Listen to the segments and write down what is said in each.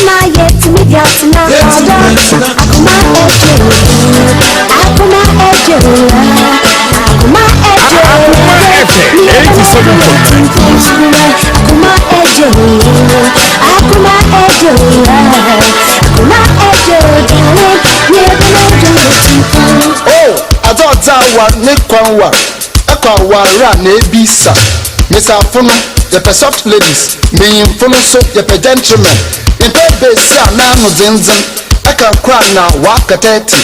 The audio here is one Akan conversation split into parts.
Akoma yɛtumi de atena ɔdɔ. Akoma ɛgye akoma ɛgye akoma ɛgye. Akoma FM 87.9 Kumasi. Akoma ɛgye akoma ɛgye akoma ɛgye darling yɛbɛnɛ. O adze ɔdze awar ne kwan war ɛkɔ aware a na ebisa mesafo no yɛpɛ soft ladies, menyimfo no so yɛpɛ gentlemen, mpɛ besi a n'ano dzendzen ɛka kora na waka 30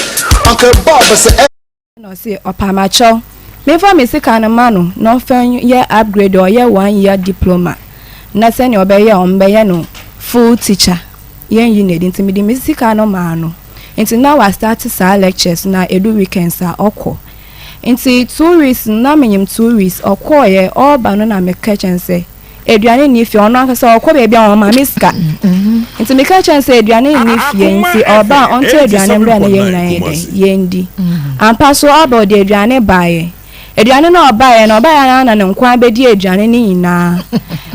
Uncle Bob sɛ ɛ. Na ɔse ɔpamakyɛw memfa me sika no ma no na ɔmfa yɛ upgrade, ɔyɛ one year diploma na sɛnea ɔbɛyɛ a ɔmbɛyɛ no full teacher, yɛnyi n'adi. Nti mede me sika no maa no, nti na wastart saa lectures na edu weekends a ɔkɔ. Nti 2 weeks na menyim 2 weeks ɔkɔɔyɛ, ɔreba no na meka kyɛn sɛ aduane nni fie. Ɔno ankasa ɔkɔ baabi a ɔma me sika, nti meka kyɛn sɛ aduane nni fie, nti ɔba a ɔnto aduane mbrɛ na yɛn nyinaa yɛ dɛn yɛndi. Ampa so ɔba, ɔde aduane baeɛ. Aduane no ɔbaeɛ no, ɔbaeɛ na ne nko abɛdi aduane no nyinaa.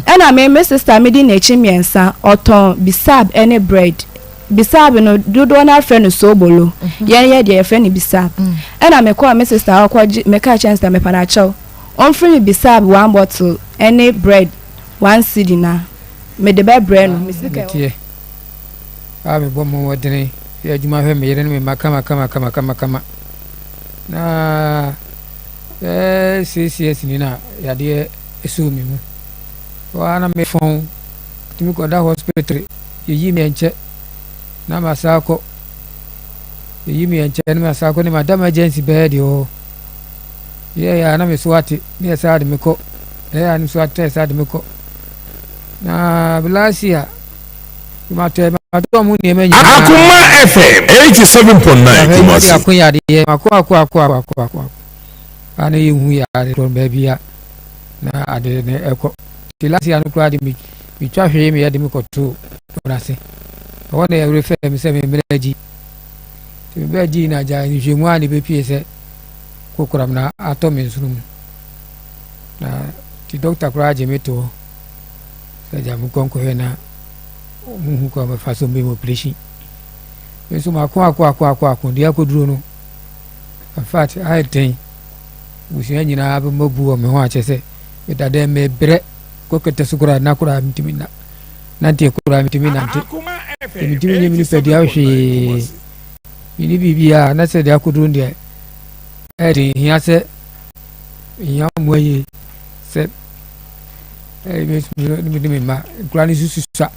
Ɛna me sister medi n'akyi mmiɛnsa, ɔtɔn bisab ɛne bread. Bisab no dodoɔ no afrɛ no sobolo, yɛn yɛ deɛ yɛfrɛ no bisab. Ɛna mekɔɔ me sister ɔkɔ meka kyɛn sɛ mepa n'akyɛw ɔmfiri mi bisab one bottle ɛne bread 1 cedi na mede bɛbrɛ no me sika. Meteɛ a mebɔ mmɔdene yɛ adwuma hwɛ me yere ne me mma kama kama kama kama kama na bɛɛ 6 years ni na yadeɛ ɛsoo me mu waa na mefɔn tumi kɔda hospital, yɛyi me nkyɛ na masa akɔ, yɛyi me nkyɛ na masa akɔ ne mada emergency bɛɛ deɛ hɔ yɛyɛ a na me so ate ne yɛ saa de me kɔ, ɛyɛ a ne so ate ne yɛ saa de me kɔ. Na last year matɔ matɔ mu nneɛma nyinaa. Akoma FM 87.9 Kumasi. Ako yadeɛ ako ako ako ako ako ako ako a na yɛhu yare korɔ baabi a na ade ne ɛkɔ. Nti last year no koraa de metwa hwee me yɛde me kɔto ase ɛhɔ na yɛwerɛ fɛ me sɛ memmerɛ agyi, nti mebɛ agyi na agya nhwehwɛmu a ne bɛpie sɛ kokoram na atɔ me nsono mu, na nti dɔkta koraa gye me to hɔ sɛ agya mekɔ nkɔhwɛ na muhu kɔ mɛfa so mbɛmu operation. Me nso mako ako ako ako ako deɛ akɔduro no, in fact ayɛ den, busua nyinaa bɛma bu wɔ me ho akyɛ sɛ meda dɛ mebrɛ kɔ kɛtɛ so koraa na koraa metumi na nante koraa metumi nante, metumi nyɛ me nipadua hwee, mene biribiaa na sɛ deɛ akɔduro no deɛ ɛyɛ den, hia sɛ hia mmoa yie sɛ ɛyɛ me mma nkura no susu sa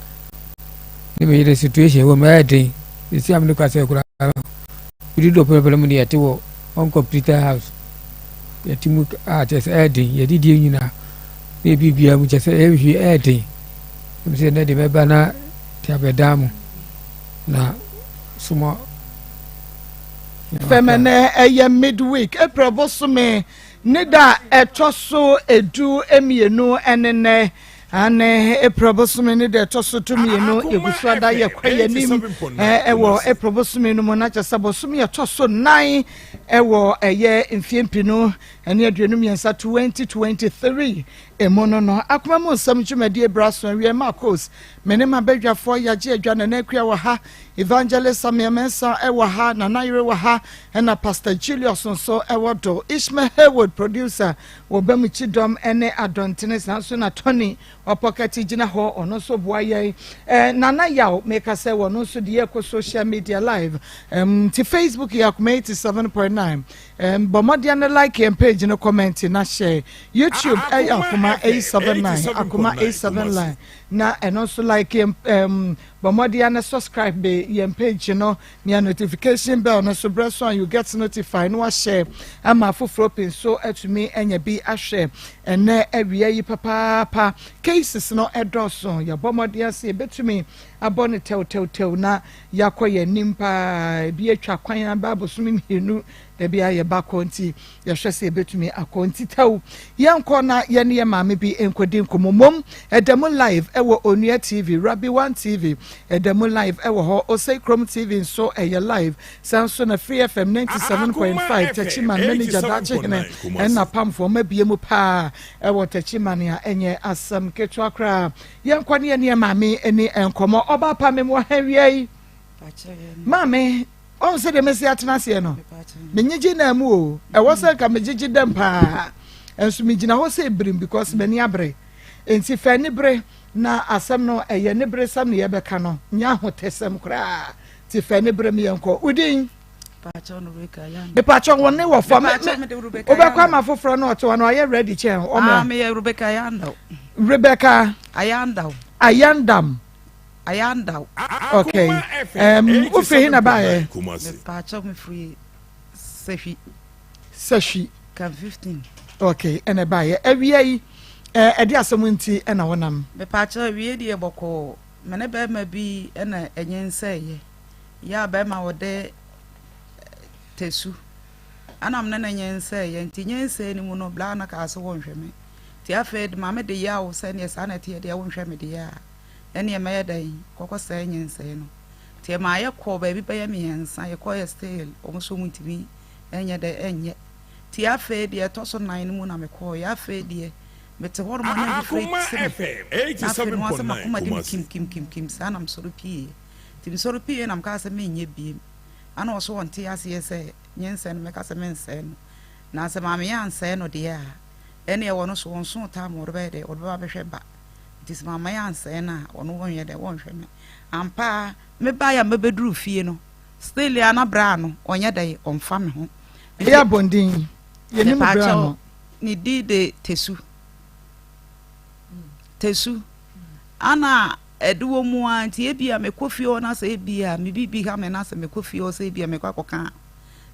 ne me yere situation wɔ mu ɛyɛ den. Esi am ne kasa koraa wodi dɔ pɛrɛpɛrɛ mu ne yɛte wɔ uncompleted house yɛte mu a kyerɛ sɛ ɛyɛ den, yɛde die nyinaa na ebi bia mu kyerɛ sɛ ɛyɛ hwie, ɛyɛ den. Ɛmu sɛ ɛnɛ de mɛba na te abɛdan mu na soma. Fɛmɛnɛ ɛyɛ midweek, April bosome ne da ɛtɔ so 12 ɛne nɛ ane April bosome ne da ɛtɔ so 12. Yɛgu so ada yɛkɔ yɛnim ɛwɔ April bosome no mu na kyɛ sɛ bosome ɛtɔ so 4 ɛwɔ ɛyɛ mfie 2023, 2023 emu no. Akoma mu nsɛm dwumadie bra so awie. Marcos mene ma badwafoɔ yagye adwa. Nana Akua wɔ ha, Evangelist Samuel Mensa ɛwɔ ha, Nana Yere wɔ ha, ɛna Pastor Julius nso ɛwɔ do, Ishmael Haywood producer wɔ bɛmukyi dɔm ɛne adɔntene saa nso na Tony ɔpɔkɛte gyina hɔ, ɔno nso boa yɛn. Nana Yaw meka sɛ wɔno nso de yɛkɔ social media live, nti Facebook yɛ Akoma 87.9. Bɔ mmɔden no like yɛn page no, comment na share. YouTube ɛyɛ Akoma 879, Akoma 879, na ɛno nso like yɛn, bɔ mmɔden no subscribe be yɛn page no, nea notification bell no so brɛ so a you get notified na wahyɛ ama afoforɔ pii nso atumi anya bi ahwɛ. Ɛnɛ awia yi papaapa cases no ɛdɔɔso, yɛbɔ mmɔden ase yɛbɛtumi abɔ no tɛwtɛwtɛw na yɛakɔ yɛn anim paa. Ebi atwa kwan aba abosom 2 dabi a yɛba kɔ, nti yɛhwɛ sɛ yɛbɛtumi akɔ. Nti tɛw yɛnkɔ na yɛne yɛ maame bi nkɔdi nkɔmmɔ mom. Ɛda mu live ɛwɔ Onua TV, Rabi One TV. Ɛda mu live ɛwɔ hɔ. Osei Krom TV nso ɛyɛ live. Saa nso na Free FM 97.5 Techiman manager Daakye Hene ɛna Pamfoɔ ɔmo abue mu paa ɛwɔ Techiman a ɛnyɛ asɛm ketewa koraa. Yɛnkɔ ne yɛne yɛn maame ɛni nkɔmɔ. Ɔbaa pa mem wɔ ha awia yi. Maame, ɔhu sɛ deɛ mesi atena aseɛ no, menyegye naa mu o. Ɛwɔ sɛ nka megyegye dɛm paa. Nso megyina hɔ sɛ birim because m'ani abere. Enti fa anibere na asɛm no ɛyɛ aniberesɛm na yɛbɛka no, nyɛ ahotɛsɛm koraa. Nti fa anibere me yɛnkɔ. Wo din? Mepakyɛw wo ne wɔ fam. Wobɛkɔ ama foforɔ na ɔte hɔ no ɔyɛ ready kyɛn ɔmmra. Ah, meyɛ Rebecca Ayandaw. Rebecca Ayandaw. Ayandam. Ayandaw. Okay. Um, wofiri he na baeɛ? Mepakyɛw mefiri Sahwi. Sahwi. Kan 15. Okay, ɛna ɛbaeɛ. Awia yi, ɛde asɛm nti ɛna wonam? Mepakyɛw awie deɛ bɔkɔɔ. Me ne bɛrima bi ɛna ɛnyinsɛeɛ. Yɛ a bɛrima wɔde tɛsu. Ɛna me ne no nyinsɛeɛ. Nti nyinsɛe no mu no, bla no kaa sɛ wɔnhwɛ me. Nti afei de ma me de yaw sɛ neɛ saa na ɛteɛ deɛ wonhwɛ me deɛ a, ɛneɛ mɛyɛ dɛn kɔkɔ sɛe nyinsɛe no. Nti ɛmaa yɛkɔɔ baabi bɛyɛ mmiɛnsa, yɛkɔeɛ still wɔn nso wɔntumi nyɛ dɛn nyɛ. Nti afei deɛ ɛtɔ so nan no mu na mekɔeɛ, afei deɛ mete hɔ nom a na anifere te me, na afei no ara sɛ m'akoma di me kim kim kim kim saa na mesɔre pieeɛ. Nti mesɔre pieeɛ na mekaa sɛ menyɛ biem. Ana ɔso ɔnte aseɛ sɛ nyinsɛn no mɛka sɛ mensɛe no, na sɛ maame ansɛe no deɛ a ɛneɛ ɔno so ɔnsoo time a ɔde bɛyɛ dɛn ɔde bɛba abɛhwɛ ba. Nti sɛ mamma yɛansɛe no a, ɔno ɔnyɛ dɛn, ɔnhwɛ me. Ampa ara, mebaeɛ a mɛbɛduru fie no, still a na bra no, ɔnyɛ dɛn, ɔmfa me ho. Ɛyɛ abɔnten, yɛnim bra Mepaakyɛw, no. ne din de Tesu. Tesu. Ana ɛde wɔ mu ara nti ebia mekɔ fie hɔ na sɛ ebia me biribi ha me na sɛ mekɔ fie hɔ sɛ ebia mekɔ akɔka a,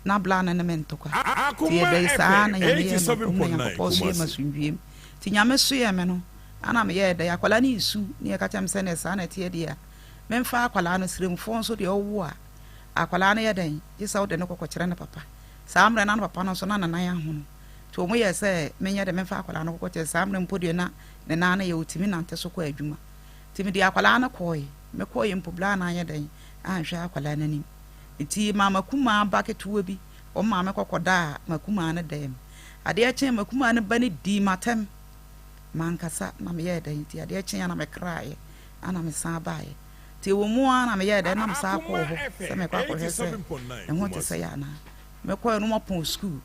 na bra no ne me ntɔkwa. Nti ɛbɛyɛ saa na Nyame yɛɛ me adom na Nyankopɔn soɛ me asomdwoeɛ mu. Nti Nyame soɛɛ me no, Ana meyɛɛ dɛn? Akwadaa no resu na yɛka kyerɛ me sɛ ɛnneɛ saa na ɛteɛ deɛ a, memfa akwadaa no. Sremfoɔ nso deɛ ɔwo a, akwadaa no yɛ dɛn? Gye sɛ wode no kɔkɔkyerɛ ne papa. Saa mmerɛ no na ne papa no nso na ne nan ahono. Nti wɔyɛɛ sɛ menyɛ dɛn memfa akwadaa no nkɔkɔkyerɛ. Saa mmerɛ mpo deɛ na ne nan no yɛ, ɔtumi nante so kɔ adwuma. Nti mede akwadaa no kɔeɛ. Mekɔeɛ mpo, bla no anyɛ dɛn anhwɛ akwadaa no anim. Nti maa m'akumaa ba ketewa bi, wɔn maame kɔkɔdaa m'akumaa no dan mu. Adeɛ kyee m'akumaa no ba no dii m'atɛm. Mankasa na meyɛɛ dɛn nti adeɛ kyeeɛ na mekraeɛ na mesan baeɛ. Nti ɛwɔ mu ara na meyɛɛ dɛn na mesan kɔɔ hɔ sɛ mekɔ akɔhwɛ sɛ ne ho te sɛn anaa. Mekɔeɛ no wɔpɔn sukuu.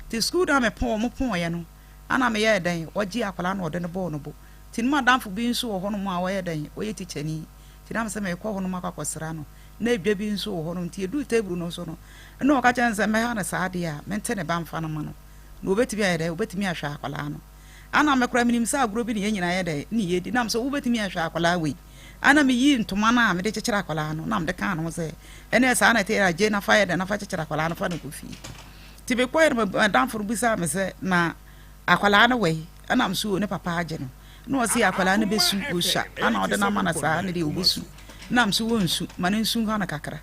Nti sukuu no a mepɔn wɔpɔeɛ no ana meyɛɛ dɛn wɔgyee akwadaa no na wɔde no bɔɔ no bo. Nti ne m'adamfo bi nso wɔ hɔnom a ɔyɛ dɛn ɔyɛ tikyani. Nti na mesɛ mekɔ hɔnom akɔ akɔsra no. Na edwa bi nso wɔ hɔnom nti yɛduu table no so no ɛna ɔka kyerɛɛ me sɛ mɛha no saa deɛ a mente ne ba mfa no ma no na ɔbɛtumi ayɛ dɛn ɔbɛtumi ahwɛ akwadaa no. Ana me koraa menim sɛ agorɔ bi ne yɛn nyinaa yɛ dɛn ne yɛdi nam sɛ wobɛtumi ahwɛ akwadaa wei? Ana meyii ntoma no a mede kyekyere akwadaa no na mede kaa ne ho sɛ ɛneɛ saa na ɛte a gye na fa yɛ dɛn na fa kyekyere akwadaa no fa no kɔ fie. Nti mekɔɛ no madamfo no bisaa me sɛ na akwadaa no wɔ ɛna me so ne papa agye no na ɔse akwadaa no bɛsu ɔsua ana ɔde no ama no saa ne deɛ ɔbɛsu na me so wɔnsu ma no nsu ha no kakra.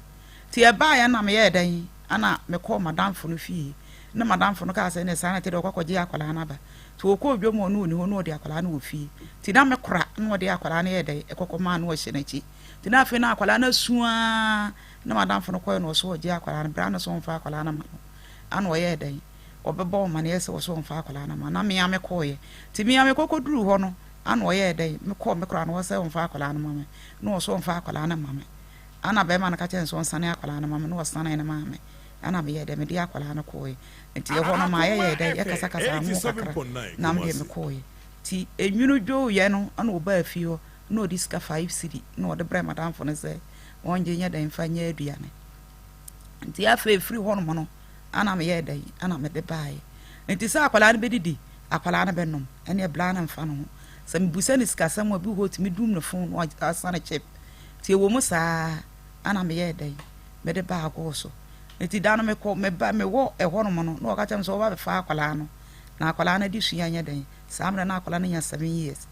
Nti ɛbaeɛ na meyɛɛ dɛn ana mekɔɔ madamfo no fie Ne madamfo no kaa sɛ, Ɛnneɛ saa na ɛte deɛ, ɔkɔ akɔgye akwadaa no aba. Nti ɔkɔɔ dwam hɔ no ɔnni hɔ na ɔde akwadaa no wɔ fie. Nti na me kora na ɔde akwadaa no yɛɛ dɛn, ɛkɔ kɔmaa no ɔhyɛ n'akyi. Nti na afei na akwadaa no asu ara na madamfo no kɔɛ na ɔsɛ ɔgye akwadaa no, bra no sɛ ɔmfa akwadaa no ma no. Ana ɔyɛɛ dɛn, ɔbɛbɔ amaneɛ sɛ ɔsɛ ɔmfa akwadaa no ma. Na me ara mekɔeɛ. Nti me ara mekɔkɔduruu hɔ no, ana ɔyɛɛ dɛn, mekɔɔ me kora no hɔ sɛ ɔmfa akwadaa no ma me, na ɔsɛ ɔmfa akwadaa no ma me. Ana bɛrima no ka kyerɛɛ no sɛ ɔnsane akwadaa no ma me, na ɔsanee no maa me. Ɛna meyɛɛ dɛ mede akwadaa no kɔɔɛ. Nti ɛhɔ no mayɛ yɛɛ dɛ yɛkasakasaa ho kakra na medeɛ mekɔɔɛ. Nti enwunu dwooyɛ no ɛna ɔbaa fie hɔ na ɔde sika 5 cedi na ɔde brɛɛ madamfo no sɛ ɔngye nyɛ dɛn mfa nyɛ aduane. Nti afei firi hɔ nom no ɛna meyɛɛ dɛn ɛna mede baeɛ. Nti sɛ akwadaa no bɛdidi akwadaa no bɛnom ɛneɛ bra no mfa no ho. Sɛ mebusa no sikasɛm a bi wɔ hɔ ɔtumi dum ne phone na ɔasane chip. Nti ɛwɔ mu saa ɛna meyɛɛ dɛn mede baa gɔɔ so. Enti da no mekɔ, meba, mewɔ ɛhɔnom no, na wɔka kyerɛ me sɛ wɔba bɛfa akwadaa no, na akwadaa no adesua nyɛ dɛn. Saa mmerɛ no na akwadaa no nya 7 years.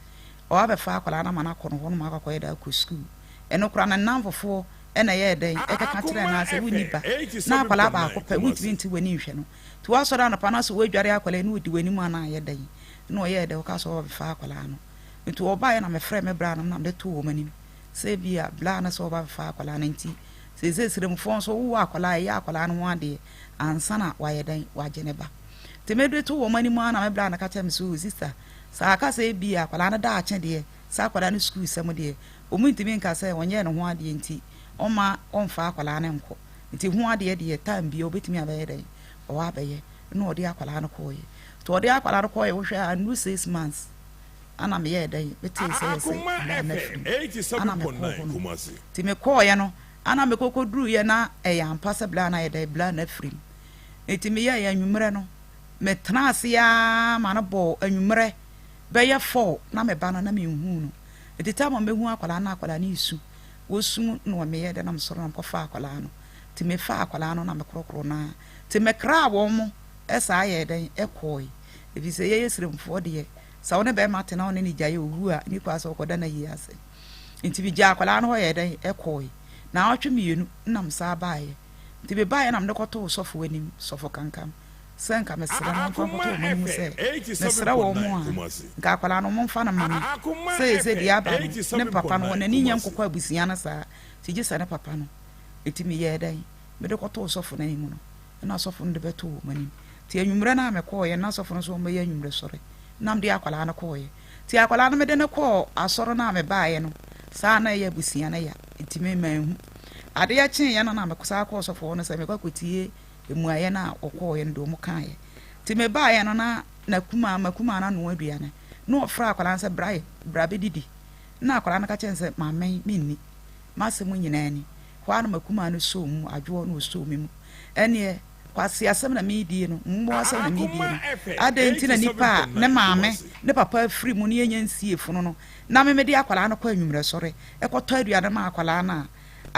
Wɔba bɛfa akwadaa no ama no akɔ no hɔnom akɔ akɔyɛ dɛn, akɔ sukuu. Ɛno koraa no, ne nnamfofoɔ na ɛyɛɛ dɛn, ɛkeka kyerɛɛ no ara sɛ wonni ba, na akwadaa baako pɛ, wontumi nte w'ani nhwɛ no. Nti woasɔre anɔpa na sɛ woadware akwadaa yi na ɔdi w'anim a na ayɛ dɛn? Ɛna ɔyɛɛ dɛn, ɔkaa sɛ wɔba bɛfa akwadaa no. Nti wɔbaeɛ na mefrɛɛ me bra no na mede too wɔn anim. Sɛ ebia bla no sɛ ɔba bɛfa akwadaa no nti, seesei sremfoɔ nso wowɔ akwadaa a, ɛyɛ akwadaa no ho adeɛ ansa na wayɛ dɛn, wagye ne ba. Nti mede to wɔn anim ara na me bla no ka kyerɛ me sɛ, oh sista, sɛ aka sɛ ebia akwadaa no daakye deɛ, sɛ akwadaa no sukuu sɛm deɛ, wɔn ntumi nka sɛ ɔnyɛɛ ne ho adeɛ nti ɔmma ɔmfa akwadaa no nkɔ. Nti ho adeɛ deɛ time biara ɔbɛtumi abɛyɛ dɛn, ɔwɔ abɛyɛ. Ɛna ɔde akwadaa no kɔeɛ. Nti ɔde akwadaa no kɔeɛ, wohwɛ a annuru 6 months ana meyɛɛ dɛn, metee sɛ yɛse Akoma bra na FM afiri mu, ana mekɔɔ 87.9 hɔ nom. Kumasi. Nti mekɔɔeɛ no, ana mekɔkɔduruiɛ na ɛyɛ ampa sɛ bra no ayɛ dɛn, bra no afiri mu. Nti meyɛeɛ anwummerɛ no, metenaa ase ara ma no bɔɔ anwummerɛ bɛyɛ 4 na meba no na menhuu no. Nti time a mɛhu akwadaa no na akwadaa no resu. Wɔsu na meyɛɛ dɛn na mesɔre na mekɔfaa akwadaa no. Nti mefaa akwadaa no na mekorɔkorɔɔ no ara. Nti mekraa wɔn saa yɛɛ dɛn kɔɔe. Ɛfiri sɛ yɛyɛ Sremfoɔ deɛ, Sɛ wo ne bɛrima te na wo ne no gyae a, owu a, nni kwan sɛ wokɔda n'ayie ase. Nti megyaa akwadaa no hɔ yɛɛ dɛn? Ɛkɔɔe. Naawɔtwe mmienu na mesan baeɛ. Nti mebaeɛ na mede kɔtoo sɔfo anim, Sɔfo Kankam, sɛ nka mesrɛ no ɔmfa nkɔto wɔn anim sɛ, mesrɛ wɔn a, nka akwadaa no wɔmfa no mma me. Seesei deɛ aba no, ne papa no, n'ani nyɛ nkokɔ abusua no saa, nti gye sɛ ne papa no. Nti meyɛɛ dɛn? Mede kɔtoo sɔfo no anim no, ɛna sɔfo no de bɛtoo wɔn anim. Nti anwummerɛ no a mekɔeɛ no, na sɔfo no nso wɔbɛyɛ anwummerɛ sɔre. Na mede akwadaa no kɔeɛ. Nti akwadaa no mede no kɔɔ asɔre no a mebaeɛ no, saa na ɛyɛ abusua no ya, nti me manhu. Adeɛ kyeeɛ no na mesan kɔɔ sɔfo hɔ no sɛ mekɔ akɔtie mmuaeɛ no a wɔkɔeɛ no deɛ wɔn kaeɛ. Nti mebaeɛ no na n'akumaa, m'akumaa no anoa aduane. Na ɔfrɛ akwadaa no sɛ bra bra bɛdidi. Na akwadaa no ka kyerɛ no sɛ maame menni. M'asɛm nyinaa ni. Hɔ ara na m'akumaa no sɔɔ mu, adwoɔ na ɔsɔɔ me mu. Ɛnneɛ Kwaseasɛm na meredie no, mmoasɛm na meredie Akoma no. FM Adɛn nti na nipa a ne 87.9 maame Kumasi. ne papa afiri mu na yɛnnya nsiee funu no, na me mede akwadaa no kɔ anwummerɛ sɔre kɔtɔ aduane ma akwadaa no a,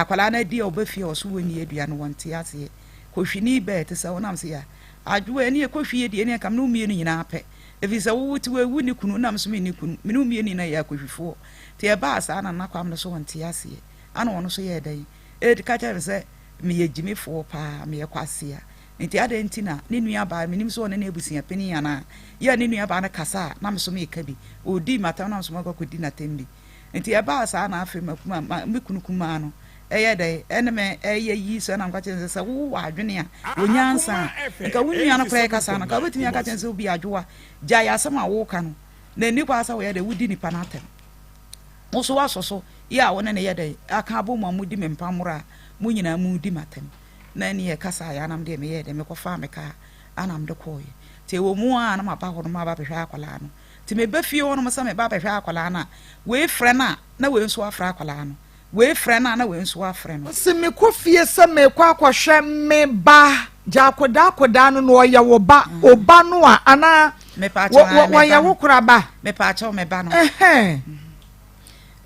akwadaa no adi a ɔba fie a ɔso wɔnni aduane, wɔnte aseɛ. Kɔhwini bɛɛ te sɛ wo nam se ya. Adwoa, ɛneɛ kɔhwie deɛ ɛneɛ nka me ne wo mmienu nyinaa pɛ. Ɛfiri sɛ wo wote hɔ yi, wonni kunu, na me nso menni kunu. Me ne wo mmienu nyinaa yɛ akɔhwifoɔ. Nti ɛbaa saa na Nana Kwame no nso ɔnte aseɛ. Ana ɔno nso yɛɛ dɛn? Ed ka kyerɛɛ me sɛ meyɛ gyimifoɔ paa, meyɛ kwasea. Enti adɛn nti na ne nuabaa, mennim sɛ ɔne n'abusua panin anaa, yɛ a ne nuabaa no kasa a na me nso meka bi. Ɔdii m'atɛm na me nso makɔ akɔdi n'atɛm bi. Enti ɛbaa saa na afei makuma, ma, me kunu kumaa no yɛ dɛn, ɛne me yɛ yi so na meka kyerɛ no sɛ, sɛ wowɔ adwene a, wɔ nyansa a, nka wo nua no koraa rekasa no, nka wobɛtumi aka kyerɛ no sɛ, Obi Adwoa, gyae asɛm a woreka no, na ɛnni kwan sɛ woyɛ dɛn, wodi nipa no atɛm. Wo nso woasɔ so yɛ a wo ne no yɛ dɛn aka abɔ mu a modi me mpammorɔ a mo nyinaa moredi me atɛm? Na ɛnne yɛkasaeɛ ara na me deɛ meyɛɛ dɛn, mekɔfaa me kaa ana mede kɔeɛ. Nti ɛwɔ mu ara na maba hɔ nom aba abɛhwɛ akwadaa no. Nti meba fie hɔ nom sɛ meba abɛhwɛ akwadaa no a, wei frɛ no a na wei nso afrɛ akwadaa no, wei frɛ no a na wei nso afrɛ no. Se mekɔ fie sɛ merekɔ akɔhwɛ me ba Gyakodaa-kodaa no na ɔyɛ wo ba, wo ba no a anaa wɔyɛ wo kora ba? Mepaakyɛw me ba no.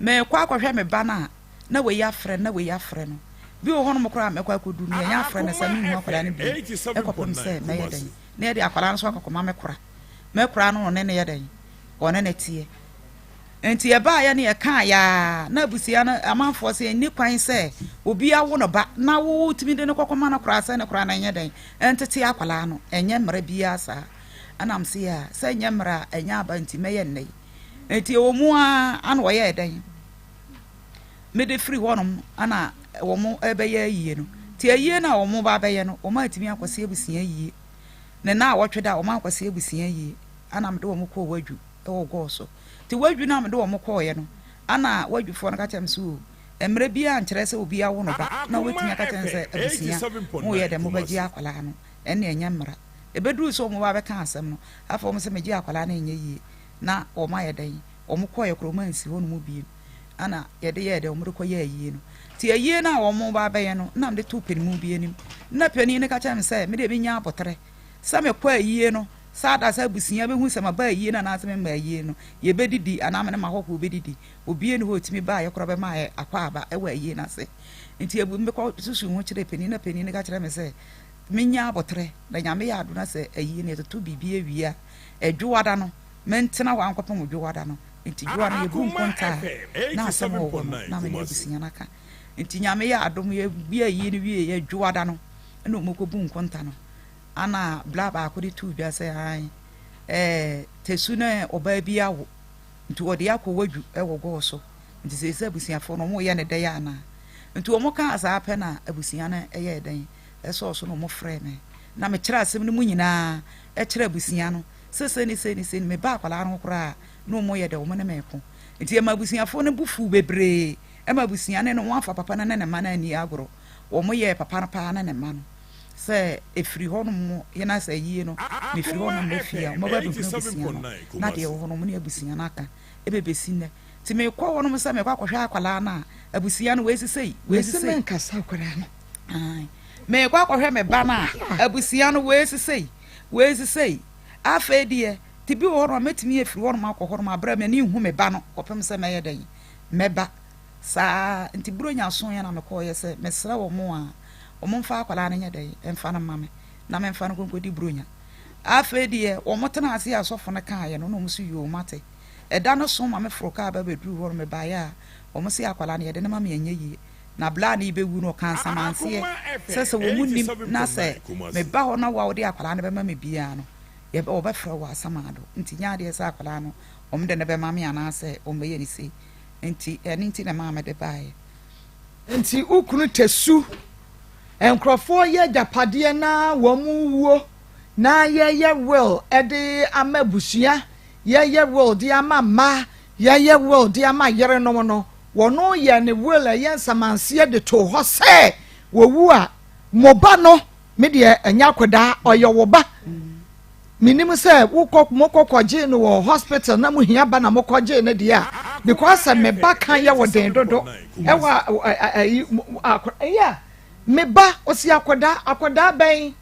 Merekɔ akɔhwɛ me ba no a, na wei afrɛ no, na wei afrɛ no. Bi wɔ hɔnom koraa a mɛkɔ akɔdu no, yɛnyɛ afrɛ no sɛ menhu akwadaa no bio kɔpem sɛ mɛyɛ dɛn. Na yɛde akwadaa no nso akɔkɔma me kora. Me kora no ɔne no yɛ dɛn? Ɔne no teɛ. Enti ɛbaeɛ no yɛkaeɛ ara na abusua no amanfoɔ sɛ ɛnni kwan sɛ obi awo no ba na wotumi de no kɔkɔma no koraa sɛ ne koraa no ɛnyɛ dɛn ɛntete akwadaa no, ɛnyɛ mmara biara saa. Ɛna mese a sɛ ɛnyɛ mmara a ɛnyɛ aba nti mɛyɛ nnɛ yi. Enti ɛwɔ mu ara ana wɔyɛɛ dɛn mede firi hɔnom ana wɔn ɛbɛyɛ ayie no. Nti ayie no a wɔn ba abɛyɛ no wɔn antumi ankɔsi abusua ayie. Ne nnawɔtwe da wɔn ankɔsi abusua ayie ana mede wɔn kɔɔ wadwu wɔ gɔɔ so. Nti wadwu no a mede wɔn kɔeɛ no, ana wadwufoɔ no ka kyerɛɛ me sɛ, O, mmerɛ biara nkyerɛ sɛ obi awo no ba na wobɛtumi aka kyerɛ no sɛ abusua moyɛ dɛn mobɛgye akwadaa no, ɛnneɛ ɛnyɛ mmara. Ɛbɛduruu sɛ wɔba bɛka asɛm no, afei wɔn sɛ megye akwadaa no ɛnyɛ yie, na wɔn ayɛ dɛn, wɔn kɔeɛ koraa wɔn ansi hɔ nom bio, ana yɛde yɛɛ dɛn, wɔde kɔyɛɛ ayie no. Nti ayie no a wɔn ba bɛyɛ no, na mede too panimu bi anim, na panin no ka kyerɛɛ me sɛ medeɛ menya aboterɛ sɛ mekɔ ayie no, Saa da sɛ abusua bɛhu sɛ maba ayie no anaasɛ memma ayie no, yɛbɛdidi anaa me ne m'ahɔhoɔ bɛdidi. Obiara nni hɔ a ɔtumi baeɛ koraa bɛmaa yɛn akwaaba wɔ ayie no ase. Nti abu mekɔ susuu ho kyerɛɛ panin na panin no ka kyerɛɛ me sɛ mennya aboterɛ na Nyame yɛ adom na sɛ ayie no yɛtoto biribi awie a, Dwoada no mentena hɔ ara nkɔpem Dwoada no. Nti Dwoada no yɛbu Akoma nkonta a FM na asɛm wɔ hɔ no 87.9 na me ne Kumasi. abusua no aka. Nti Nyame yɛ adom yɛwie ayie no wieeɛ Dwoada no na wɔkɔbu nkonta no. Ana bra baako de too dwa sɛ, Aane, ɛɛ, Tesu ne ɔbaa bi awo, nti wɔde akɔ Wadwu wɔ Gɔɔ so. Nti seesei abusuafoɔ no wɔreyɛ no dɛn anaa? Nti wɔkaa saa pɛ na abusua no yɛɛ dɛn? Ɛsɔɔ so na wɔfrɛɛ me. Na mekyerɛɛ asɛm no mu nyinaa kyerɛɛ abusua no sɛ sei ne sei ne sei ne mebaa akwadaa no ho koraa a na wɔyɛ dɛ wɔn ne me reko. Nti ɛma abusuafoɔ no bo fuu bebree ɛma abusua no ne wɔamfa papa no ne ne mma no anni agorɔ. Wɔyɛɛ papa no paa ne ne mma no sɛ ɛfiri hɔ nom yɛ na sɛ ayie no mefiri hɔ nom ba fie a wɔbɛba abɛhunu abusua no na deɛ ɛwɔ hɔ no wɔne abusua no aka ɛbɛbɛsi nnɛ. Nti mekɔ hɔ nom sɛ mekɔ akɔhwɛ akwadaa no a abusua no wei se sei wei se Mese sei. menkasa akwadaa no. Ae. Merekɔ akɔhwɛ me ba no a, abusua no wei se sei, wei se sei. Afei deɛ, te bi wɔ hɔnom a mɛtumi afiri hɔnom akɔ hɔnom aberɛ a m'ani nhu me ba no kɔpem sɛ mɛyɛ dɛn? Mɛba. Saa nti Buronya soeɛ na mekɔeɛ sɛ mesrɛ wɔn a wɔmfa akwadaa no nyɛ dɛn? Mfa no mma me na memfa no nkɔnkɔdi Buronya. Afei deɛ, wɔtenaa ase a sɔfo no kaeɛ no na wɔn nso yoo mate. Ɛda no so ma meforo kaa ba bɛduruu hɔ no mebaeɛ a, wɔn se akwadaa no yɛde no ma me ɛnyɛ yie. Na bere a ne rebɛwu no, ɔkaa nsamanseɛ sɛ, Sɛ wɔn nnim na sɛ meba hɔ na wo a wode akwadaa no bɛma me biara no, yɛbɛ, wɔbɛfrɛ wo asamando. Nti nyɛ adeɛ sɛ akwadaa no wɔde no bɛma me anaasɛ wɔbɛyɛ no sei. Nti ɛno nti na ɛmaa mede baeɛ. Nti wo kunu tɛ su nkurɔfoɔ yɛ agyapadeɛ na wɔn wuo na yɛyɛ will de ama abusua, yɛyɛ will de ama mma, yɛyɛ will de ama yerenom no, Wɔno yɛɛ ne will a ɛyɛ nsamanseɛ de too hɔ sɛ wɔwu a, mo ba no, me deɛ ɛnyɛ akwadaa, ɔyɛ wo ba. Menim sɛ wokɔ mokɔ kɔgyee no wɔ hospital na mohia ba na mokɔgyee no deɛ a, because sɛ me ba ka yɛ wo den dodo ɛwɔ ayi akɔ me ba ɔsi akwadaa akwadaa bɛn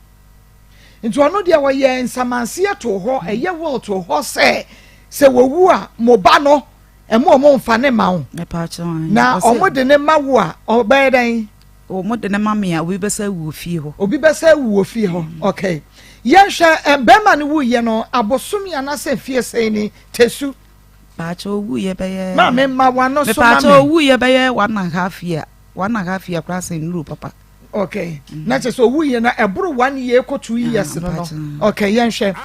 nti ɔno deɛ ɔyɛ nsamanseɛ too hɔ ɛyɛ will too hɔ sɛ sɛ wɔwu a mo ba no Ɛmo ɔmo nfa ne ma wo. Na ɔmo de ne ma wo a, ɔbɛyɛ dɛn? Ɔmo de ne ma me a, obi bɛsa awu wɔ fie hɔ. Obi bɛsa awu wɔ fie hɔ. Mm. Okay. Yɛnhwɛ bɛrima no wuyɛ no abosome anaasɛ mfie sɛn ni Tesu? Paakyɛ owuyɛ bɛyɛ. Maame ma wano so ma me. Paakyɛ owuyɛ bɛyɛ 1.5 year. 1.5 year koraa sɛn nuru papa. Okay. Mm. Na kyerɛ sɛ owu yɛ na ɛboro 1 year kɔ 2 years no. Okay, yɛnhwɛ.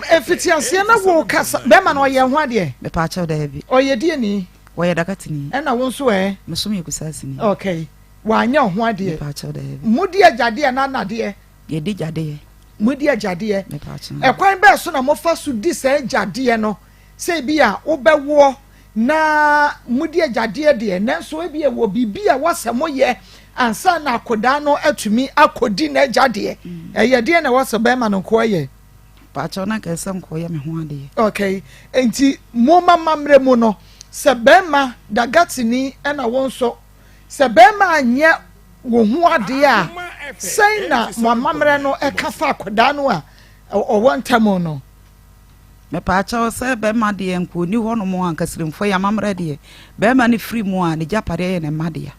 Mfitiaseɛ na wo kasa bɛrima no ɔyɛ ho adeɛ. Mepaakyɛw daabi. Ɔyɛ deɛ ni. Wɔyɛ dakatini. Ɛna wo nso ɛ. Mesom yɛ kusasini. Okay. Wanyɛ ho adeɛ. Mepaakyɛw daabi. Mudi agyadeɛ na anadeɛ. Yɛdi gyadeɛ. Mudi agyadeɛ. Mepaakyɛw. Ɛkwan bɛɛ so na mofa so di saa agyadeɛ no sɛ ebi a wobɛwoɔ na modi agyadeɛ deɛ, nanso ebia wɔ biribi a ɛwɔ sɛ moyɛ ansa na akwadaa no atumi akɔdi n'agya deɛ. Mm. Ɛyɛ deɛ na ɛwɔ sɛ bɛrima no nkoa yɛ. Paakyɛw na nka ɛsɛ nkɔyɛ me ho adeɛ. Okay, nti mo mamammerɛ mu no, sɛ bɛrima dagatini ɛna wo nso, sɛ bɛrima anyɛ wo ho adeɛ a, sɛn na mo amammerɛ no ɛka fa akwadaa no a ɔwɔ ntam no? Mepaakyɛw sɛ bɛma deɛ nka ɔnni hɔ nom a nka sirimfoɔ yi amammerɛ deɛ bɛrima no firi mu a ne gyapadeɛ yɛ ne mma dea.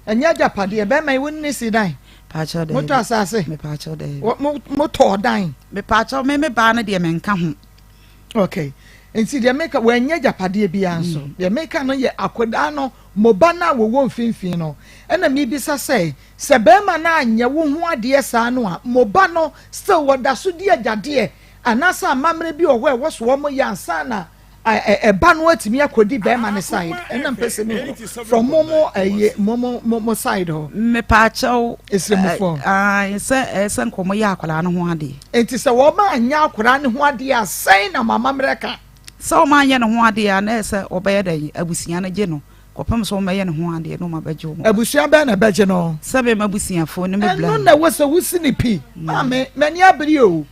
Ɛnyɛ agyapadeɛ bɛrima yi wo ne si dan. Mepaakyɛw daabi. Motɔ asase. Mepaakyɛw daabi. Motɔɔ dan. Mepaakyɛw me me baa no deɛ menka ho. Okay. Nti deɛ meka wɔnyɛ agyapadeɛ biara nso. Mm. Deɛ meka no yɛ akwadaa no mo ba no a wɔwɔ mfimfini no. Ɛna mebisa sɛ sɛ bɛrima no anyɛ wo ho adeɛ saa no a mo ba no still wɔda so di agyadeɛ Anaasɛ amammerɛ bi wɔ hɔ a ɛwɔ so wɔn yɛ ansa na ɛba no atumi akɔdi bɛrima ne side? Ɛna mpɛ sɛ mehu from mo mo ɛyɛ mo mo mo mo side hɔ. Mepaakyɛw. Esremufoɔ. Ayi sɛ ɛsɛ nka wɔn yɛ akwadaa no ho adeɛ. Nti sɛ wɔn anyɛ akwadaa no ho adeɛ a sɛn na mo amammerɛ ka? Sɛ wɔn anyɛ ne ho adeɛ a na ɛsɛ wɔbɛyɛ dɛn abusua no gye no kɔpem sɛ wɔn bɛyɛ ne ho adeɛ na wɔn abɛgye wɔn. Abusua bɛn na ɛbɛgye no? Sɛ bɛn abusuafoɔ ne me bla. Ɛno na ɛwɔ sɛ wosi ne pi. Maame m'ani abere o.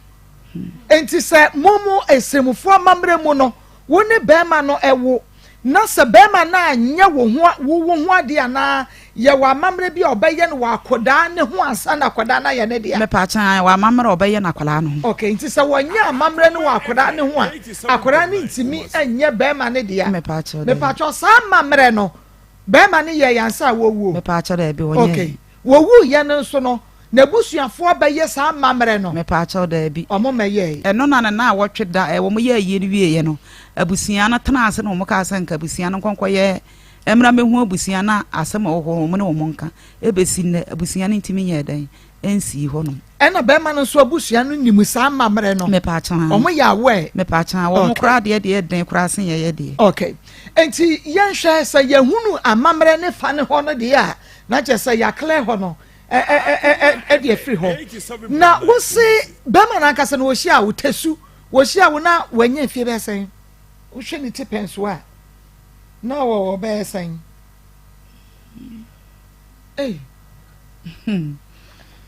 Enti sɛ mo mo Esremfoɔ amammerɛ mu no, wo ne barima no wo, na sɛ barima no anyɛ wo ho wo wo ho adeɛ anaa yɛwɔ amammerɛ bi a ɔbɛyɛ no wɔ akwadaa no ho ansa na akwadaa no ayɛ ne dea? Mepaakyɛw, ae, wɔ amammerɛ a ɔbɛyɛ no akwadaa no ho. Okay, nti sɛ wɔnyɛ amammerɛ no wɔ akwadaa no ho a, akwadaa no ntumi nyɛ barima no dea? Mepaakyɛw, daabi. Mepaakyɛw, saa amammerɛ no, barima no yɛeɛ ansa a wɔwuo? Mepaakyɛw, daabi, ɔnyɛɛ. Okay, wɔwuiɛ no nso no, N'abusuafoɔ bɛyɛ saa amammerɛ no? Mepaakyɛw, daabi. Wɔn mmɛyɛe. Ɛno na ne naawɔtwe da a wɔyɛɛ ayie no wieeɛ no, abusua no tenaa ase na wɔkaa sɛ nka abusua no nkɔ nkɔyɛ mmra mmɛhu abusua na asɛm a ɛwɔ hɔ no wɔn ne wɔn nka. Ɛbɛsi nnɛ, abusua no ntumi nyɛɛ dɛn? Ɛnsii hɔnom. Ɛna bɛrima no nso abusua no nim saa amammerɛ no. Mepaakyɛw. Wɔn yɛ aware. Mepaakyɛw, wɔn koraa deɛ deɛ den koraa sen yɛyɛ deɛ. Okay. Nti yɛnhwɛ sɛ yɛhunu amammerɛ ne fa ne hɔ no deɛ a, na kyerɛ sɛ yɛaklɛ hɔ no ɛde afiri hɔ. Na wose bɛrima no ankasa no wɔhyia wo tɛsu, wɔhyia wo na wanya mfie bɛyɛ sɛn? Wohwɛ ne ti pɛn so a, na wɔwɔ bɛyɛ sɛn? Ei.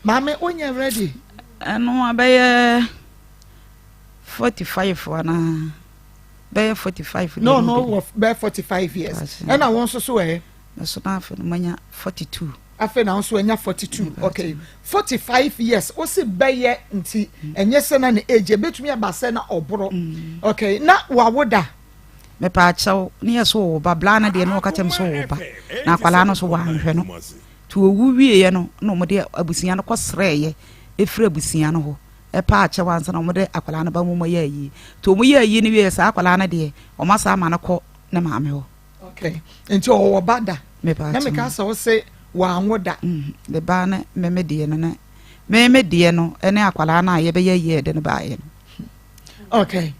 Maame, wonyɛ ready? Ɛno abɛyɛ 45 anaa bɛyɛ 45. No, no, wɔ bɛyɛ 45 years. Ɛna wɔn nso so ɛ? Nso na afei no manya 42. Afei na nso anya 42. Okay. 45 years. Wosi bɛyɛ nti ɛnyɛ sɛ na ne age ebetumi aba sɛ na ɔboro. Okay. Na wawo da? Mepaakyɛw, ne yɛ so ɔwɔ ba, bla no deɛ na ɔka kyerɛ me sɛ ɔwɔ ba, na akwadaa no so wanhwɛ no. Nti ɔwu wieɛ no, na wɔde abusua no kɔsrɛeɛ ɛfiri abusua no hɔ, ɛpaa kyɛw ansa na wɔde akwadaa no ba mu wɔyɛ ayie. Nti wɔyɛ ayie no wieɛ, saa akwadaa no deɛ, wɔasan ama no kɔ ne maame hɔ. Okay, nti ɔwɔ ba da? Mepaakyɛw. Na meka sɛ wo se wanwo da. Ne ba ne me me deɛ no ne me me deɛ no ne akwadaa no a yɛbɛyɛ ayie a yɛde no baeɛ no. Okay.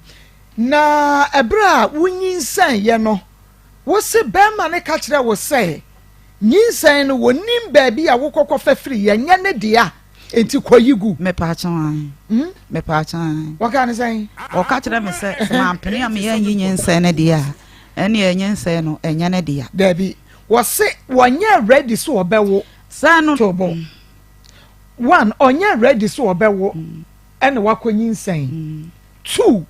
Na ɛberɛ a wonyinsɛneeɛ no, wose barima no ka kyerɛɛ wo sɛ nyinsɛn no wɔnnim baabi a wokɔ kɔfa firiiɛ, ɛnyɛ ne dea, enti kɔyi gu. Mepaakyɛw ae. Hmm? Mepaakyɛw ae. Wɔkaa no sɛn? Wɔka kyerɛɛ me sɛ, sɛ mampene a meyɛ anyi nyinsɛn no deɛ a, ɛnneɛ nyinsɛn no, ɛnyɛ ne dea. Daabi. Wɔse wɔnyɛɛ ready sɛ wɔbɛwo. Sɛ no. To bo. One, ɔnyɛɛ ready sɛ ɔbɛwo, ɛna wakɔ nyinsɛn. Tu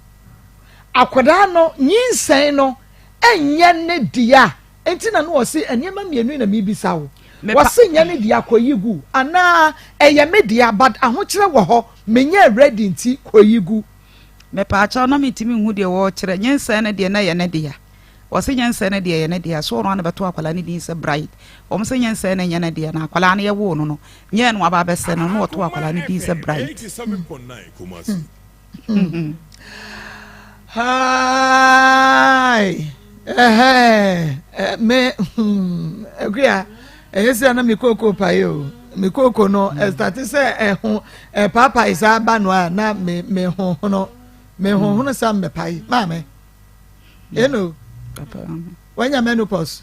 akwadaa no nyinsɛn no nyɛ ne dea nti na no ɔse nneɛma mmienu yi na mebisa wo wɔse nyɛ ne dea kɔyi gu anaa ɛyɛ me dea but ahokyerɛ wɔ hɔ menyɛ ready nti kɔyi gu. Mepaakyɛw na mentumi nhu deɛ wɔrekyerɛ nyinsɛn no deɛ na ɛyɛ ne dea wɔse nyinsɛn no deɛ ɛyɛ ne dea so ɔno ara na bɛto akwadaa no din sɛ Bright wɔn se nyinsɛn no nyɛ ne dea na akwadaa no yɛwoo no no nyɛ no aba abɛsɛ no na wɔto akwadaa no din sɛ Bright. Hi. Ɛhɛn. Me hmm akua ɛyɛ sɛ na me kooko pae o. Me kooko no ɛstate sɛ ɛho ɛpaapae saa ba no a na me me hohono me hohono sa mmɛpae maame. Eno. Wanya menopause.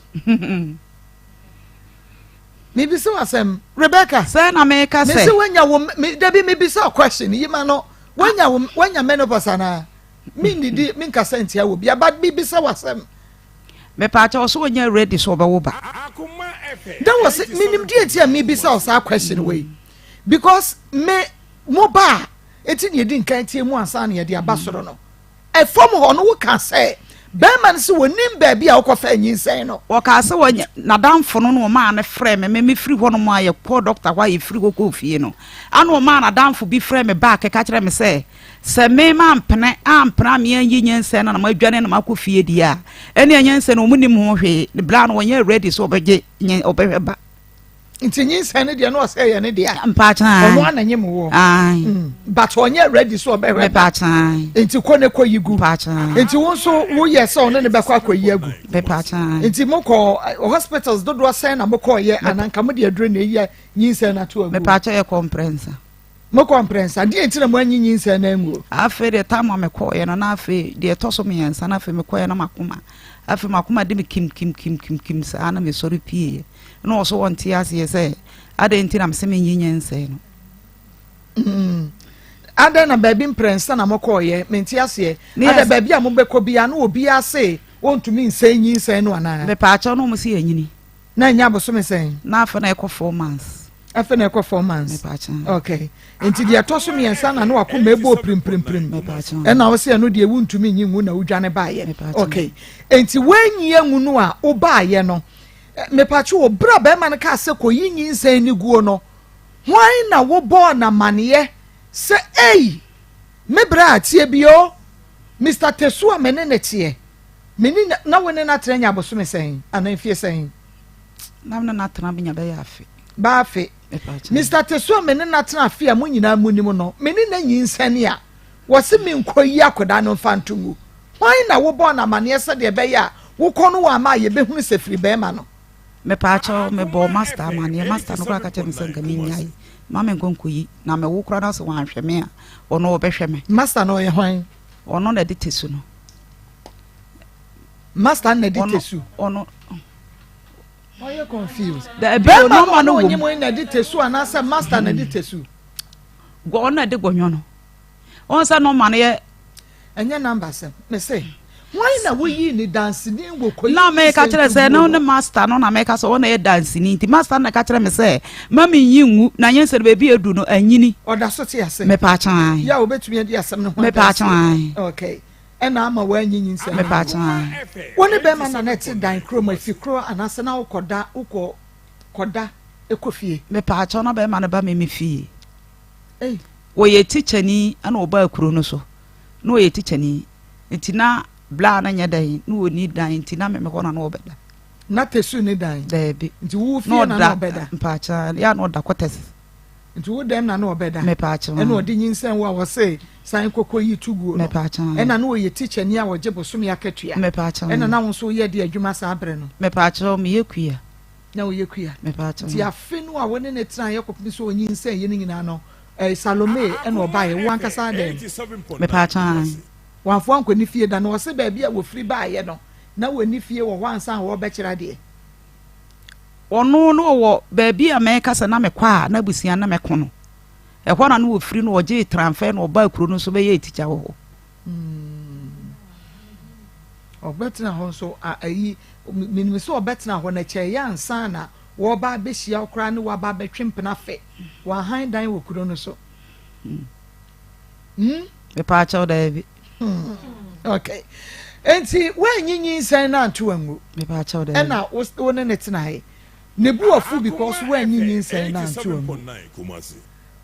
Mebisa wo asɛm Rebecca. Sɛ na meka sɛ. Mese wanya wo me dabi mebisa wo question yi ma no wanya wo wanya menopause anaa? Me nnidi me nkasa ntia wo bia but mebisa wo asɛm. Mepaakyɛ ɔsɛ ɔnyɛ ready sɛ ɔbɛwo ba. That was menim deɛ nti a mebisa wo saa question wei because me mo ba a eti na yɛdi nkan tie mu ansa na yɛde aba soro no. Fam hɔ no, woka sɛ barima no sɛ wɔnim baabi a wokɔfaa nyinsɛn no. Wɔkaa sɛ wɔnyɛ n'adamfo no na ɔmaa no frɛɛ me. Me mefiri hɔnom a yɛkɔɔ dɔkta hɔ a yɛfiri hɔ kɔɔ fie no, ana ɔmaa n'adamfo bi frɛɛ me back ka kyerɛɛ me sɛ, sɛ me mampene ampene a me anyi nyinsɛn no na madwane na makɔ fie deɛ a, ɛnneɛ nyinsɛn no wɔnnim ho hwee. Berɛ a no wɔnyɛ ready sɛ wɔbɛgye wɔbɛhwɛ ba. Nti nyinsɛn no deɛ na ɔsɛ ɛyɛ ne dea. Mpaakyan. Ɔno ana nye mu wɔ. Ayi. Mm. But ɔnyɛ ready so ɔbɛhwɛ. Mpaakyan. Nti kɔ ne kɔ yi gu. Mpaakyan. Nti wo nso woyɛ sɛ ɔne ne bɛkɔ akɔ yi agu. Mpaakyan. Nti mo kɔ eh, hospitals dodoɔ sɛn na mo kɔ yɛ ananka mo de aduro na eyi nyinsɛn na to agu. Mpaakyan yɛ kɔ mprɛnsa. Mo kɔ mprɛnsa deɛ nti na mo anyi nyinsɛn na anguo. Afei deɛ tam a mekɔɔyɛ no na afei deɛ ɛtɔ so mmiɛnsa na afei mekɔɔyɛ na makoma afei makoma de me kim kim kim kim kim saa na mesɔre pieeɛ. Ɛna ɔso ɔnte aseɛ sɛ adɛn nti na mese menyi nyinsɛn no. Mm. Adɛn na baabi mprɛnsa na mokɔɔyɛ? Mente aseɛ. Adɛn baabi a mobɛkɔ biara na obiara se wɔntumi nsɛn nyinsɛn no anaa? Mepaakyɛw na wɔn se yɛnyini. Na ɛnyɛ abosome sɛn? Na afei na ɛkɔ 4 months. Afei na ɛkɔ 4 months. Mepaakyɛw. Okay. Nti deɛ ɛtɔ so mmiɛnsa na na wakoma ɛbɔ pirimpirimpirim. Mepaakyɛw. Ɛna wo sɛ ɛno deɛ wontumi nyi ngu na wodwane baayɛ. Mepaakyɛw. Okay. Nti woanyi angu no a wobaayɛ no, Mepatwo wo, bere a barima no kaa sɛ kɔyi nyinsɛn no guo no, hwan na wobɔɔ no amaneɛ sɛ ei, me bra, tie bi o, Mister Tesu a me ne no teɛ, me ne no, na wo ne no atena anya abosome sɛn anaa mfie sɛn? Na me ne no atena bɛnya bɛyɛ afe. Bɛyɛ afe. Mister Tesu a me ne no atena afe a mo nyinaa monim no, me ne no anyinsɛn a, wɔse menkɔyi akwadaa no mfa nto ngu. Hwan na wobɔɔ no amaneɛ sɛdeɛ ɛbɛyɛ a wokɔ no wamma a yɛbɛhunu sɛ firi barima no? Mepaakyɛw, mebɔɔ master amaneɛ. Master no koraa ka kyerɛɛ me sɛ nka mennyae. Ma menkɔ nkɔyi, na mewo koraa na sɛ wanhwɛ me a, ɔno ɔbɛhwɛ me. Master no ɔyɛ hwan? Ɔno na ɛde tesu no. Master na ɛde tesu? Ɔno. Ɔyɛ confused. Dabi, Bɛrima no ɔno onyim na ɛde tesu anaasɛ master na ɛde tesu? Ɔno na ɛde gɔnyɔ no. Ɔn sɛ nɔma no yɛ. Ɛnyɛ number asɛm. Mese, hwan na woyii ne danseni wɔ koyi Na meka kyerɛ sɛ no ne master no na meka sɛ ɔna yɛ danseni nti master no na ɛka kyerɛ me sɛ ma menyi ngu na nyɛ sɛ no baabi edu no anyini. Ɔda so te ase. Mepaakyɛw. Yɛ a obetumi adi asɛm no ho adanse. Mepaakyɛw. Okay. Ɛna ama woanyi nyinsɛn no angu. Mepaakyɛw. Wo ne bɛrima na na ɛte dan koro mu afi koro anaasɛ na wokɔda wokɔ kɔda kɔ fie? Mepaakyɛw na bɛrima no ba me me fie. Ɔyɛ tikyani na ɔbaa kuro no so na ɔyɛ tikyani nti na bla no nyɛ dɛn na ɔni dan nti na meme hɔ na na ɔbɛda. Na Tesu ni dan? Daabi. Nti wo fie na na ɔbɛda? Mpaakyɛ ya na ɔda kɔtɛs. Nti wo dɛm na na ɔbɛda? Mepaakyɛ. Ɛna ɔde nyinsɛn wo a wɔse san kɔkɔ yi to guo no? Mepaakyɛ. Ɛna na ɔyɛ tikyani a ɔgye bosome akatua? Mepaakyɛ. Ɛna na wo nso woyɛ de adwuma saa berɛ no? Mepaakyɛ meyɛ kua. Na woyɛ kua. Mepaakyɛw. Nti afe no a wo ne no tenaeɛ kɔpem sɛ ɔnyinsɛn yɛ no nyinaa no, ɛɛ Salome ɛna ɔbaeɛ, wo ankasa adɛn? Mepaakyɛw ae. Wamfa wo ankɔ ne fie da, na ɔse baabi a wɔfiri baeɛ no, na wɔnni fie wɔ hɔ ansa na wɔrebɛkyerɛ adeɛ. Ɔno na ɔwɔ baabi a mɛka sɛ na mekɔ a na abusua ne mɛko no. Ɛhɔ na na wɔfiri no ɔgyee transfer na ɔbaa kuro no so bɛyɛɛ tikya wɔ hɔ. Hmm. Ɔbɛtena hɔ nso ayi menim sɛ ɔbɛtena hɔ na kyɛeɛ ansa na wɔreba abɛhyia wo koraa ne woaba abɛtwe mpena fɛ. Wɔahan dan wɔ kuro no so. Hmm? Mepaakyɛw daabi. Hmm. Okay. Enti woanyi nyinsɛn no anto angu. Mepaakyɛw daabi. Ɛna wo ne ne tenae. Ne bu afu because woanyi nyinsɛn no anto angu.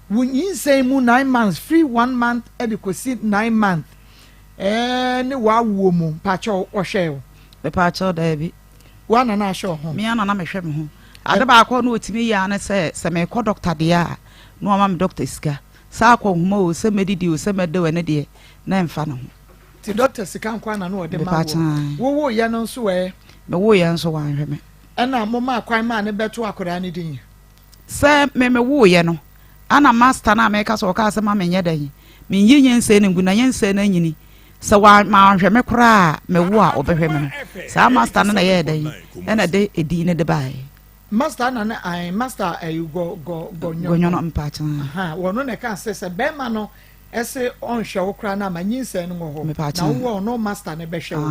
Wo nyinsɛn mu nine months firi one month de kɔsi nine month ɛɛ ne w'awoɔ mu mpakyɛw ɔhwɛɛ wo. Mepaakyɛw daabi. Wo ana na ahwɛ wo ho? Me ana na mehwɛ me ho. Ade baako a na ɔtumi yɛ ara ne sɛ, sɛ merekɔ dɔkta deɛ a, na wama me dɔkta sika. Sɛ akɔ nhoma o, sɛ mɛdidi o, sɛ mɛda o, ɛno deɛ, na ɛmfa ne ho. Nti dɔkta sika nko ara na na ɔde ma Mepaakyɛw woɔ? ae. Wowoeɛ no nso ɛ? Mewoeɛ nso wanhwɛ me. Ɛna momaa kwan maa no bɛtoo akwadaa no din? Sɛ me mewoeɛ no, ana master no a meka sɛ ɔkaa sɛ ma menyɛ dɛn, menyi nyinsɛn no ngu na nyinsɛn no anyini, sɛ wa manhwɛ me koraa a mewo a ɔbɛhwɛ me no, saa master no na ɛyɛɛ dɛn ɛna ɛde edin no de baeɛ. Master na ne ae master ɛyi gɔ gɔ gɔnyɔnɔ. Gɔnyɔnɔ mpakyɛw. Aha wɔno na ɛka sɛ sɛ bɛrima no Ɛse ɔnhwɛ wo koraa na ama nyinsɛn no wɔ hɔ na wowɔ ɔno master no bɛhwɛ wo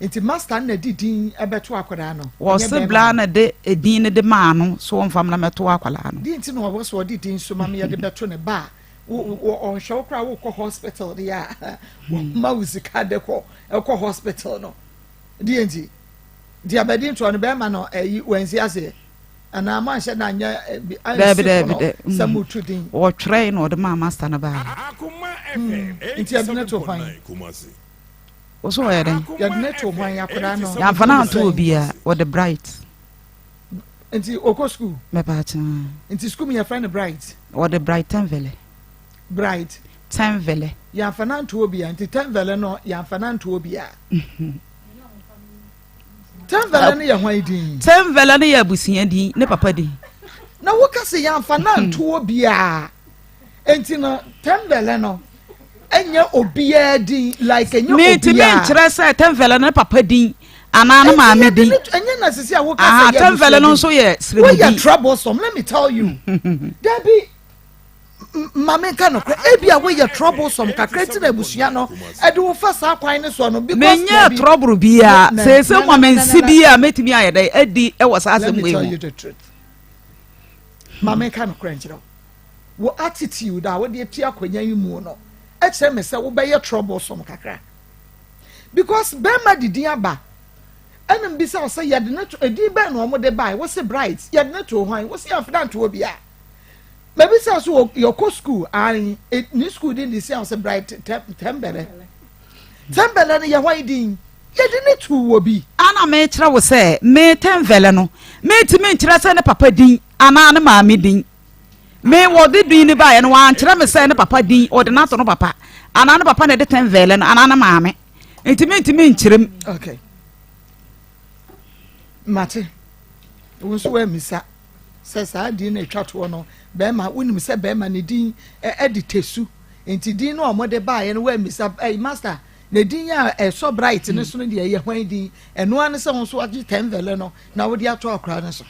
nti master no na de din ɛbɛto akwadaa no ɛnyɛ Wɔse bɛɛma bla no. na de edin no de maa no so ɔnfa mmra mɛto akwadaa no. Deɛ nti na ɔwɔ sɛ ɔde din so ma me yɛde bɛto ne ba a wo wo ɔnhwɛ wo koraa wokɔ hospital deɛ a wɔma wo sika de kɔ ɛkɔ hospital no deɛ nti deɛ abɛdi ntoɔ no bɛɛma no ɛyi wansi aseɛ. Anaa moanhyɛ da anyɛ bi ansi Daabi, daabi, pono dɛ. sɛ moretu din? Wɔtwerɛe na ɔde maa master no baeɛ. Nti yɛde no too hwan? Wo so ɔyɛ dɛn? Yɛde no too hwan? Akwadaa no. Yɛamfa no anto obiara, wɔde Bright. Nti ɔkɔ sukuu? Mepaakyɛw. Nti sukuu mu yɛfrɛ no Bright? Wɔde Bright Tenvele. Bright. Tenvele. Yɛamfa no anto obiara, nti Tenvele no yɛamfa no anto obiara. Tɛnvɛlɛ no yɛ hwan din? Tɛnvɛlɛ no yɛ abusua din, ne papa din. Na woka sɛ yɛamfa no anto obiara. Enti no tɛnvɛlɛ no ɛnyɛ obiara din like ɛnyɛ obiara. Mintumi nkyerɛ sɛ tɛnvɛlɛ no ne papa din anaa ne maame din. Ɛnyɛ na sisi a woka sɛ yɛ abusua din. Tɛnvɛlɛ no nso yɛ sremudi. Woyɛ troublesome let me tell you. Dabi. Ma menka nokorɛ, ebia woyɛ troublesome kakra nti na abusua no de wo fa saa kwan no soɔ no because Menyɛɛ dabi. trouble biara, Na, seesei na, ma na, na, mensi na, na. bi a mɛtumi ayɛ dɛn adi wɔ saa Let asɛm me wei tell ho. you the truth. Ma menka nokorɛ nkyerɛ wo. Wo attitude a wode atu akonnwa yi mu no kyerɛ me sɛ wobɛyɛ troublesome kakra. Because bɛrima de din aba ɛna mbisa wo sɛ yɛde ne to edin bɛn na wɔde bae wo se bright yɛde ne too hwan wo se yɛmfa no anto obiara. Mabisa so wɔ yɛkɔ school ayi e, ne school din de si a ɔsɛ bright tɛmbɛlɛ tɛmbɛlɛ no yɛ hwan din yɛde ne tu wɔ bi. Ana mekyerɛ wo sɛ me tɛnvɛlɛ no mentumi nkyerɛ sɛ ne papa din anaa ne maame din me wɔde din no baeɛ no wankyerɛ me sɛ ne papa din ɔde no ato no papa anaa ne papa na ɛde tɛnvɛlɛ no anaa ne maame nti mentumi nkyerɛ mu. Okay. Mate. Wo nso woammisa. Sɛ saa din no a ɛtwa toɔ no, bɛrima, wonim sɛ bɛrima ne din de Tesu, nti din no a wɔde baeɛ no woammisa, ɛyi master, na din a ɛsɔ bright no so no deɛ ɛyɛ hwan din? Ɛno ara ne sɛ wo nso wagye tɛnvɛlɛ no na wode ato akora no so.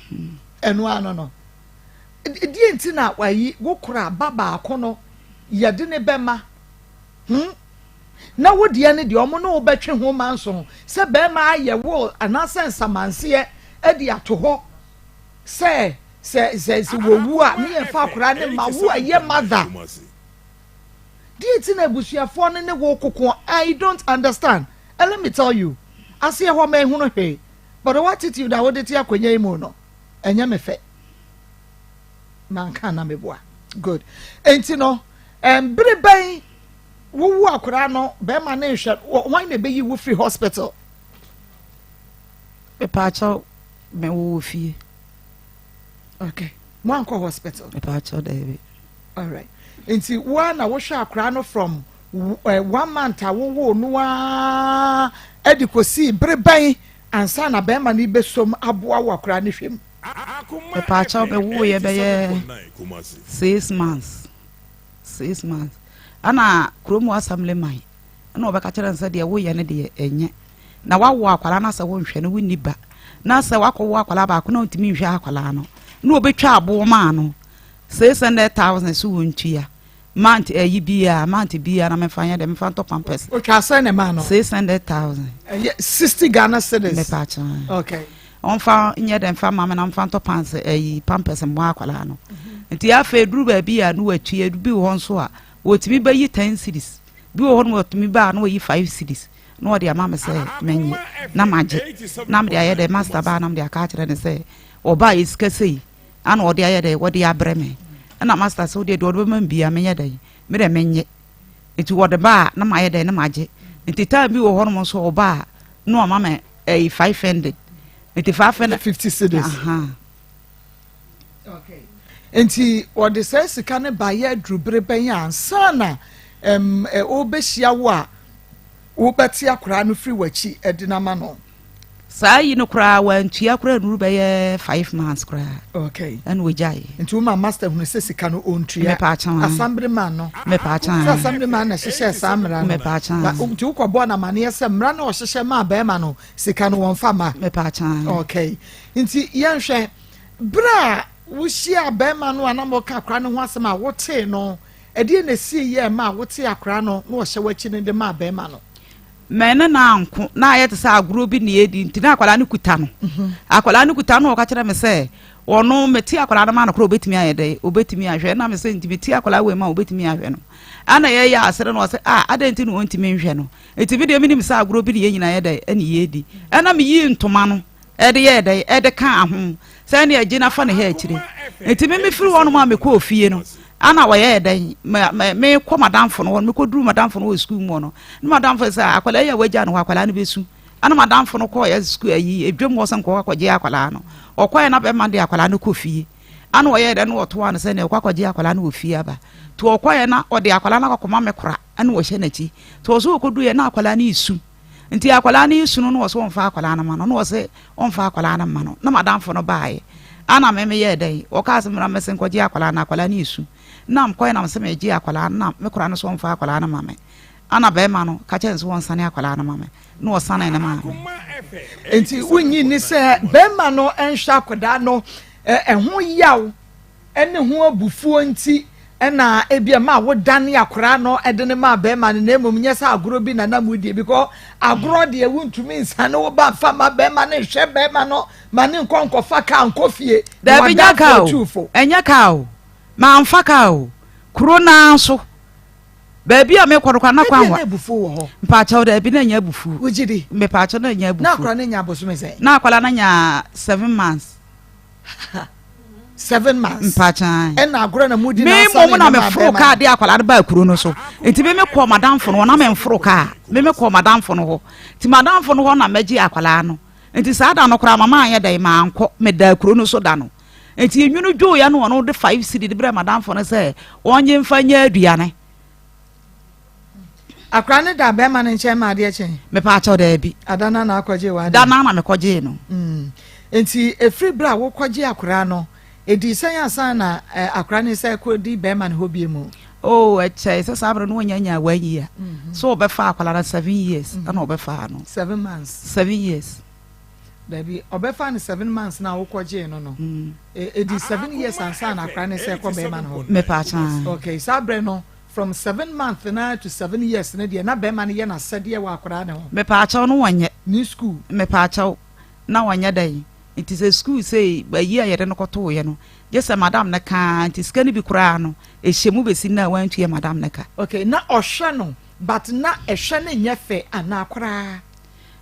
Ɛno ara no no. Deɛ nti na wayi wo kora ba baako no yɛde ne bɛma hmm? Na wo deɛ no deɛ ɔmo ne wo bɛtwe ho manso sɛ bɛrima ayɛ will anaasɛ nsamanseɛ de ato hɔ sɛ sɛ sɛ sɛ wɔwu a ne yɛn fa akwadaa ne ma wo a yɛ mother deɛ ti na abusuafoɔ no ne wo koko I don't understand and let me tell you aseɛ hɔ ma ehunu hwee but wo attitude a wode te akonnwa yi mu no ɛnyɛ me fɛ manka na meboa good enti no bere bɛn wowu akwadaa no bɛrima ne nhwɛ wɔn na ɛbɛyi wo firi hospital. Mepaakyɛw me wo wɔ fie. Okay. Mo ankɔ hospital? Mepaakyɛw daabi. Alright. Nti wo ara na wohwɛ akwaraa no from uh, one month a wowoo no ara de kɔsii bere bɛn ansa na bɛrima no bɛsom aboa wo akwaraa no hwɛ mu? Mepaakyɛw me woeɛ bɛyɛ 6 months, 6 months ɛna kurom assembly man ɛna ɔbɛka kyerɛ no sɛ deɛ woyɛ no deɛ ɛnyɛ na wawo akwadaa no sɛ wonhwɛ no, wonni ba na sɛ wakɔwo akwadaa baako na ɔntumi nhwɛ akwadaa no na ɔbɛtwa aboɔ maa no 600,000 so wɔntua month ɛyi biara, month biara na mefa nyɛ dɛ mefa ntɔ pampers. Otwa asɛn ne maa no? 600,000. Ɛyɛ 60 Ghana cedis. Mepa. Okay. Ɔmfa nyɛ dɛ mfa ma me na mfa ntɔ pants ɛyi pampers mmɔ akwadaa no. Nti afei duru baabi a no watua bi wɔ hɔ nso a wɔtumi bɛyi 10 cedis bi wɔ hɔ no, wɔtumi ba a na wɔyi 5 cedis na wɔde ama me sɛ menye na magye na mede ayɛ dɛ master baa na mede aka akyerɛ ne sɛ ɔbaa yɛ sika sei ana ɔde ayɛ dɛ wɔde abrɛ me. Ɛna master sɛ wodeɛ deɛ ɔde bɛma me bia menyɛ dɛ me dɛ menye. Nti wɔde ba a na mayɛ dɛ na magye. Nti time bi wɔ hɔ nom nso ɔba a na ɔma me ɛyi 500, nti 500. 50 cedis. Okay. Nti wɔde saa sika no baeɛ aduru bere bɛn ansa na ɔrebɛhyia wo a wobɛte akwaraa no firi w'akyi de no ama no? Saa yi no koraa wantua koraa nuru bɛyɛ 5 months koraa. Ɛna ogyae. Nti woma master hunu sɛ sika no ɔntua? Mepaakyɛw. Assembly man no. Mepaakyɛw. Sɛ assembly man na ɛhyehyɛ saa mmara no. Mepaakyɛw. Nti wokɔbɔɔ no amanneɛ sɛ mmara no ɔhyehyɛ maa bɛrima no sika no wɔmfa ma? Mepaakyɛw. Okay, nti yɛnhwɛ bere a wohyia bɛrima no a na moka akora no ho asɛm a wotee no, ɛdeɛ na esii yɛ ma a wote akora no na ɔhyɛ w'akyi no de maa bɛrima no? Mɛ ne na anko na ayɛ te sɛ agorɔ bi na yɛdi, nti na akwadaa no kuta no. Akwadaa no kuta no, ɔka kyerɛ me sɛ ɔno mete akwadaa no ma no korɔ obɛtumi ayɛ dɛ obɛtumi ahwɛ na me sɛ nti mete akwadaa wei ma obɛtumi ahwɛ no ana yɛyɛ asere no ɔsɛ a adɛn nti na ɔntumi nhwɛ no? Nti me deɛ menim sɛ agorɔ bi na yɛn nyinaa yɛ dɛ ɛne yɛdi, ɛna meyii ntoma no ɛde yɛ dɛ ɛde ka ho sɛ ɛne agye nafa ne ha akyire. Nti me mefiri hɔnom a mekɔɔ fie no ana wɔyɛ dɛn mekɔ madamfo no hɔ no, mekɔduru madamfo no wɔ sukuu mu hɔ no ne madamfo sɛ akwadaa yi a wagya no hɔ akwadaa no bɛsu. Ana madamfo no kɔɔ sukuu ayi edwam hɔ sɛ nkɔɔ akɔgye akwadaa no. Ɔkɔɛ na bɛma de akwadaa no kɔ fie ana ɔyɛ dɛn no ɔtoa no sɛ ne ɔkɔ akɔgye akwadaa no wɔ fie aba to ɔkɔɛ na ɔde akwadaa no akɔkɔma me kora ɛna ɔhyɛ n'akyi to ɔso ɔkɔduru yɛ na akwadaa no esu. Nti akwadaa no esu no na ɔsɛ ɔmfa akwadaa no ma no na ɔsɛ ɔmfa akwadaa no ma no na madamfo no baeɛ ana me meyɛɛ dɛn ɔkaa sɛ mmra mɛsɛ nkɔgye akwadaa no, akwadaa no esu na mkɔɛ na mesɛ megye akwadaa no na me kora no so ɔmfa akwadaa no ma me ana bɛrima no ka kyerɛ no sɛ wɔnsane akwadaa no ma me na ɔsane ne maa me. Nti wonyi ni sɛ bɛrima no nhwɛ akwadaa no ɛho yaw ne ho abufuo nti ɛna ebi ɛma wodane akwadaa no ɛde ne maa bɛrima no, na mmom nyɛ sɛ agorɔ bi na nam wodie, because agorɔ deɛ wontumi nsane wo ba nfa ma bɛrima no nhwɛ bɛrima no ma ne nkɔ nkɔfa kaa nkɔ fie. Dabi, nya kaa o, ɛnyɛ kaa o, manfa kaa o, kuro naa so baabi a mekɔ no kora na kwan wa. Abufuo wɔ hɔ? Mpaakyɛw, daabi, na ɛnyɛ abufuo. Wogye di? Mepaakyɛw, na ɛnyɛ abufuo. Na akwadaa no nya abosome sɛn? Na akwadaa no nya 7 months. 7 months. Mpaakyɛw. Ɛna agorɔ na mu di me na mmom na meforo kaa de akwadaa no baa kuro no so. Nti me mekɔ madamfo no hɔ na memforo kaa, me mekɔ madamfo no hɔ, nti madamfo no hɔ na mɛgye akwadaa no. Nti saa da no koraa mama anyɛ dɛn mankɔ, meda kuro no so da no. Nti enwunu dwoeɛ no ɔno de 5 cedi de brɛ madamfo no sɛ ɔnye mfa nyɛ aduane. Akwadaa no da bɛrima no nkyɛn ma adeɛ kyɛn? Mepaakyɛw, daabi. Adana na akɔgye wa? Da na mekɔgyee no. Nti efiri bere a wokɔgye akwadaa no. Ɛdii sɛn ansa na akwadaa no sɛ kɔdi bɛrima no hɔ bie mu? Oh, ɛkyɛe sɛ saa berɛ no wɔnya nyaa one year. So ɔbɛfa akwadaa no 7 years ɛna ɔbɛfaa no. 7 months? 7 years. Dabi, ɔbɛfa no 7 months na wokɔgyee no. Ɛdi 7 years ansa na akwadaa no sɛ kɔ bɛrima no hɔ? Mepaakyɛw. Okay, saa berɛ no from 7 months na to 7 years no deɛ, na bɛrima no yɛ n'asɛdeɛ wɔ akwadaa no ho? Mepaakyɛw, no wɔnyɛ. Ne school? Mepaakyɛw, na wɔnyɛ dɛn, nti sɛ school sei ayi a yɛde no kɔtooyɛ no, gye sɛ madam no kaa, nti sika no bi koraa no ɛhyɛ mu bɛsi no a wantua madam no ka. Okay, na ɔhwɛ no, but na ɛhwɛ no nyɛ fɛ anaa koraa?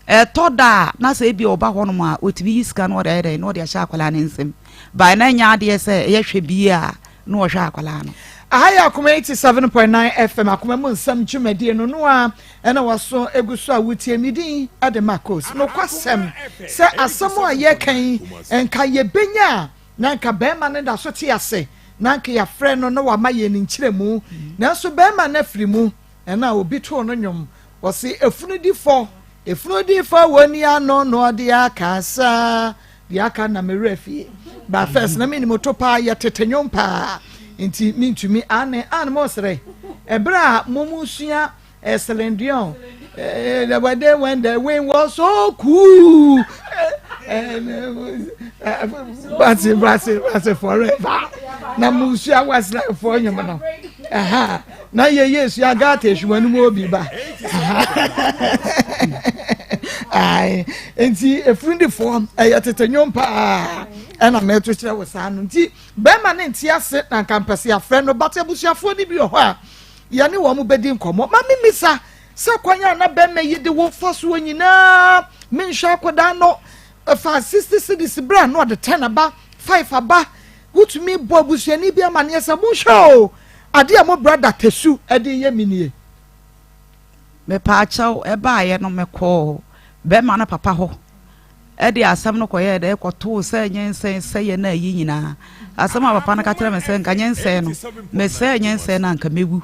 Ɛtɔ da a na sɛ ebi ɔba hɔnom a, ɔtumi yi sika no, ɔde ayɛ dɛn na ɔde ahyɛ akwadaa ne nsam baa, na ɛnyɛ adeɛ sɛ ɛyɛ hwɛ bie a na ɔhwɛ akwadaa no. Aha yɛ Akoma 87.9 FM, Akoma mu nsɛm dwumadie no a ɛna waso egu so a wotie. Mi din ɛde Marcos. Nokwasɛm sɛ asɛm a yɛka yi, nka yɛbɛnya a na nka bɛrima no da so te ase na nka yɛafrɛ no na wama yɛn ne nkyerɛmu, nanso bɛrima no afiri mu. Ɛna obi too no nnwom, wɔsi efunu di fɔ, efunu di fɔ wɔ ni ano na ɔde akasa deɛ aka na mewura fie. But first na menim to paa, yɛ tete nnwom paa, nti mentumi ane ane mo sere ɛberɛ a mo mu sua Celine Dion, the day when the wind was so cool, basi basi basi forever, na mo sua Westlife fo nnwom no, na yɛyɛ sua gata ehwuma no mu obi ba. Ayi, nti efurundifoɔ ɛyɛ tete nnwom paa ɛna mɛto kyerɛ wɔ saa no. Nti bɛrima ne nte ase na nka mpɛsɛ afrɛ no, bate abusuafoɔ no bi wɔ hɔ a yɛne wɔn bɛdi nkɔmmɔ. Ma mimisa sɛ kwan a na bɛrima yi de wo fa soɔ nyinaa, menhwɛ akwadaa no, fa 60 cedis berɛ a na ɔde 10 aba, 5 aba, wotumi bɔ abusuani bi amanneɛ sɛ monhwɛ o, adeɛ a mo brother Tesu ɛde yɛ me nie? Mepaakyɛw, ɛbaayɛ no mekɔɔ bɛrima no papa hɔ, ɛde asɛm no kɔyɛɛ dɛ kɔtoo sɛ nyɛnsɛn sɛyɛ no ayi nyinaa. Asɛm a papa no ka kyerɛ me sɛ nka nyɛnsɛn no mesɛɛ nyɛnsɛn no anka mɛwu,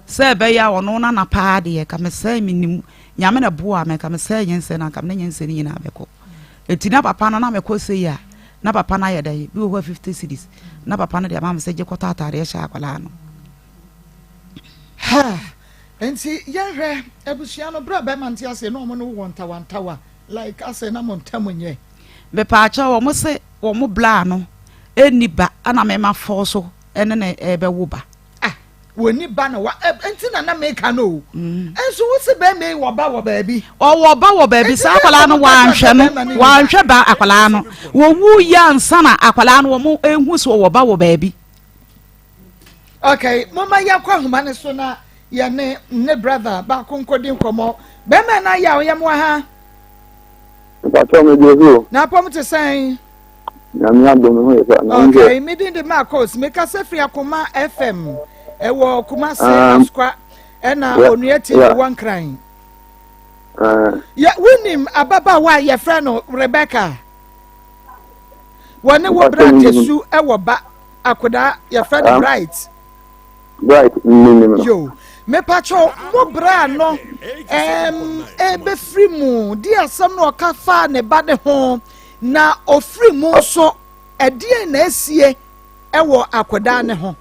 sɛ ɛbɛyɛ a ɔno nana paa deɛ ka mesɛe. Menim Nyame na boa me, nka mesɛe nyɛnsɛn no anka mene nyɛnsɛn no nyinaa bɛkɔ. Ɛti na papa no na mekɔ sei a, na papa no ayɛ dɛ bi wɔ hɔ a 50 cedis na papa no de ama me sɛ gye kɔtɔ ataadeɛ hyɛ akwadaa no. Ha nti yɛhwɛ abusua no berɛ a bɛrima nte aseɛ na ɔmo no wɔ ntawantawa, like asɛ na mo ntam nyɛ? Mepaakyɛw, wɔn se wɔn bla no ɛnni ba, ɛna mema fɔɔ so ɛne ne ɛbɛwo ba. Ah, wɔni ba na wa nti na na meka no o. Nso wo se bɛrima yi wɔ ba wɔ baabi? Ɔwɔ ba wɔ baabi. Saa akwadaa no wanhwɛ no, wanhwɛ ba akwadaa no. Wɔwu yɛ ansa na akwadaa no wɔn ehu so ɔwɔ ba wɔ baabi. Okay, moma yɛnkɔ ahoma no so na yɛne ne brother baako nkɔdi nkɔmmɔ. Bɛrima no ayɛ a ɔyɛ mmoa ha. Mpatɔ mi di o. Na apɔm te sɛn? Nyame adom, ho yɛ sa. Na Okay, me din de Marcos. Mekasa firi Akoma FM ɛwɔ Kumase Asokwa ɛna Onua TV wɔ Nkran. Yɛ wonim ababaawa a yɛfrɛ no Rebecca? Wɔne wo bra Tesu ɛwɔ ba akodaa yɛfrɛ no Bright. Bright nnim no. Yo, mepatwɛ mo bra no ɛbɛfiri mu di asɛm no ɔka faa ne ba ne ho, na ofiri mu nso ɛdeɛn na esie ɛwɔ akwadaa ne ho?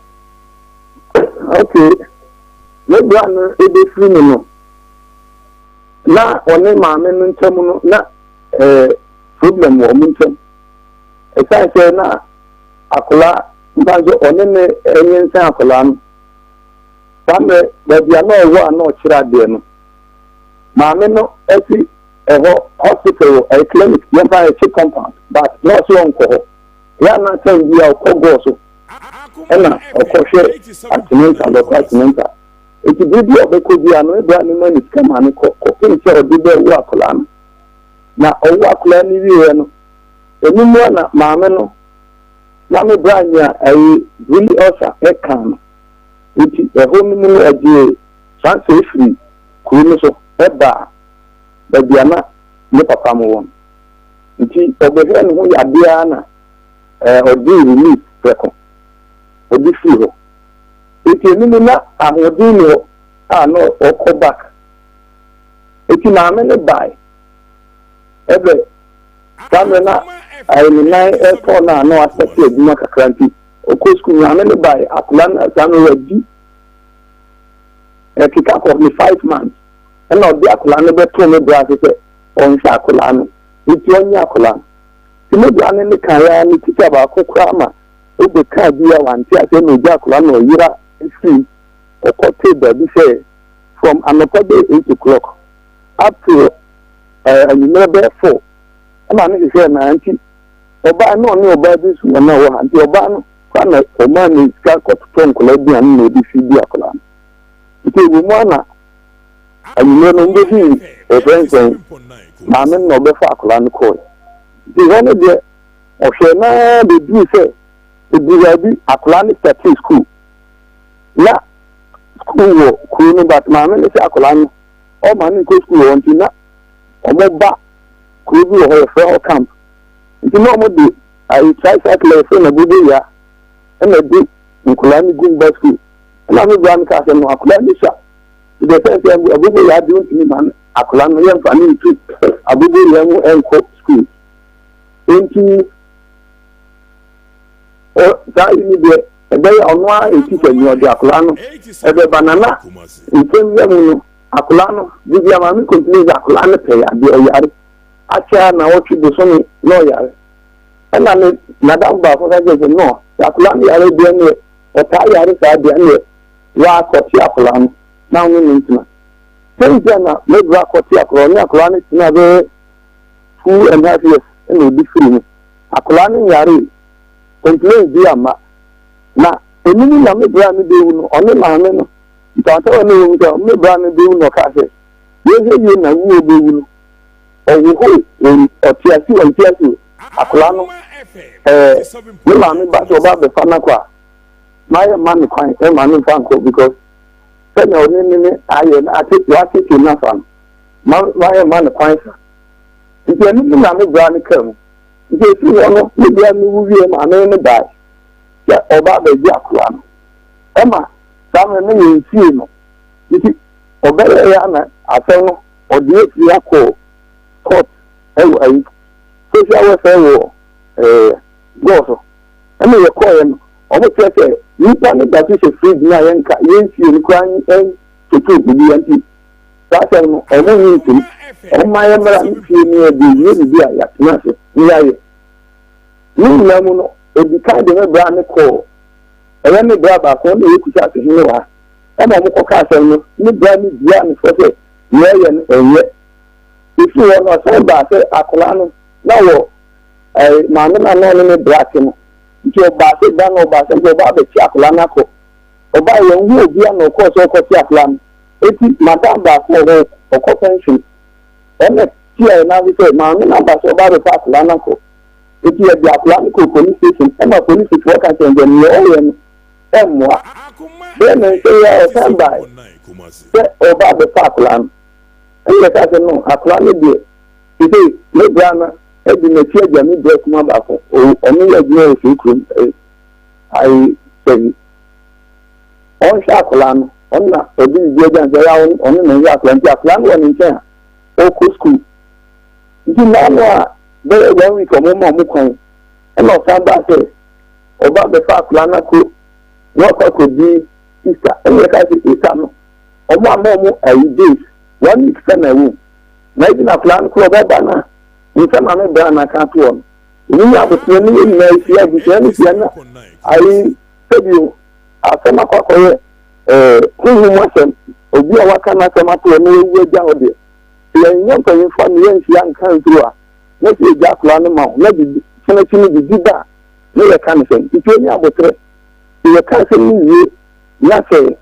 Okay, ne bra no ɛbɛfiri mu no, na ɔne maame no ntam no na problem wɔ ɔmo ntam. Ɛsan sɛ na akwadaa mpa nso ɔne ne nyinsɛn akwadaa no. Saa mmerɛ baabi a na ɔwɔ a na ɔkyerɛ adeɛ no, maame no ɛsi ɛhɔ hospital, ɛyɛ clinic, yɛmfa ɛkyi compound, but na ɔsɛ ɔnkɔ hɔ. Yɛ anaasɛn bi a ɔkɔ gɔɔ so ɛna ɔkɔhwɛ antenatal, ɔkɔ antenatal. Eti bere bi a ɔbɛkɔ bi a no ebra ne ma ne sika ma ne kɔ kɔpem sɛ ɔde bɛwo akwadaa no. Na ɔwo akwadaa no wieɛ no, ɛno mu a na maame no na me bra nya ɛyi really ulcer ɛka no. Nti ɛhɔ no mu no ɛgyee transfer efiri kuro no so ɛbaa baabi a na ne papa mo wɔ no. Nti ɔbɛhwɛ ne ho yadeɛ ara na ɔgye relief prɛko ɔde firi hɔ. Nti ɛno mu na ahoɔden ni hɔ a na ɔkɔ back. Nti maame no bae ɛbɛ saa mmerɛ na Ayɛ ne nan ɛtɔ no a na wasɛte adwuma kakra nti ɔkɔ sukuu. Maame no bae, akwadaa no saa no wadi ɛkeka kɔ ne 5 months, ɛna ɔde akwadaa no bɛto me bra ase sɛ ɔnhwɛ akwadaa no, nti ɔnyɛ akwadaa no. Nti me bra no ne kan ya ne tikya baako koraa ma obɛka bi a wante aseɛ na ɔgya akwadaa no, ɔyera firi ɔkɔte baabi sɛ from anɔpa bɛyɛ 8 o'clock up to anwummerɛ bɛyɛ 4, ɛma ne hwehwɛ na nti ɔbaa na ɔne ɔbaa bi nso wɔ na wɔ ha, nti ɔbaa no kora na ɔmaa ne sika kɔtotɔ nkwadaa aduane na ɔde fi di akwadaa no. Nti ewu mu ana anwummerɛ no mbɛhu ɛfrɛ nsɛn maame no na ɔbɛfa akwadaa no kɔɛ. Nti hɔ no deɛ, ɔhwɛ naa bɛduru sɛ ɛduru baabi akwadaa no start school na school wɔ kuro no, but maame no sɛ akwadaa no ɔma no nkɔ school wɔ, nti na ɔmo ba kuro bi wɔ hɔ yɛfrɛ hɔ Camp, nti na ɔmo de ayi tricycle a yɛfrɛ no aboboyaa ɛna de nkwadaa no gu ba school. Ɛna me bra no kaa sɛ no akwadaa no sua nti ɛsɛ sɛ aboboyaa de ntumi ma no akwadaa no yɛmfa ne ntu aboboyaa mu ɛnkɔ school. Nti ɔ saa yi ni deɛ ɛbɛyɛ ɔno ara eti sɛ nea ɔde akwadaa no ɛbɛba nana nsɛm yɛ mu no, akwadaa no bibi a maame complain sɛ akwadaa no pɛ yadeɛ, ɔyare akyɛ na ɔtwe bosome na ɔyare. Ɛna ne madam baako ka kyerɛ sɛ no, sɛ akwadaa no yare deɛ neɛ ɔtaa yare saa deɛ neɛ waakɔte akwadaa no na ɔne ne ntena. Sɛnti a na mɛbura akɔte akwadaa, ɔne akwadaa no tena bɛyɛ 2.5 years ɛna ɔdi firi mu, akwadaa no yare complain bi ama na enum na me bra no bɛwu no, ɔne maame no ntawatawa no wɔ mu sɛ me bra no bɛwu no, ɔkaa sɛ yɛhwɛ yie na wuo bɛwu no ɔwoho ɔte ase ɔnte ase akwadaa no ne maame ba sɛ ɔba abɛfa no akɔ a, mayɛ ma ne kwan ɛma ne nfa nkɔ, because sɛnea ɔne ne ne ayɛ no ate watete n'afa no ma mayɛ ma ne kwan sa. Nti ɛno mu na me bra no kaa mu. Nti esi hɔ no, me bra no wu wie, maame no bae sɛ ɔba abɛgye akwadaa no, ɛma saa mmerɛ no yɛn fie no nti ɔbɛyɛ yɛ ana asɛm no ɔde afiri akɔ court ɛwɔ ayi social welfare wɔ gɔɔ ɛna yɛkɔɔɛ no, ɔmo kyerɛ sɛ nipa no da so hyɛ fridge no a yɛnka yɛnsie no koraa ntoto obi. Nti saa asɛm no ɔmo nyi ntom, ɔmo ma yɛ mmara ne fie ne yɛde wie bibi a yɛatena ase ne yɛayɛ ne nyinaa mu no. Odi kan de me bra ne kɔɔ ɛyɛ me bra baako na ɛyɛ kusa ase hene wɔ ha, ɛna ɔmo kɔka asɛm no ne bra ne bia ne fɔ sɛ nea ɛyɛ no ɛnyɛ. Efiri hɔ no ɔsan baa sɛ akwadaa no na wɔ maame no a na ɔne ne bra te no, nti ɔbaa sɛ da na ɔbaa sɛ nti ɔbaa abɛkye akwadaa no akɔ. Ɔbaa yɛn ho obi a na ɔkɔɔ sɛ ɔkɔkye akwadaa no, eti madam baako wɔ hɔ ɔkɔ pension, ɛna tia yɛn n'ase sɛ maame no aba sɛ ɔbaa abɛfa akwadaa no akɔ. Eti yɛde akwadaa no kɔ police station, ɛma polisifoɔ ka kyerɛ sɛ nea ɔyɛ no ɛmmoa bɛyɛ ne nsa yi a. Ɔsan baa sɛ ɔba abɛfa akwadaa no, ɛna yɛka sɛ no akwadaa no deɛ sese ne bra no ɛde n'akyi agya me bra kuma baako, ɔno yɛ adwuma wɔ sɛ kurom ayi sɛbi ɔnhwɛ akwadaa no, ɔno na ɔde biribi agya nsɛ ɛyɛ ɔno na ɔhwɛ akwadaa. Nti akwadaa no wɔ ne nkyɛn a ɔkɔ sukuu, nti naano a bɛyɛ one week ɔmo ma ɔmo kwan, ɛna ɔsan baa sɛ ɔba bɛfa akwadaa no akɔ na ɔkɔ akɔdi Easter. Ɛna yɛka sɛ Easter no ɔmo ama ɔmo ayi days one week sɛ na ɛwɔ mu na ebi na akwadaa no korɔ ɔbɛba na nsa maame bra na aka ato hɔ no ɔmo nya abotire ne yɛn nyinaa ehyia abusua no hyia na ayi sɛbi asɛm akɔ akɔyɛ huhum asɛm. Obi a waka n'asɛm ato hɔ na wawu agya hɔ deɛ, yɛn nyɛ mpanyinfoɔ a ne yɛn nhyia nka nsoro a na sɛ egya akwadaa no ma wo na bibi kyɛnɛkyi no bibi ba a na yɛka ne sɛn? Nti onye abotire sɛ yɛka asɛm no wie na sɛ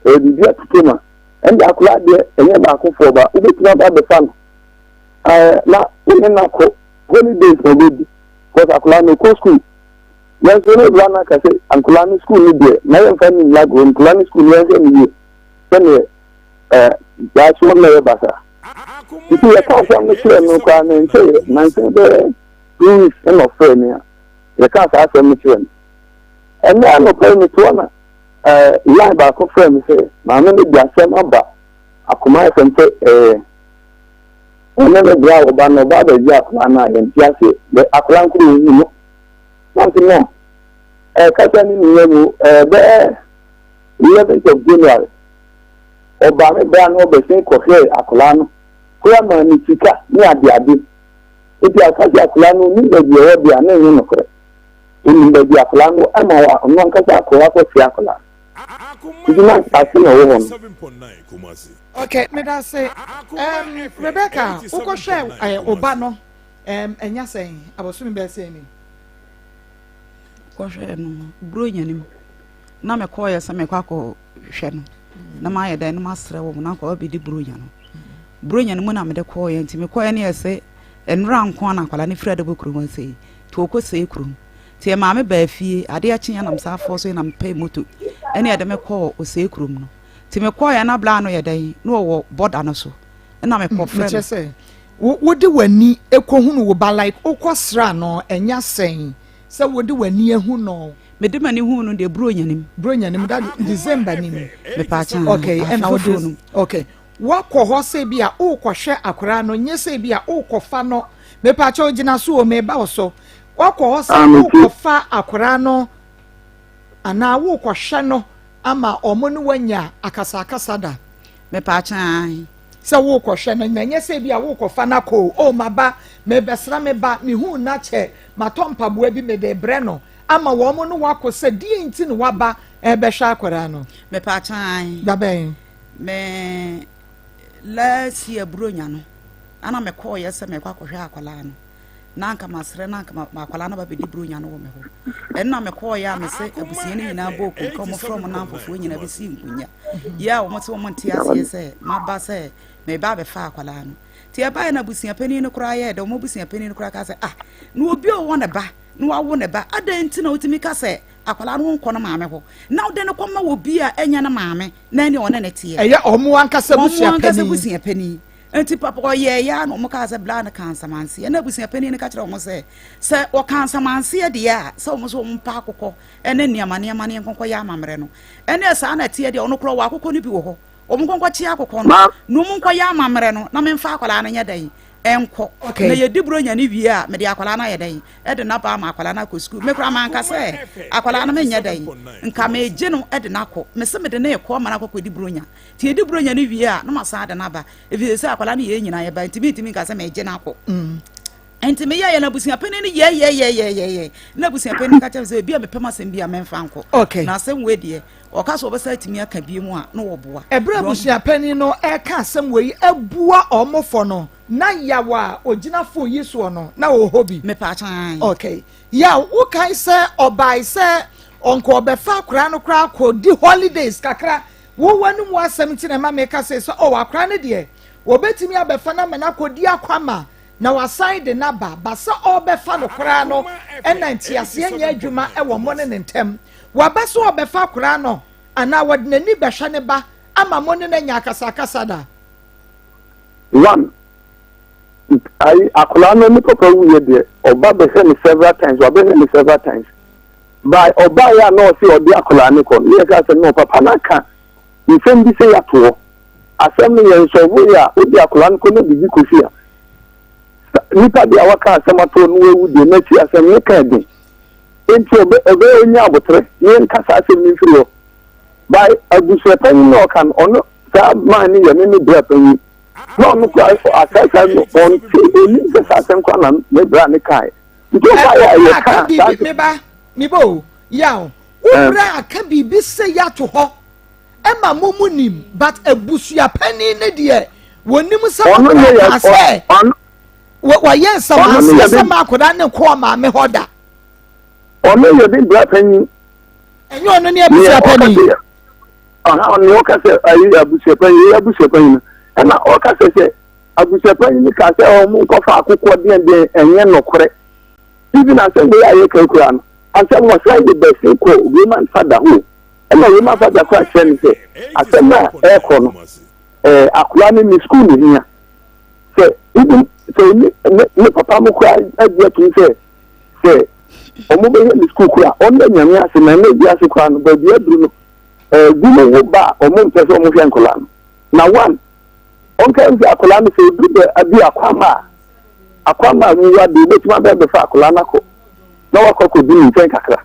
biribi atoto ma ɛnde akwadaa deɛ ɛnyɛ baakofoɔ ba wobɛtumi aba abɛfa no na wo ne no akɔ holidays na ɔbɛdi, because akwadaa no kɔ school. Yɛn nso ne bra no aka sɛ nkwadaa no school no deɛ na yɛmfa no nyina agorɔ, nkwadaa no school no yɛnhwɛ no yie sɛneɛ daakye wɔn na yɛ basa. Nti yɛka asɛm no kyerɛ no koraa no nkyɛ nansa bɛyɛ 2 weeks ɛna ɔfrɛ me a yɛka saa asɛm no kyerɛ no. Ɛnɛ anɔpa yi metoa na line baako frɛ me sɛ maame no de asɛm aba Akoma FM sɛ Ɔne ne bra a ɔba no ɔba abɛgye akwadaa no a yɛnte aseɛ. Bɛ akwadaa no koraa ɔnhu no. Na nso no ɛkasa ne nua mu ɛbɛyɛ 11th of January ɔba me bra no ɔbɛsen kɔhwɛɛ akwadaa no koraa maa ne sika ne adeade. Nti aka sɛ akwadaa no ɔnim baabi ɔwɔ deɛ a na ɛnyɛ nokorɛ. Ɔnim baabi akwadaa no wɔ ɛma ɔno ankasa akɔɔ akɔhwɛ akwadaa no. Nti na asase na ɛwɔ hɔ no. Okay, medase. Um, Rebecca, wokɔhwɛ eh, oba no um, ɛnya sɛn abosome bɛɛ sɛn ni? Kɔhwɛ no buronya no mu na mekɔɔyɛ sɛ mekɔ akɔhwɛ no na mayɛ dɛn na masrɛ wɔ mu na nkɔ abɛdi buronya no buronya no mu na mede kɔɔyɛ nti mekɔɔyɛ ne yɛ sɛ nnora nko a na akwadaa no firi adabɔ kurom ase yi nti wɔkɔ sɛe kurom nti yɛ maame baa fie adeɛ kyeeɛ nam saa afɔ so yɛ nam pɛɛ moto ɛne ɛde me kɔɔ ɔsɛe kurom no Nti me kɔɔɛ na bla no yɛ dɛn na ɔwɔ bɔda no so ɛna me kɔ frɛ no. Mekyerɛ sɛ wode w'ani kɔhunu wo ba like wokɔ sra no ɛnya sɛn sɛ wode w'ani ahu no. Mede m'ani huu no deɛ Buronya nim. Buronya nim that December nim. Mepaakyɛn okay ɛna wode okay wakɔ hɔ sɛ bi a wokɔhwɛ akwaraa no nyɛ sɛ bi a wokɔfa no mepaakyɛw gyina so o meba wo so wakɔ hɔ sɛ wokɔfa akwaraa no anaa wokɔhwɛ no ama ɔmo ne wo anya akasakasa da? Mepaakyɛ aane. Sɛ worekɔhwɛ no, na ɛnyɛ sɛ ebia worekɔfa no akɔ o, oh maba, merebɛsra me ba, mehuu no akyɛ, matɔ mpaboa bi mede rebrɛ no, ama wɔn ne wo akɔ sɛ deɛn nti na woaba rebɛhwɛ akwadaa no? Mepaakyɛ aane. Da bɛn? Me last year Buronya no, ana mekɔɔyɛ sɛ merekɔ akɔhwɛ akwadaa no. na anka masrɛ na anka ma akwadaa no ba bɛdi buronya no wɔ me hɔ. Ɛno na mekɔɔeɛ a mese abusua no nyinaa bɔɔ konka, wɔfrɛ wɔn nnamfofoɔ nyinaa bɛsii nkonya. Yɛ a wɔn se wɔn nte aseɛ sɛ maba sɛ meba abɛfa akwadaa no. Nti ɛbaeɛ na abusua panin no koraa yɛɛ dɛ, wɔn abusua panin no koraa kaa sɛ ah, na obi a ɔwɔ ne ba na wawo ne ba, adɛn nti na wotumi ka sɛ akwadaa no nkɔ ne maame hɔ na wode no kɔma obi a ɛnyɛ ne maame na ɛne ɔne ne teɛ. Ɛyɛ wɔn ankasa busua panin. Wɔn ankasa busua panin. Enti papa ɔyɛeɛ ara na wɔkaa sɛ bla no kaa nsamanseɛ. Na abusuapanin no ka kyerɛɛ wɔn sɛ, sɛ ɔkaa nsamanseɛ deɛ a, sɛ wɔn nso wɔmpa akokɔ ne nneɛma nneɛma ne nkɔnkɔyɛ amammerɛ no. Ɛnneɛ saa na ɛteɛ deɛ, ɔno koraa ɔwɔ akokɔ no bi wɔ hɔ. Wɔn nkɔnkɔkye akokɔ no na wɔn nkɔyɛ amammerɛ no na memfa akwadaa no nyɛ dɛn nkɔ. Okay. Na yɛdi Buronya no wie a, mede akwadaa no ayɛ dɛn de no aba ama akwadaa no akɔ sukuu. Me koraa manka sɛ akwadaa no menyɛ dɛn, nka megye no de no akɔ. Mese mede no rekɔ ama no akɔkɔdi Buronya. Nti yɛdi Buronya no wie a, na masan de no aba. Ɛfiri sɛ akwadaa no yɛ yɛn nyinaa yɛn ba, nti mentumi nka sɛ megye no akɔ. Nti meyɛeɛ no abusuapanin no yɛɛyɛɛyɛɛyɛɛ na abusuapanin no ka kyerɛ me sɛ ebi a mepɛ m'asɛm bi a memfa nkɔ. Okay. Na asɛm wei deɛ ɔka sɛ ɔbɛsa atumi aka bi mu a na ɔboa. Ɛberɛ a abusuapanin no reka asɛm wei abua wɔn fɔ no, na Yaw a ɔgyina fon yi soɔ no, na ɔwɔ hɔ bi. Mepaakyɛw. Okay. Yaw, wokae sɛ ɔbae sɛ ɔnka ɔbɛfa akwadaa no koraa akɔdi holidays kakra Wo w'anom asɛm nti na ɛma meka sei sɛ, Oh, akwadaa no deɛ, wɔbɛtumi abɛfa no ama no akɔdi akwamma na wasan de no aba. Ba sɛ ɔrebɛfa no koraa no, ɛna nteaseɛ nyɛ adwuma wɔ mo ne ne ntam. Waba sɛ ɔrebɛfa akwadaa no anaa wɔde n'ani bɛhwɛ ne ba ama mo ne no anya akasakasa da? One, ayi, akwadaa no ne papa wuiɛ deɛ, ɔba bɛhwɛ no several times, wabɛhwɛ no several times. By ɔbaeɛ a na ɔse ɔde akwadaa no kɔ no, na yɛka sɛ no papa no aka nsɛm bi sɛ yɛato hɔ. Asɛm no yɛn nsɔlvoeɛ a wode akwadaa no kɔ na biribi kɔsi a, nipa deɛ a waka asɛm ato hɔ no wawu deɛ n'akyi asɛm no ka den. Enti ɔbɛ ɔbɛyɛ ɔnya aboterɛ na yɛnka saa asɛm no mfiri hɔ. By abusua panyin na ɔka no, ɔno saa man no yɛ me me bra panyin. Na ɔno koraa asɛe no ɔnte ɔnim sɛ saa asɛm koraa na me bra ne kaeɛ. Nti ɔba yɛ a yɛ ka saa. Me ba, me ba o, yaw, wo bra aka biribi sɛ yɛato hɔ ɛma mo mu nim but abusua panin ne deɛ wɔnim sɛ mo bra kaa sɛ wɔyɛ nsɛm sɛ ma akwadaa ne kɔ maame hɔ da. Ɔno yɛ ne bra panyin. Ɛnyɛ ɔno ne abusua panin. Ɔha ɔno ɔka sɛ ayi abusua panyin yɛ abusua panyin no ɛna ɔka sɛ sɛ. Abusuapanyin no kaa sɛ wɔn nkɔfa akokɔ deɛndeɛn ɛnyɛ nɔkorɛ. Even asɛm wei a yɛka yi koraa no, asɛm no ɔsan de bɛsen kɔ Roman fada hɔ o. Ɛna Roman fada koraa kyerɛ no sɛ asɛm no a ɛrekɔ no, ɛɛ akwadaa no ne sukuu na ehia. Sɛ even sɛ ne ne ne papa mo koraa agye atum sɛ sɛ wɔn bɛhwɛ ne sukuu koraa ɔnda nyame ase na ɛna ewiase koraa no baabi aduru no ɛɛ gu no wo ba a wɔn mpɛ sɛ wɔn hwɛ nkwadaa no. Na one. Ɔnka nti akwadaa no sɛ edu bɛ abi akwama a akwama a wuwa de obetumi abɛ bɛfa akwadaa no akɔ na wakɔ akɔdi ne nkyɛn kakra.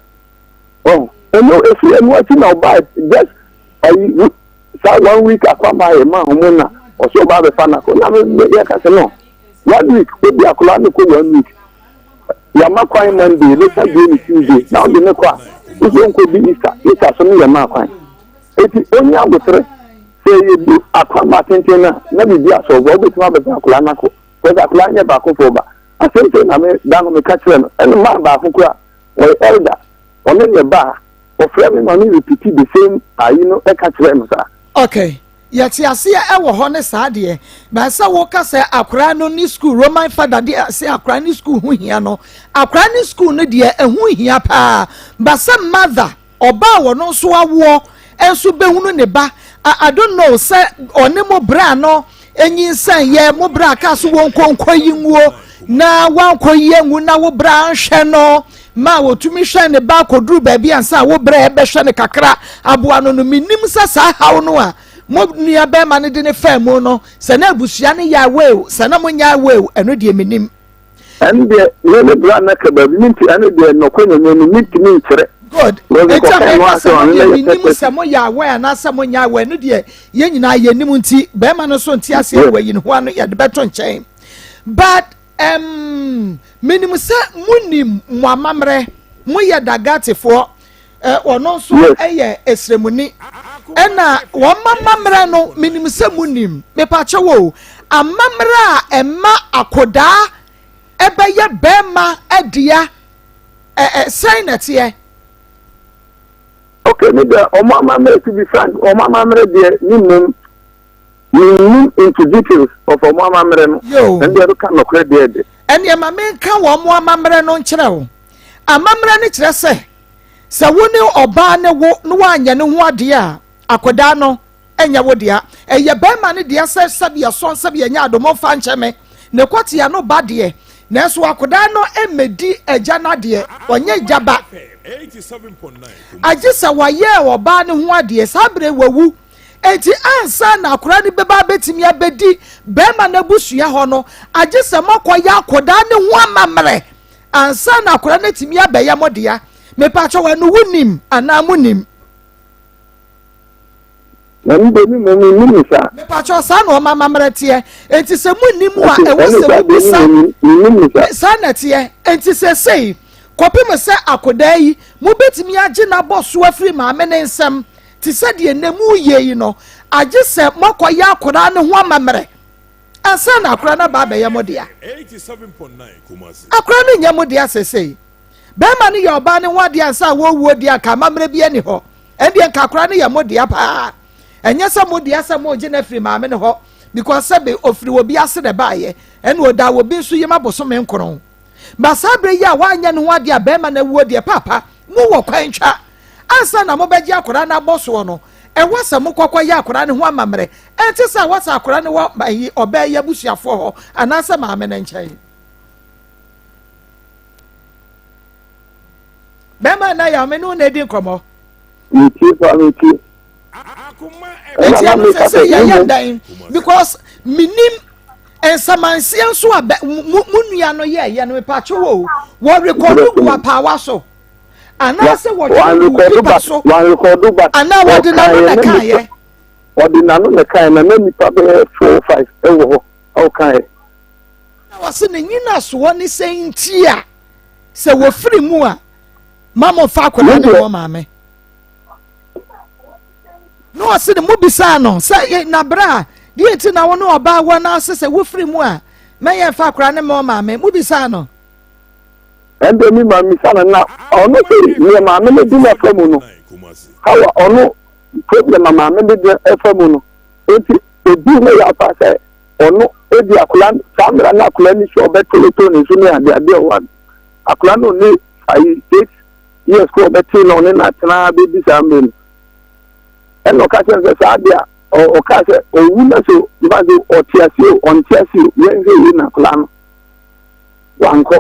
Ɔn ɛno efi ɛno akyi na ɔbaa just ayi saa one week akwama yɛ ma wɔn na ɔsɛ ɔbaa bɛfa no akɔ na yɛ ka sɛ no one week obi akwadaa no kɔ one week yɛama kwan Monday later bie ne Tuesday na ɔde ne kɔ a wosɛ nkɔ bi Easter Easter so no yɛ maa kwan. Enti ɔnnya aboterɛ. Sɛ yɛdu akwamma tenten no a, na biribi asɔ hɔ a, wobɛtumi abɛfa akwadaa no akɔ. Because akwadaa no nyɛ baakofoɔ ba. Asɛm sei na me da no meka kyerɛɛ no. Ɛna maa baako koraa, ɔyɛ elder, ɔne ne ba a, ɔfrɛ me ma me repeat the same ayi no ɛka kyerɛɛ no saa. Okay, yɛte aseɛ ɛwɔ hɔ ne saa deɛ, but sɛ woka sɛ akwadaa no ne school, Roman father deɛ sɛ akwadaa ne school ho hia no, akwadaa ne school no deɛ ɛho hia paa, but sɛ mother Ɔba a ɔno nso awoɔ nso bɛhunu ne ba. I, I don't know sɛ ɔne mo bra no nyinsɛn yɛ mo bra ka so wɔn nkɔnkɔ yi nguo na wankɔ yi angu na wo bra nhwɛ no ma wɔtumi hwɛ ne ba akɔduru baabi ansa wo bra ɛbɛhwɛ no kakra aboa no no menim sɛ saa haw no a mo nua bɛrima no de ne faa mu no sɛ na abusua no yɛ away sɛ na mo nyɛ away ɛno deɛ menim. Ɛno deɛ me ne bra na ka baabi me nti ɛno deɛ nɔkɔ nyame no mentumi nkyerɛ. Good. Nti a meka sɛ mo deɛ menim sɛ moyɛ aware anaasɛ monyɛ aware no deɛ yɛn nyinaa yɛnim nti bɛrima no nso nte aseɛ wɔ ayi ne ho ano yɛde bɛto nkyɛn but um, menim sɛ monim mo amammerɛ moyɛ dagatefoɔ ɔno nso yɛ esremuni ɛna wɔn amammerɛ no menim sɛ monim mepakyɛ wo amammerɛ a ɛma akodaa ɛbɛyɛ bɛrima ɛdea ɛ sɛn na ɛteɛ. Okay, me deɛ ɔmo amammerɛ to be frank ɔmo amammerɛ deɛ ne mmom mennim into details of ɔmo amammerɛ no ɛno deɛ ɛbɛka nɔkorɛ deɛ de. Ɛnneɛ ma menka wɔn amammerɛ no nkyerɛ wo. Amammerɛ no kyerɛ sɛ, sɛ wo ne ɔbaa no wo na woanyɛ ne ho adeɛ a, akwadaa no nyɛ wo dea. Ɛyɛ barima no dea sɛ sɛbi ɛsɔn sɛbi ɛnyɛ adom ɔmfa nkyɛ me. Ne kɔtea no ba deɛ, nanso akwadaa no mmɛdi agya no adeɛ, ɔnyɛ agya ba. Agye sɛ wayɛ ɔbaa no ho adeɛ, saa berɛ wawu. Enti ansa na akwadaa no bɛba abɛtumi abɛdi barima no abusua hɔ no, agye sɛ moakɔyɛ akwadaa no ho amammerɛ ansa na akwadaa no atumi abɛyɛ mo dea. Mepakyɛw, ɛno wonim anaa monim? Na me deɛ me mmom mennim no saa. Mepakyɛw, saa na wɔn amammerɛ teɛ. Enti sɛ monnim a, ɛwɔ sɛ mobisa. Mennim no saa. Saa na ɛteɛ. Enti seesei, kɔpem sɛ akwadaa yi, mobɛtumi agye no abɔ so afiri maame no nsam, te sɛ deɛ nnɛ moreyɛ yi no, agye sɛ moakɔyɛ akwadaa no ho amammerɛ ansa na akwadaa no aba abɛyɛ mo dea. Akwadaa no nyɛ mo dea seesei. Bɛrima no yɛ ɔbaa no ho adeɛ ansa a wɔrewuo deɛ anka amammerɛ bi ani hɔ. Ɛndeɛ nka akwadaa no yɛ mo dea paa. Ɛnyɛ sɛ mo dea sɛ moregye no afiri maame no hɔ because sɛbe ɔfiri obi ase na ɛbaeɛ ɛna ɔdaa obi nso yam abosome nkron. Ba saa berɛ yi a wanyɛ ne ho adeɛ a bɛrima no awuo deɛ paapa mowɔ kwan twa. Ansa na mobɛgye akwadaa no abɔ soɔ no, ɛwɔ sɛ mokɔ kɔyɛ akwadaa no ho amammerɛ. Ɛnte sɛ ɛwɔ sɛ akwadaa no wɔ ayi ɔbaa yi abusuafoɔ hɔ anaasɛ maame no nkyɛn. Bɛrima na yɛ ɔme ne wo na edi nkɔmmɔ. Metie paa metie. Eti ɛno sɛ sɛ yɛyɛ dɛn because menim nsamanseɛ nso a mo nua no yɛɛyɛ no mepatwo wo wɔ rekɔdo gu apaawa so. Anaasɛ wɔtwerɛ guu pepa so anaa wɔde n'ano na ɛkaeɛ? Wɔde n'ano na ɛkaeɛ na na nnipa bɛyɛ four five wɔ hɔ a wɔkaeɛ. Na wɔse ne nyinasoɔ ne sɛ nti a sɛ wɔfiri mu a ma momfa akwadaa no wɔ maame. Na wɔse ne mobisaa no sɛ na berɛ a deɛ nti na wo ne ɔbaa wɔ no ase sɛ wofiri mu a mɛyɛ mfa akwadaa no ma maame mobisaa no. Ɛnde me maame bisa no na ɔno se neɛ maame no de no afa mu no hawa ɔno problem a maame no de afa mu no enti odi ne yaw paa sɛ ɔno ebi akwadaa saa mmerɛ no akwadaa ni so ɔbɛtoleto ne so ne ade ade ɔwa akwadaa no ne ayi eight years kɔ ɔbɛte na ɔne na atena bɛdi saa mmerɛ no ɛna ɔka kyerɛ sɛ saa deɛ ɔka sɛ ɔwu na so mba sɛ ɔte ase o ɔnte ase o yɛnhwɛ yie na akwadaa no wankɔ.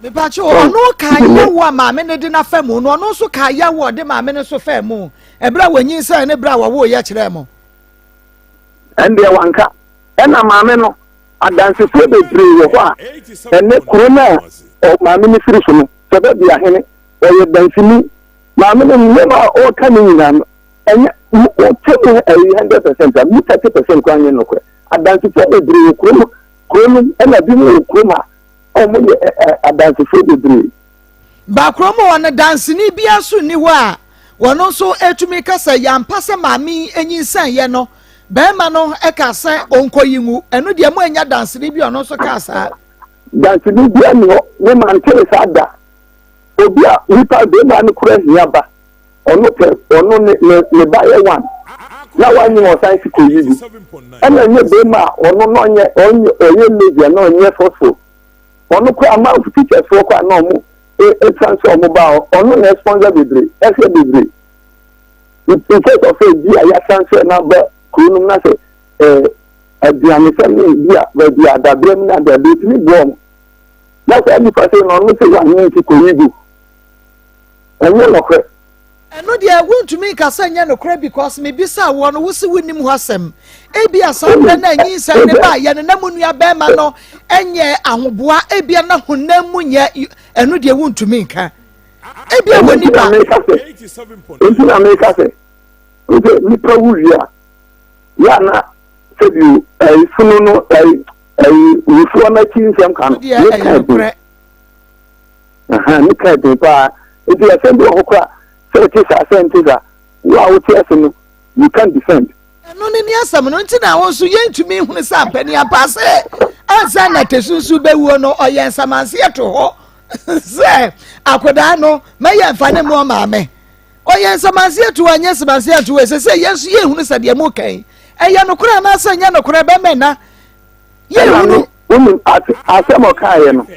Mepakyɛ o, ɔno kaa yaw a maame no de no afa mu no, ɔno nso kaa yaw a ɔde maame no nso faa mu ɛberɛ a wɔnyinsɛn ne berɛ a wɔwoo yɛ kyerɛɛ mo. Ɛndeɛ wanka. Ɛna maame no, adansefoɔ bebree wɔ hɔ a, ɛnɛ kuro no a maame no firi so no, sɛ bɛbi ahene, ɔyɛ dansini. Maame no nneɛma a ɔreka ne nyinaa no, ɛnyɛ wote mu ɛyi 100% a, mu 30% koraa nyɛ nokorɛ. Adansefoɔ bebree wɔ kuro no kuro no ɛna bi mu wɔ kurom a wɔn yɛ adansefoɔ bebree. Ba kurom hɔ no, danseni biara nso nni hɔ a wɔn nso tumi ka sɛ yɛampa sɛ maame yi nyinsɛneeɛ no, barima no kaa sɛ ɔnkɔyi ngu. Ɛno deɛ moannya danseni bi a ɔno nso kaa saa. Danseni biara nni hɔ, me mantee saa da. Obi a nipa barima no kura hia ba, ɔno pɛ, ɔno ne ne ne ba yɛ one, na wanyem ɔsan si kɔyi bi. Ɛna nyɛ barima a ɔno na ɔnyɛ ɔnyɛ ɔyɛ lazy na ɔnyɛ forceful. Ɔno koraa amanfo teachers foɔ koraa na ɔmo transfer ɔmo ba hɔ, ɔno na ɛsponsor bebree, ɛhwɛ bebree. In case of sɛ bi a yɛatransfer no aba kuro no mu na sɛ ɛɛ aduanesɛm ne bi a baabi a dabrɛ mu na ade ade etumi boa ɔmo. Na saa nipa sɛ na ɔno sɛ wanyɛ nti kɔyi gu. Ɛnyɛ nɔkorɛ. Ɛno deɛ wontumi nka sɛ nyɛ nokorɛ because mebisaa woɔ no wose wonnim ho asɛm. Ebia saa berɛ no a nyinsɛn no baeɛ no na mo nua bɛrima no nyɛ ahoboa, ebia na honam mu nyɛ, ɛno deɛ wontumi nka. Ebia wɔni ba. Nti na meka sɛ, sɛ nipa wu wie a, yɛ a na sɛbi ɛyi funu no ɛyi ɛyi wufoɔ n'akyi nsɛm ka no, ne ka ɛden. Ahaa, ne ka den paa. Nti asɛm bi wɔ hɔ koraa, sɛ ɛte saa, sɛ ɛnte saa, wo a wote ase no, you can't defend. Ɛno ne ne asɛm no nti na wo nso yɛntumi nhunu sɛ ampani ampa sɛ ansa na Tesunsu bɛwuo no ɔyɛ nsamanseɛ to hɔ sɛ akwadaa no mɛyɛ mfa ne mmoa maame. Ɔyɛ nsamanseɛ to hɔ anyɛ nsamanseɛ to hɔ ɛsɛ sɛ yɛn nso yɛhunu sɛ deɛ mo kan ɛyɛ nokorɛ anaasɛ ɛnyɛ nokorɛ bɛmɛ na Yɛnhunu. Wonim, asɛm a ɔkaeɛ no,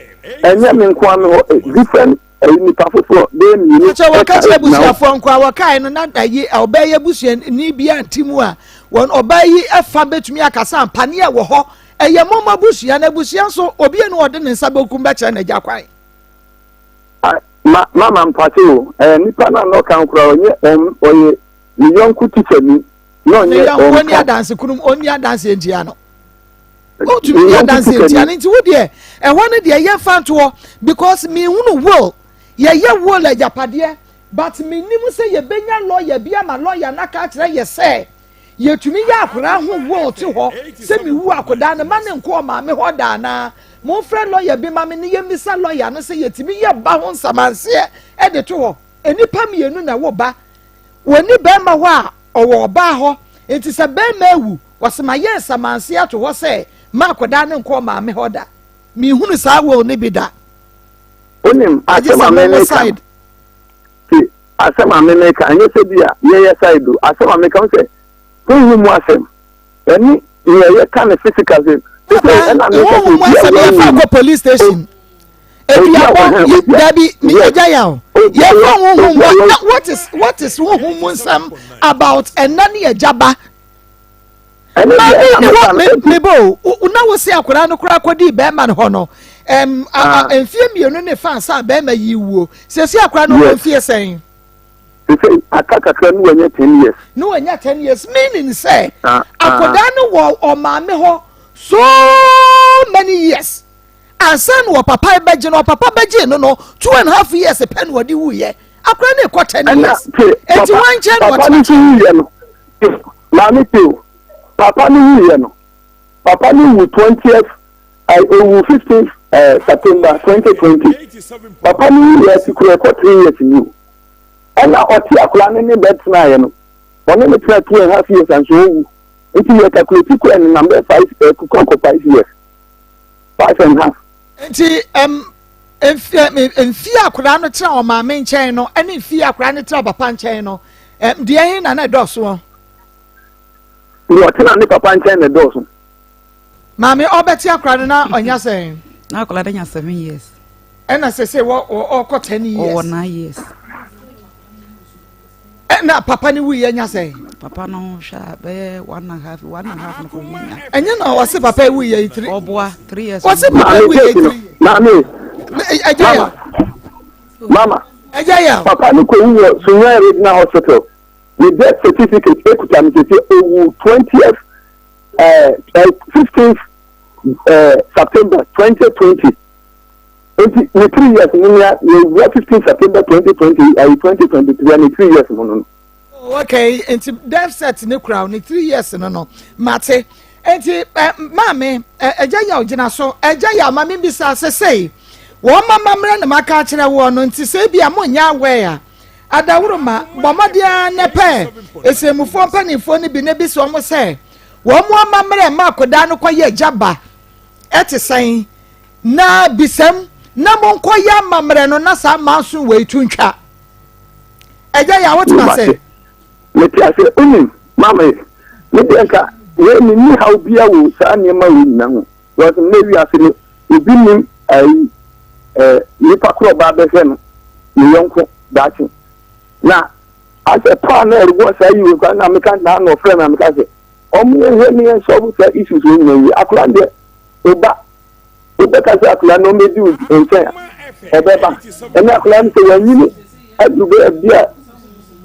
ɛnyɛ me nko ara me hɔ, eh, different eh, nipa foforɔ bɛyɛ mmienu. Kyɛ wɔka kyerɛ abusuafoɔ nko a wɔkae no na ayi ɔbaa yi abusuani bi ante mu a wɔn ɔbaa yi ɛfa bɛtumi akasa ampaneɛ wɔ hɔ ɛyɛ mɔmɔ abusua na abusua nso obi enu ɔde ne nsa benkum bɛkyerɛ n'agya kwan. Ma mama mpate o ɛɛ nipa na na ɔka nkora ɔnyɛ ɔyɛ ne yɔnko tikya ni na ɔnyɛ ɔnka. Ne yɔnko adanse kunum ɔnni adanse ntia no. Wotumi di adanse ntia no nti wo deɛ ɛhɔ no deɛ yɛmfa ntoɔ because mehunu will yɛyɛ will agyapadeɛ but menim sɛ yɛbɛnya lawyer bi ama lawyer no aka akyerɛ yɛ sɛ yɛtumi yɛ akwadaa ho will te hɔ sɛ mewu akwadaa no ma ne nkɔ ɔmaame hɔ da anaa momfrɛ lawyer bi ma me ne yɛmmisa lawyer no sɛ yɛtumi yɛ ba ho nsamanseɛ de to hɔ nnipa mmienu na ɛwo ba Wɔnni barima hɔ a, ɔwɔ ɔbaa hɔ. Enti sɛ barima awu, wɔse mayɛ nsamanseɛ ato hɔ sɛ mma akwadaa no nkɔ ɔmaame hɔ da. Menhunu saa will no bi da. Wonim, Agye asɛm sɛ a mo mo memeka no, side. te asɛm a memeka, ɛnyɛ sɛ bi a yɛyɛ side o, asɛm a meka, wo sɛ honhom mu asɛm, ɛne nea yɛka no physical sɛ, Papa, ɛna meka sɛ honhom mu obi a asɛm yɛfa wawu no, kɔ police station. Aduabɔ, dabi, mi agya ya o. Yɛfa honhom mu, na what is what is honhom mu nsɛm about ɛna ne agya ba? Maame ne hɔ me me bo o, na wo se akwadaa no koraa kɔdii bɛrima no hɔ no, ɛm mfie mmienu ne fa ansa bɛrima yi wuo. Sɛsi akwadaa no wɔ mfie sɛn? Sɛ aka kakra ne wanya 10 years. Ne wanya 10 years meaning sɛ akwadaa no wɔ ɔmaame hɔ so many years. Ansa na ɔpapa rebɛgye no, ɔpapa bɛgyee no no, 2½ years pɛ na ɔde wuiɛ. Akora no rekɔ 10 years. Enti wɔn nkyɛn na papa no nso wuiɛ no, maame te o, papa no wuiɛ no, papa no wu 20th, owu 15th September 2020. Papa no wuiɛ akyi koraa ɛkɔ 3 years ni o. Ɛna ɔte akora no ne bɛtenaeɛ no, ɔne ne tena 2½ years anso owu. Nti yɛ calculate koraa no nam bɛ 5, ɛkokɔ akɔ 5 years. 5½. Nti ɛm mfie mfie akwadaa no tena ɔmaame nkyɛn no ɛne mfie akwadaa no tena papa nkyɛn no ɛm deɛ he na na ɛdɔɔso? Deɛ ɔtena ne papa nkyɛn na ɛdɔɔso. Maame ɔbɛte akwadaa no na ɔnya sɛn? Na akwadaa no nya 7 years. Ɛna sese wɔ ɔkɔ 10 years. Ɔwɔ 9 years. Ɛna papa no wuyɛ nya sɛn? Papa no hwɛ a bɛyɛ 1½, 1½ no kò nya. Ɛnyɛ na ɔse papa yi wuyɛ yi three. Ɔboa 3 years. Ɔse papa yi wuyɛ yi 3 years. Maame. Ɛgya ya. Mama. Ɛgya ya. Papa no kò wu wɔ Sunyani Regional Hospital. Ne death certificate ekuta mi sese owu 20th. ɛɛ 15th September 2020. Nti ne 3 years no nea yɛwura 15 September 2020 ayi 2023 ne 3 years mu no. Oh, okay, nti death cert ne kura ne 3 years no mate. Nti maame, ɛgya yɛ ɔgyina so, ɛgya yɛ ama mi bisa sɛsɛyi wɔn mama mmerɛ na maka akyerɛ wɔn no. Nti sɛ ebi a mo nyɛ aware a, adaworo ma bɔ mmɔden ne pɛ esemufoɔ mpanimfoɔ no bi ne bi sɛ wɔn sɛ wɔn mo amammerɛ ma akwadaa no kɔ yɛ agya ba ɛte sɛn, na bisam na mo nkɔ yɛ amammerɛ no na saa manso wɔ etu ntwa. Ɛgya yɛ awotena sɛ. Mete ase. Onim maame, me deɛ nka wei me ni haw bia wɔ saa nneɛma wei nyina ho, because nnɛ wiase no obi nim ayi nipa korɔ ɔba abɛhwɛ no ne yɔnko daakye na asɛ paa na ɛrebɔ saa yi wei kwa na meka na na ɔfrɛ me a, meka sɛ ɔmo yɛhwɛ ne yɛn sɔbo saa issues wei nyina wie. Akora deɛ ɔba wobɛka sɛ akora no ɔmɛdi wo nkyɛn a, ɔbɛba. Ɛne akora no sɛ wanyini aduru bɛɛ bi a,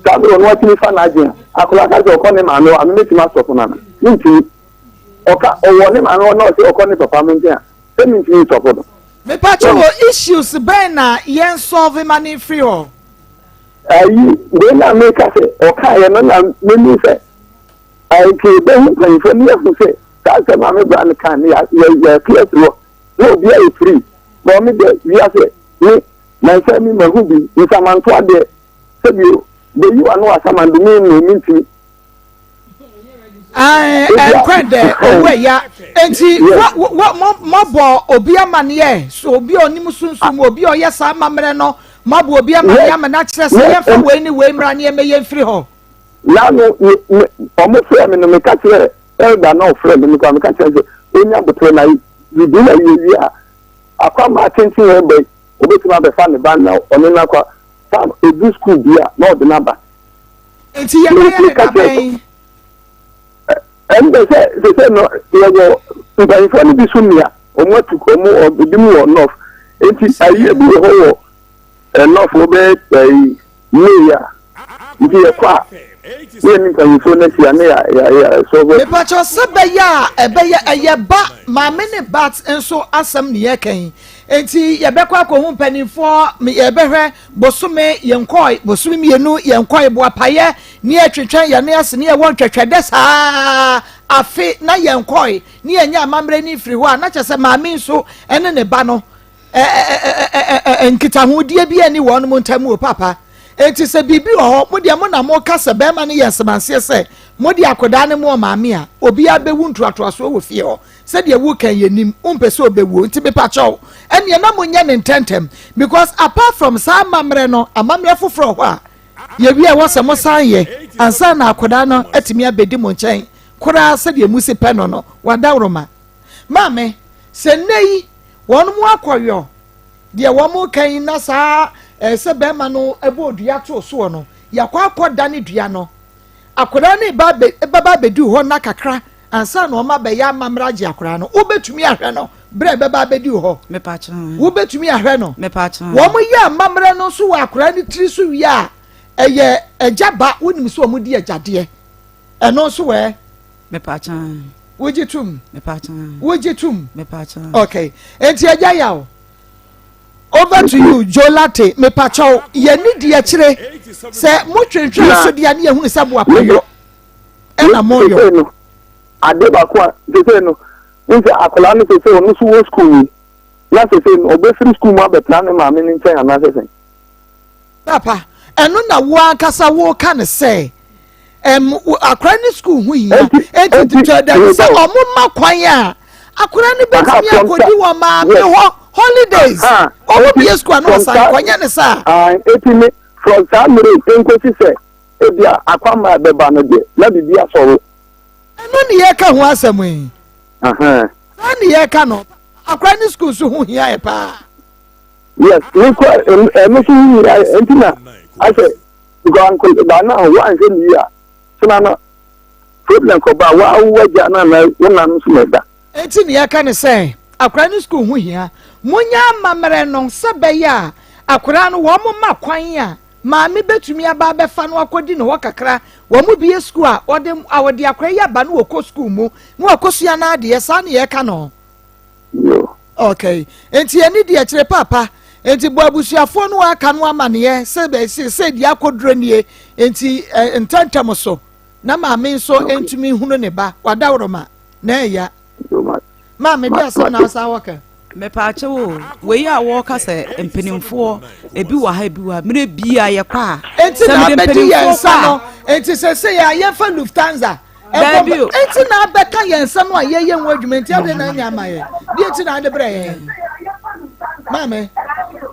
saa bere ɔno atumi fa n'adwene a, akora ka sɛ ɔkɔ ne maame hɔ a, memɛtumi asɔfo no ana? Mentumi. Ɔka ɔwɔ ne maame hɔ na ɔsɛ ɔkɔ ne papa mo nkyɛn a, sɛ mentumi nsɔfo no. Mepakyɛ, wɔ issues bɛn na yɛn solve ma ne firi hɔ? Ayi wei na meka sɛ ɔkaeɛ no na menim sɛ nti yɛbɛhu mpanyimfoɔ ne yɛhu sɛ saa asɛm a me bra no ka ne yɛclear firi hɔ na obi ayɛ free na ɔme deɛ wiase me nansa mi mahu bi nsamanto adeɛ sɛbio bɛyi wa no asamando me no mentumi. Ɛnkwan dɛ owu ɛya nti mɔbɔ obi amaneɛ so, obi a ɔnim sunsun mu, obi a ɔyɛ saa amammerɛ no, mɔbɔ obi amaneɛ ama no akyerɛ sɛ yɛmfa wei ne wei mmra ne yɛmɛyɛ mfiri hɔ. Nanu ɔmo frɛ mi no, meka kyerɛ elder na ɔfrɛ mi no kora, meka kyerɛ sɛ onya abotire na bibi na yie wie a, akwama tenten yɛ bɛ obetumi abɛfa ne ba na ɔne n'akɔ tam edu school bi a na ɔde n'aba. Nti yɛbɛyɛ ne dabɛn? Ɛnbɛ sɛ sɛsɛ no yɛwɔ mpanyinfoɔ no bi so nea ɔmo atu ɔmo ebi mu wɔ north, nti ayie bi wɔ hɔ wɔ north wɔ bɛyɛ ɛyi May a, nti yɛkɔ a ne yɛ ne mpanyinfoɔ no ahyia ne yɛ yɛ yɛ sɔfo. Mepakyɛw, sɛ bɛyɛ a ɛbɛyɛ ɛyɛ ba maame ne bat nso asɛm ne yɛka yi, nti yɛbɛkɔ akɔhu mpanimfoɔ, yɛbɛhwɛ bosome yɛnkɔe, bosome 2 yɛnkɔe, boapayɛ ne yɛtwetwɛn yɛne ase ne yɛwɔ ntwɛtwɛdɛ saa afe na yɛnkɔe ne yɛnyɛ amammerɛ ne mfiri hɔ a, na kyerɛ sɛ maame nso ne ne ba no nkitahodie bi ani wɔn mo ntam o. Papa, eti sɛ biribi wɔ hɔ, mo deɛ mo na mo ka sɛ bɛrima no yɛ nsemanseɛ sɛ mo de akwadaa no mu ɔmaame a, obiara bɛwu ntoatoasoɔ wɔ fie hɔ sɛdeɛ wu kan yɛ nim wompɛ sɛ ɔbɛwuo. Nti mepakyɛw, ɛneɛ na monyɛ ne ntɛntɛm, because apart from saa amammerɛ no, amammerɛ foforɔ hɔ a yɛwie a, ɛwɔ sɛ mo san yɛ ansa na akwadaa no atumi abɛdi mo nkyɛn koraa sɛdeɛ mu si pɛ no. Wadaworoma maame, sɛ nnɛ yi wɔn mu akɔyɔ deɛ wɔn ka yi na saa sɛ bɛrima no bɔ dua to soɔ no, yɛakɔ akɔ da ne dua no, akwadaa no ba bɛba abɛdu hɔ na kakra ansa na ɔma bɛyɛ amammerɛ agye akwadaa no. Wobɛtumi ahwɛ no berɛ bɛba abɛdu hɔ? Wobɛtumi ahwɛ no? Wɔn yɛ amammerɛ no nso wɔ akwadaa no tiri so wie a, ɛyɛ agya ba, wonim sɛ wɔn di agyadeɛ, ɛno nso wɛ. Wogye tum? Wogye tum? Okay, nti agya yaw, over to you. Jolate, mepakyɛw, yɛni di akyire sɛ motwentwɛn so deɛ ne yɛhunu sɛ boapayɔ ɛna moyɔ. Ade baako a sese no n sɛ akwadaa no sese ɔno nso wɔ sukuu yi na sese no ɔbɛfiri sukuu mu abɛtena ne maame ne nkyɛn anaasɛ sɛn? Papa, ɛno na wo ankasa woka ne sɛ akwadaa ne sukuu ho hia, enti tutɔ da sɛ ɔmo ma kwan a, akwadaa no bɛtumi akɔdi wɔ maame hɔ holidays, ɔmo bie sukuu ano ɔsan kɔnyɛ ne saa. Eti mi from saa mmiri nkosi sɛ ebi a akwama bɛba no deɛ na bibi asɔre. Ɛno ne yɛka ho asɛm yi, saa ne yɛka no, akwadaa ne sukuu so ho hia yɛ paa. Yes, mi kɔ ɛno so ho hia yɛ, nti na asɛ because nkɔlaa na wanhwɛ ne yie a sena no problem kɔba wa wagya na na wo na no so na ɛda. Eti ne yɛka ne sɛ akwadaa ne sukuu ho hia, munya amammerɛ no sɛ bɛyɛ a akwadaa no wɔn ma kwan a. Maame bɛtumi aba abɛfa no akɔdi ne hɔ kakra. Wɔn bue sukuu a, wɔde a wɔde akwadaa yi aba no wɔkɔ sukuu mu na wakɔsua n'adeɛ. Saa ne yɛka no. Yo. Okay. Nti ɛne deɛ kyerɛ paapa. Nti bɔ abusuafoɔ no aka no amaneɛ sɛ sɛ deɛ akɔduro nie. Nti ntɛntɛm so na maame nso ntumi hunu ne ba. Wadaworoma na ɛya. Maame de asɛm na asa wɔka. Mepaakyɛw o, wei a wɔka sɛ mpanimfoɔ ebi wɔ ha ebi wɔ ha mmerɛ bi a yɛkɔ a. Enti na abɛdi yɛn nsa no, enti sɛ sɛ yɛ a yɛmfa Lufthansa. Daabi o. Enti na abɛka yɛn nsa no a yɛyɛ ho adwuma enti ade na anya ama yɛn. Deɛ enti na ade brɛ yɛn. Maame,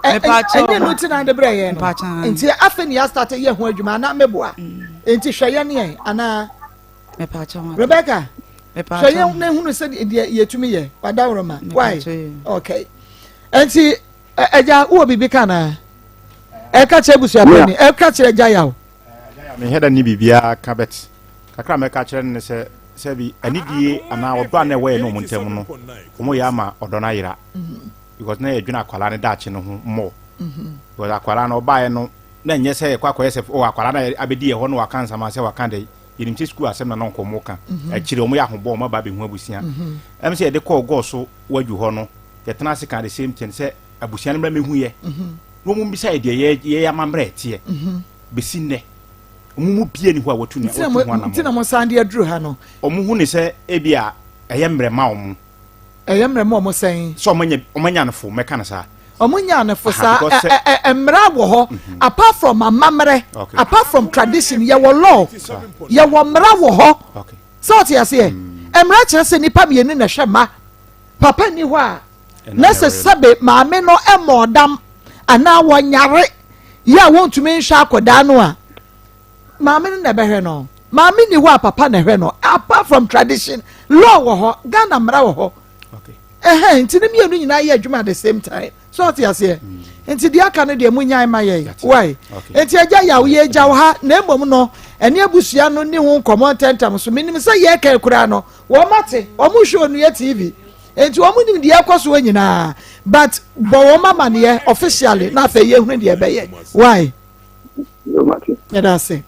ɛnyɛ no ti na ade brɛ yɛn no. Enti afei na yɛastate yɛ ho adwuma anaa meboa. Enti hwɛ yɛn yɛn anaa. Rebecca, hwɛ yɛn na ehunu sɛ deɛ yɛtumi yɛ wadaworoma. Why? Okay. Enti ɛgya wowɔ biribi ka anaa? Ɛka kyerɛ abusuapɛni, ɛka kyerɛ agya yaw. Menhwɛ da nni biribiara ka but kakra a mɛka akyerɛ no ne sɛ sɛbi anidie anaa ɔdɔ a na ɛwɔ yɛne wɔn ntam no wɔyɛ ama ɔdɔ no ayera because na yɛdwene akwadaa no daakye no ho more because akwadaa no ɔbaeɛ no na ɛnyɛ sɛ yɛkɔ akɔyɛ sɛ oh akwadaa no abɛdi yɛ hɔ na waka nsɛm sɛ waka dɛ yɛnim sɛ sukuu asɛm na na nka wɔn ka akyire wɔn yɛ ahobɔ wɔn aba abɛhu abusua ɛm sɛ yɛde kɔɔ gɔɔ so wadwu hɔ no yɛtena ase ka the same thing sɛ abusua no mmra mɛhu yɛ na wɔn mbisa yɛ deɛ yɛyɛ amammerɛ ɛteɛ bɛsi nnɛ wɔn mu bia ni hɔ a wɔtu ne wɔtu ho anamɔ. Nti na mo san de aduru ha no. Wɔn hu ne sɛ ebi a ɛyɛ mmerɛ ma wɔn. Ɛyɛ mmerɛ ma wɔn sɛn? Sɛ wɔn anya wɔn anya no fo mɛka no saa. Wɔn nya no fo saa ɛ ɛ mmara wɔ hɔ mhm. apart from amammerɛ apart from tradition yɛwɔ law yɛwɔ mmara wɔ hɔ sɛ ɔte aseɛ mm. mmara kyerɛ sɛ nipa mmienu na ɛhwɛ mma papa ni hɔ a. Na sɛ sɛbe maame no mmɔɔ dam anaa wɔnyare yɛ a wɔntumi nhwɛ akwadaa no a, maame no na ɛbɛhwɛ no. Maame ni hɔ a papa na ɛhwɛ no. Apart from tradition, law wɔ hɔ, Ghana mmara wɔ hɔ. Ɛhɛn, nti ne mmienu nyinaa yɛ adwuma at the same time. So ɔte aseɛ. Mm. Nti deɛ aka no deɛ munyae ma yɛn. Why? Nti agya yaw yɛ gya wo ha na mmom no ɛne abusua no ne ho nkɔmmɔ ntɛntɛm so. Menim sɛ yɛka koraa no wɔn ate, wɔn hwɛ onua TV. Nti wɔn nim deɛ ɛkɔ soɔ nyinaa but bɔ wɔn amaneɛ officially na afei yɛhunu deɛ ɛbɛyɛ why yɛda ase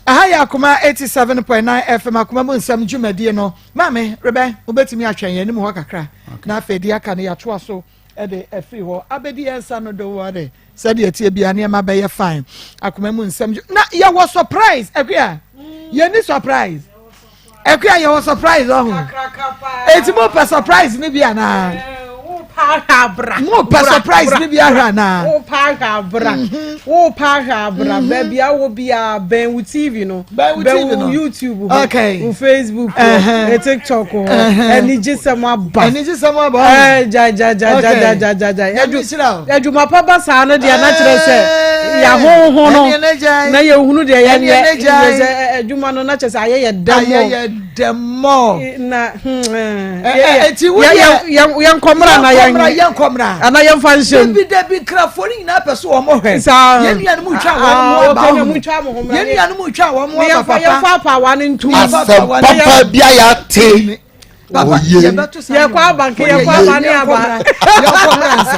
aha yɛ akoma 87.9 fm akoma mu nsɛm dwumadie no maame rebɛ wobɛtumi atwɛn yɛn anim hɔ kakra na afei deɛ aka no yɛatoa so de afiri hɔ abɛdi yɛn nsa no do wɔ de sɛdeɛ ɛteɛ bia nneɛma bɛyɛ fine akoma mu nsɛm na yɛwɔ surprise akua yɛni surprise akua yɛwɔ surprise ɔho eti mo pɛ surprise ni bi anaa mo pɛ surprise ni bi ahwɛ anaa wo pa ahwɛ abra mhm. wo pa ahwɛ abra mhm. baabi awɔ bi a bɛn wo tv no bɛn wo youtube hɔ wo facebook hɔ tiktok hɔ anigyesɛm aba anigyesɛm aba ɛɛ gyagyagyagyagyagyagya adwuma pa ba saa no deɛ na kyerɛ sɛ yɛahonho no na yɛhunu deɛ yɛnyɛ sɛ adwuma no na kyerɛ sɛ ayɛ yɛ dɛmɔ ayɛ yɛ dɛmɔ na yɛnkɔmmra na yɛnkɔmmra ana yɛmfa nhyɛm dabi dabi nkrafoɔ no nyinaa pɛ so wɔn hwɛ yɛn nuanom twa wɔn ho aba ho yɛn nuanom twa wɔn ho aba papa yɛmfa apaawa no ntom asɛm papa bi a yɛate oye yɛkɔ aba nke yɛkɔ aba ne aba yɛkɔ mmra nsa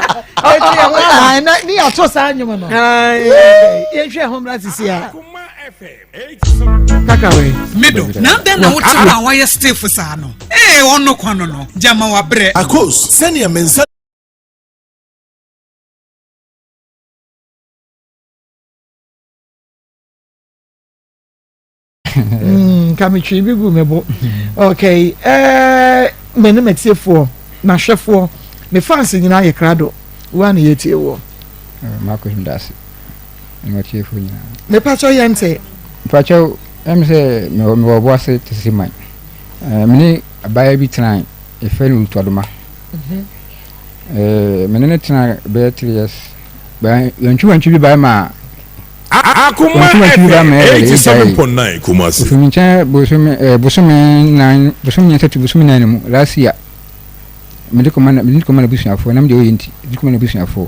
ne yɛato saa nnwom no yɛhwɛ ho mmra sisi a kaka wei mido na dɛn na wote hɔ a wayɛ stiff saa no ee ɔno kwan no no gyama wabrɛ Akos, sɛnea me nsa. Mm, nka metwee bi gu me bo okay eh, me ne matiefoɔ mahwɛfoɔ me fans nyinaa yɛ krado woa ne yɛtie woɔ eh, mako him dase ne matiefoɔ nyinaa mepakyɛ yɛ nte mepakyɛ ɛm sɛ mewɔ ɔbo ase te sɛ man eh, mene abaayewa bi tena yɛfrɛ no rutuadoma mhm. eh, mene ne tena bɛyɛ 3 years wantwiwantwi bi bae ma Akoma FM 87.9 Kumasi. Ofi me nkyɛn bosome eh, bosome nan bosome mmiɛnsa tu bosome nan no mu last year mede kɔma na mede kɔma n'abusuafoɔ nam deɛ ɔyɛ nti mede kɔma n'abusuafoɔ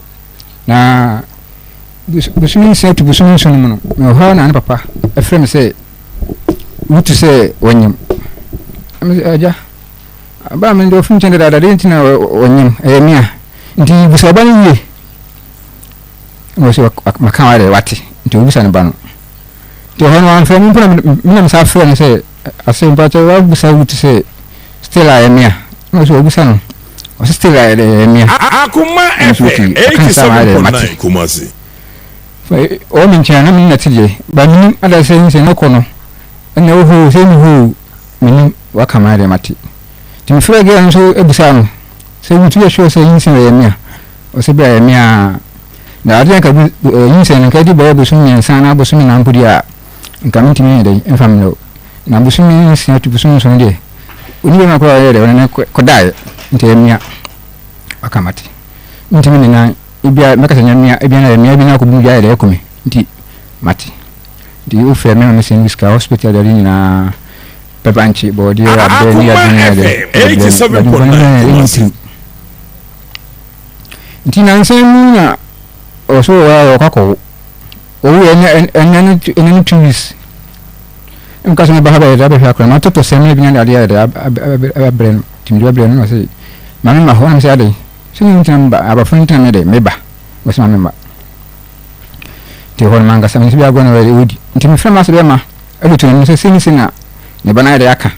na bosome nsia tu bosome nson no mu no mewɔ hɔ na ne papa ɛfrɛ me sɛ wotu sɛ wɔnyem agya abaa me deɛ ɔfi nkyɛn dadaada deɛ nti na wɔnyem ɛyɛ mea nti busa ɔba no yie. Ɛna ɔsɛ maka wa deɛ wate nti ɔbisa ne ba no. Nti ɔhɔ no wamfrɛ me mpo na me na mesa frɛ no sɛ ase mpakyɛ wabisa Ruth sɛ still a ɛyɛ me a ɛna ɔsɛ wabisa no ɔsɛ still a ɛyɛ me a. Akoma Ɛna ɔsɛ FM okay ɔka ne saa ma ayɛ dɛ mate. 87.9 Kumasi. Ɔwɔ me nkyɛn a na me ne no te deɛ ba menim ada sɛ sɛ ne kɔ no ɛna ɛwɔ hɔ o sɛ ɛni hɔ o menim waka ma ayɛ dɛ mate. Nti mefrɛɛ girl no nso bisaa no sɛ Ruth woyɛ sure sɛ nyinsɛn wɔ ɛyɛ me a Ɔsɛ bere a ɛyɛ me a, na ade a nka bi nyinsɛn no nka adi bɛyɛ bosome mmiɛnsa anaa bosome nnan mpo deɛ a, nka mentumi nyɛ dɛn mfa mmerɛ wo. Na bosome nsia to bosome nson deɛ, ɔni bɛma koraa ɔyɛ dɛ ɔne no kɔdaeɛ, nti ɛyɛ mea. Waka mate. Mentumi ne nan, ebia mɛka sɛ nyɛ mea, ebia na ɛyɛ mea bi na akɔbu me dwa ayɛ dɛ aku me, nti mate. Nti wofrɛ me ma mesɛn wo sika, hospital de ade nyinaa, pɛpankye, bɔɔdeɛ, abɛ ne Akoma ade nyinaa dɛ, FM ɛde brɛ me. But mfa no 87.9 nyɛ ɛnyɛ Kumasi. tirim. Nti nnansa yi mu na ɔso wɔ ɔkɔ akɔwo. Ɔwo yɛ ɛnɛ ɛnɛ ne ɛnɛ ne 2 weeks. Nka sɛ mɛba ha bɛyɛ dɛ abɛhwɛ akora ma totɔ sɛm ne bi na adeɛ ayɛ dɛ abrɛ no. Nti mede bɛbrɛ no na ɔsɛ maame ma hɔ na mesɛ adɛn sɛ ne ntina meba abɔfra no ntina me dɛ meba ɔsɛ maame ma. Nti hɔ no mankasa me nso bi agorɔ na ɔyɛ ɔdi. Nti mefrɛ m'ase bɛma ɛde to n'anim sɛ sei ne sei na ne ba no ayɛ dɛ aka.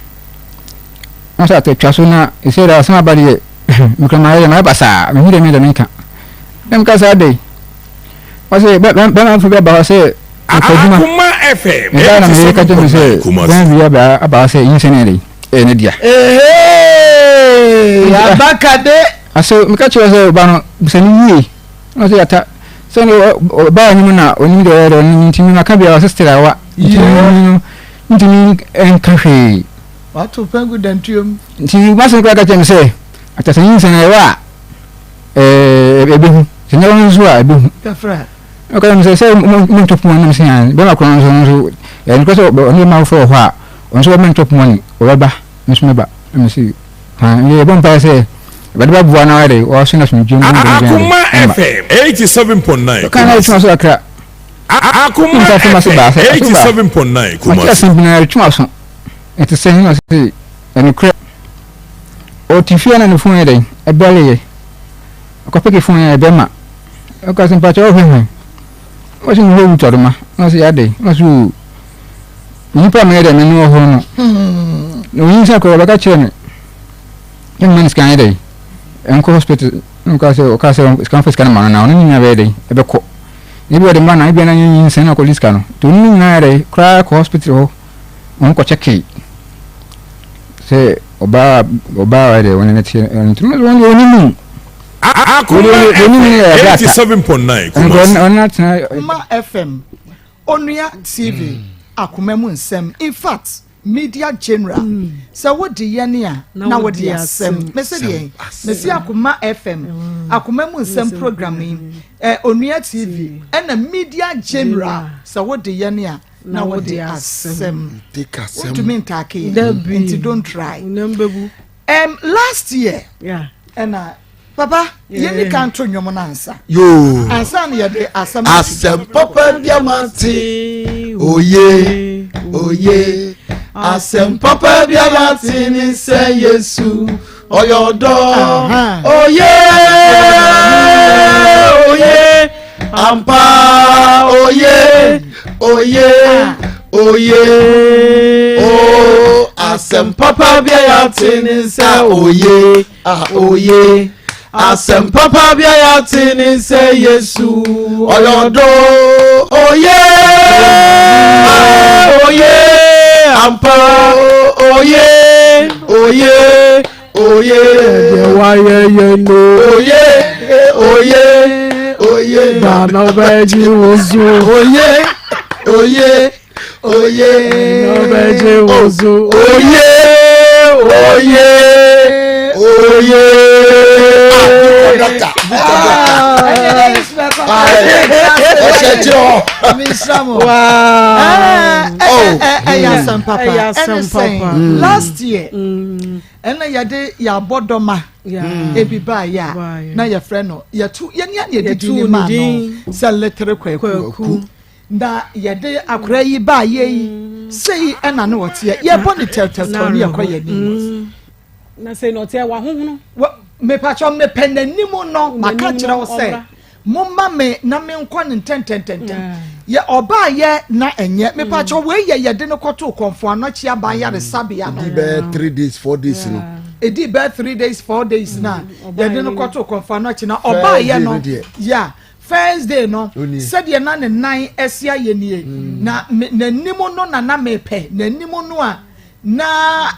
Na sɛ atwa so na ɛsɛ dɛ asɛm aba deɛ mekura mayɛ dɛ mayɛ basaa mehu dɛ meyɛ dɛ menka na meka saa dɛ ɔsɛ bɛma fo bi aba hɔ sɛ mekɔ adwuma Akoma FM mebaa na meyɛ ka kyerɛ me sɛ 87.9 Kumasi. bɛma bi aba aba hɔ sɛ nyinsɛn ne dɛ ɛyɛ ne dea. Ehee abakade. Asɛ meka kyerɛ sɛ ɔba no bisa no yie na ɔsɛ yata sɛ ne ɔbaa anim na ɔnim deɛ ɔyɛ dɛ ɔno nti maka biara ɔsɛ still awa nti no ntumi nka hwee. Wato pɛn gu dantuam. Nti m'asɛm koraa ka kyerɛ me sɛ, Ata sɛ nyinsɛn ɛwɔ a, ɛɛ ɛbɛhu. Sɛ nyɛ wɔn nso a, ɛbɛhu. Kafra. Ɔka kyerɛ me sɛ, sɛ mo ntɔ poma nam sɛ an, bɛma korɔ nso nso, ɛyɛ nokorɛ sɛ ɔne bɛma foforɔ wɔ hɔ a, ɔno nso bɛma ntɔ poma ni, ɔbɛba, me nso mɛba. Na me se, han, yɛ yɛbɔ mpaeɛ sɛ, Awurade bɛboa na wayɛ dɛ, waso no asomdwoeɛ mu, Akoma FM 87.9 Ɔka na ɛtwe aso kakra. Akoma FM 87.9 Kumasi. Mate asɛm bi na ɛtwe aso. Ɛte sɛn? Ɛna ɔse, Ɛnokorɛ, ɔte fie a na ne fon yɛ dɛn? Ɛbɛleyɛ. Ɔkɔpeke fon yɛ ɛbɛma. Ɔka sɛ, mpakyɛ wohwɛ hwan? Ɔse, mehwɛ Ruth Adoma. Ɛna ɔse, adɛn? Ɛna ɔse, oo, nipa a meyɛ dɛn me ne wɔ hɔ no. Na ɔnyinsɛn koraa ɔbɛka kyerɛ me. Sɛ mema no sika nyɛ dɛn? Ɛnkɔ hospital. Ɛna ɔka sɛ, ɔka sɛ sika mfa sika no ma no na ɔno ne nyinaa bɛyɛ dɛn? Ɛbɛkɔ. Na ebi ɔde ma no a, ebi a na nyinsɛn na ɔkɔgye sika no. Nti ɔno ne nyinaa yɛ dɛn? Koraa kɔ hospital hɔ. Wɔn kɔ kyɛkee sɛ ɔbaa ɔbaa ɔyɛ dɛ wɔn ne teɛ nti wɔn deɛ wɔn nim. Akoma FM 87.9 Kumasi. Wɔn atena. Akoma FM, Onua TV, Akoma mu nsɛm. In fact, media general. Sɛ wode yɛn a na wode asɛm. Mese deɛ, mese Akoma FM, Akoma mu nsɛm program yi, Onua TV, ɛna media general. Sɛ wode yɛn a na wɔde asɛm wontumi ntaake yɛ nti don't try last year ɛna papa yɛni ka nto nnwom no ansa ansa na yɛde asɛm asɛm papa bi amate oye oye asɛm papa bi amate ne sɛ Yesu ɔyɛ ɔdɔ oye oye ampa oye oye oye o asɛm papa bi a yɛate ne sɛ oye ah oye asɛm papa bi a yɛate ne sɛ Yesu ɔyɛ ɔdɔ oye oye ampa oye oye oye deɛ wayɛ yɛ no oye oye oye dana ɔbɛgye wo so oye oye oye na ɔbɛgye wo so oye oye oye. Doctor, ɔhyɛ kyerɛ hɔ. Ɛyɛ asɛm papa ɛne sɛn last year ɛna yɛde yɛabɔ dɔma ebi baayɛ a na yɛfrɛ no yɛtu yɛne a yɛde din ne maa no sɛ letere Kwaku na yɛde akora yi baayɛ yi sei ɛna ne wɔteɛ yɛbɔ ne tɛwtɛwtɛw ne yɛkɔ yɛn anim. Na sɛ na ɔteɛ wahohono. Mepatwa mepɛ n'anim no maka kyerɛ wo sɛ. Momma me na menkɔ no ntɛntɛntɛntɛm. Yɛ ɔbaayɛ na ɛnyɛ. Mepakyɛw wei yɛ yɛde no kɔtoo Kɔmfo Anɔkye Aban Yaresabea no. Ɛdii bɛyɛ 3 days 4 days no. Ɛdii bɛyɛ 3 days 4 days na yɛde no kɔtoo Kɔmfo Anɔkye na ɔbaayɛ no. Yeah, first day no, sɛdeɛ na ne nan asi ayɛ nie. Na n'anim no na na mepɛ n'anim no a na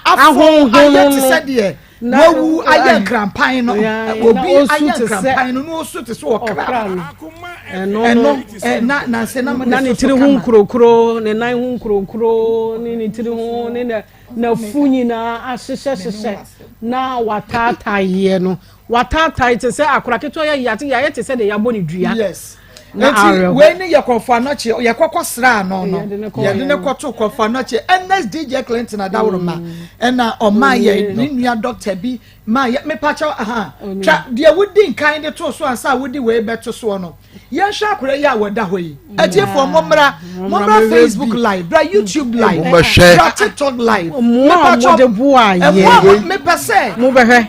afo ayɛ te sɛ deɛ wawu ayɛ nkrampan no, obi ayɛ nkrampan no na osu te sɛ ɔkra no. Ɛno na nanse na na ne tiri ho nkurokuro, ne nan ho nkurokuro, ne ne tiri ho ne na n'afu nyinaa ahyehyɛ hyehyɛ na wataataeɛ no, wataatae te sɛ akora ketewa yɛ yate yɛayɛ te sɛ deɛ yɛabɔ ne dua. Yes, nti wei ne yɛ Kɔmfo Anɔkye yɛkɔkɔ sraa no no, yɛde ne kɔto Kɔmfo Anɔkye Ernest DJ Clinton adaworoma ɛna ɔma yɛ ne nua doctor bi ma yɛ. Mepakyɛw, aha twa deɛ wodi nkan de to so ansa a wodi wei bɛto soɔ no. Yɛnhwɛ akora yi a wɔda hɔ yi. Atiefoɔ, mommra, mommra Facebook live, bra YouTube live, bra TikTok live. Mmoa a mode boa yɛ, mepɛ sɛ mobɛhwɛ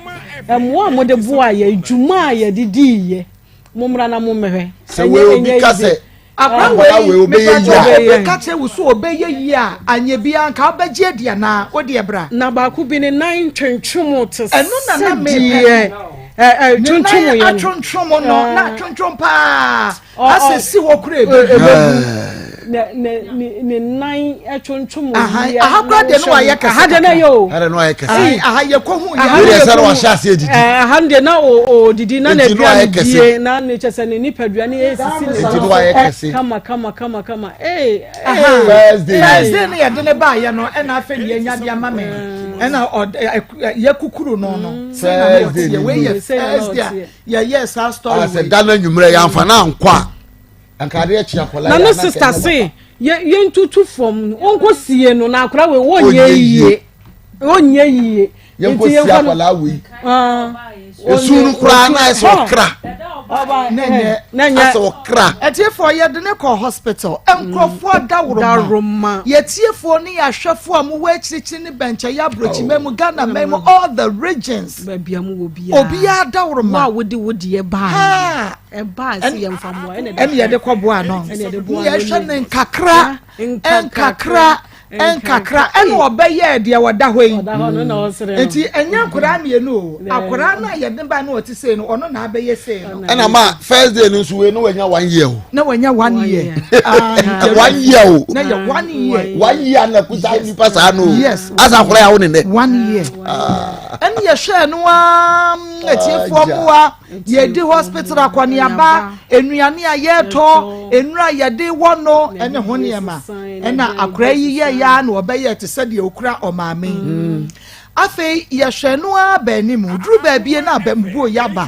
mmoa a mode boa yɛ, dwuma a yɛde dii yɛ. Mommra na mommɛhwɛ. Sɛ wei obi ka sɛ akora wei, mepatwa, obi ka kyerɛ wo so ɔbɛyɛ yie a, anyɛ biara nka wobɛgye adi anaa? Wodeɛ bra. Na baako bi ne nan twentwem te sɛ deɛ ne nan atwontwom no, na atwontwom paa asɛ si hɔ kora ebi ebebu ne ne nan atwontwom. Aha kora deɛ no wayɛ kɛse. Aha deɛ na yɛ o. Aha deɛ no wayɛ kɛse. Aha yɛ kɔ hu yɛ. Aha deɛ sɛ na wahyɛ ase edidi. Aha deɛ na o didi na na aduane die na ne kyɛ sɛ ne nipadua ne esisi ne so. Nti no wayɛ kɛse. Kama kama kama kama ee. First day. First day no yɛde ne ba yɛ no, ɛna afei ne yɛnya de ama me, ɛna ɔd yɛ kukuru no no. First day ni wei yɛ first day a yɛyɛ saa story wei. Asɛ da no anwummerɛ yɛamfa no ankɔ a, anka adeɛ kye akɔla. Na ne sister se yɛntutu fam wɔnkɔ sie no na akora wei wɔnyɛ yie, wɔnyɛ yie. Yɛnkɔ sie akɔla wei. Esu no koraa na ayɛ sɛ ɔkra. Na asɛ ɔkra. Ɛtiefoɔ, yɛde ne kɔ hospital. Nkurɔfoɔ daworoma, yɛtiefoɔ ne yɛahwɛfoɔ a mowɔ akyirikyiri ne bɛnkyɛ, yɛ aburokyima mu, Ghana man mu, all the regions, baabi a mowɔ biara, obiara daworoma. Wo a wode wo deɛ baa, ɛbaa sɛ yɛmfa mmoa, ɛne yɛde kɔboa no, ne yɛhwɛ ne nkakra nkakra nkakra, ɛna ɔbɛyɛɛ deɛ ɔda hɔ yi. Nti ɛnyɛ akwadaa mmienu o, akwadaa no a yɛde ba no ɔte sei no, ɔno na abɛyɛ sei no. Ɛna ma first day no nso wei no wanya one year o. Na wanya one year. One year o. Na yɛ one year. One year na kusa nipa saa no. Yes. Asa akwadaa yà wò ne nɛ. One year. Ɛna yɛhwɛ no aa, etiefoɔ mmoa, yɛdi hospital akɔneaba, nnuane a yɛtɔ, nnura a yɛde wɔ no ɛne ho nneɛma, ɛna akora yi yɛ ya na ɔbɛyɛ te sɛ deɛ okura ɔmaame. Afei yɛhwɛ no ara bɛn mu duru baabi na abɛmbuo yaba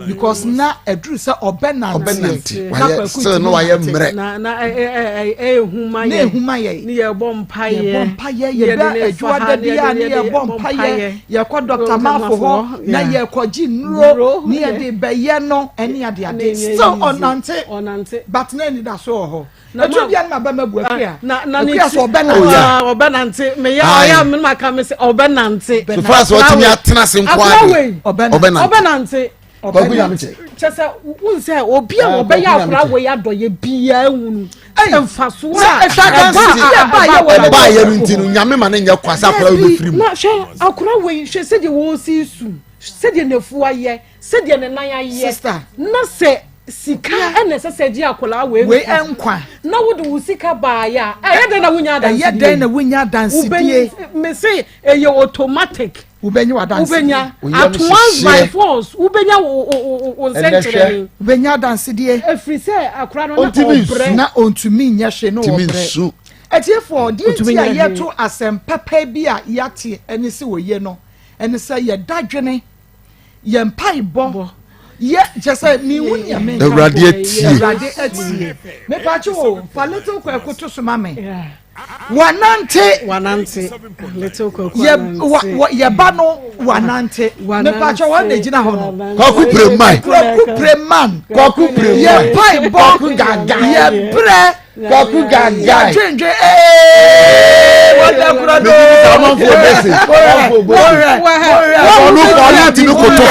because na ɛduru sɛ ɔbɛnante. Na kwaku still no wayɛ mmerɛ. Na ehuma yɛ, na ehuma yɛ, ne yɛbɔ mpaeɛ, yɛbɔ mpaeɛ, yɛbɛ adwuma da bi a ne yɛbɔ mpaeɛ, yɛkɔ Dr. Mafo hɔ na yɛkɔgye nnuro ne yɛde bɛyɛ no ɛne adeade. Still ɔnante, but na anidaso wɔ hɔ. Etu bia no ma bɛma bu akua na na ne akua so ɔbɛnante. Ɔbɛnante, meyɛ ɔyɛ me ma ka me sɛ ɔbɛnante. So far as ɔtumi atena ase nko ade, ɔbɛnante, ɔbɛnante. Kwaku Nyame kyɛ. Kyɛ sɛ n sɛ obi a wɔbɛyɛ akora wei adɔyɛ biara ehunu mfasoɔ a ɛba ɛba yɛ no nti no, Nyame ma ne nyɛ kwasa akora wei bɛfiri mu. Na hwɛ akora wei, hwɛ sɛdeɛ wɔsi su, sɛdeɛ n'afu ayɛ, sɛdeɛ ne nan ayɛ, na sɛ sika ɛna ɛsɛ sɛ gye akwadaa wei wei nkwa na wode wo sika baayɛ a, ɛyɛ dɛn na wonya adansedie? Ɛyɛ dɛn na wonya adansedie? Mese ɛyɛ automatic. Wobɛnya w'adansedie. Wobɛnya at once by force, wobɛnya wo nsɛnkyerɛnne. Wobɛnya adansedie. Ɛfiri sɛ akwadaa no na ɔbrɛ. Na ɔntumi nyɛ hwee na ɔbrɛ. Atiefoɔ, deɛ nti a yɛto asɛm pɛpɛ bi a yɛate ɛne sɛ wɔyɛ no ɛne sɛ yɛda dwene yɛn mpaebɔ yɛ kyɛ sɛ mihu nea menka. Awurade atie. Awurade atie. Mepakye o, fa Little Kwaku to so ma me. Wanante. Wanante. Little Kwaku anante. Yɛba no wanante. Mepakye wɔn na egyina hɔ no. Kwaku Preman. Kwaku Preman. Kwaku Preman. Yɛ mpaebɔ. Kwaku Gaga. Yɛ brɛ. Kwaku Gaga. Yɛdwendwen ee wɔda kura do. Amanfoɔ bɛse. Amanfoɔ bɛse. Ɔno ɔno ti mi koto.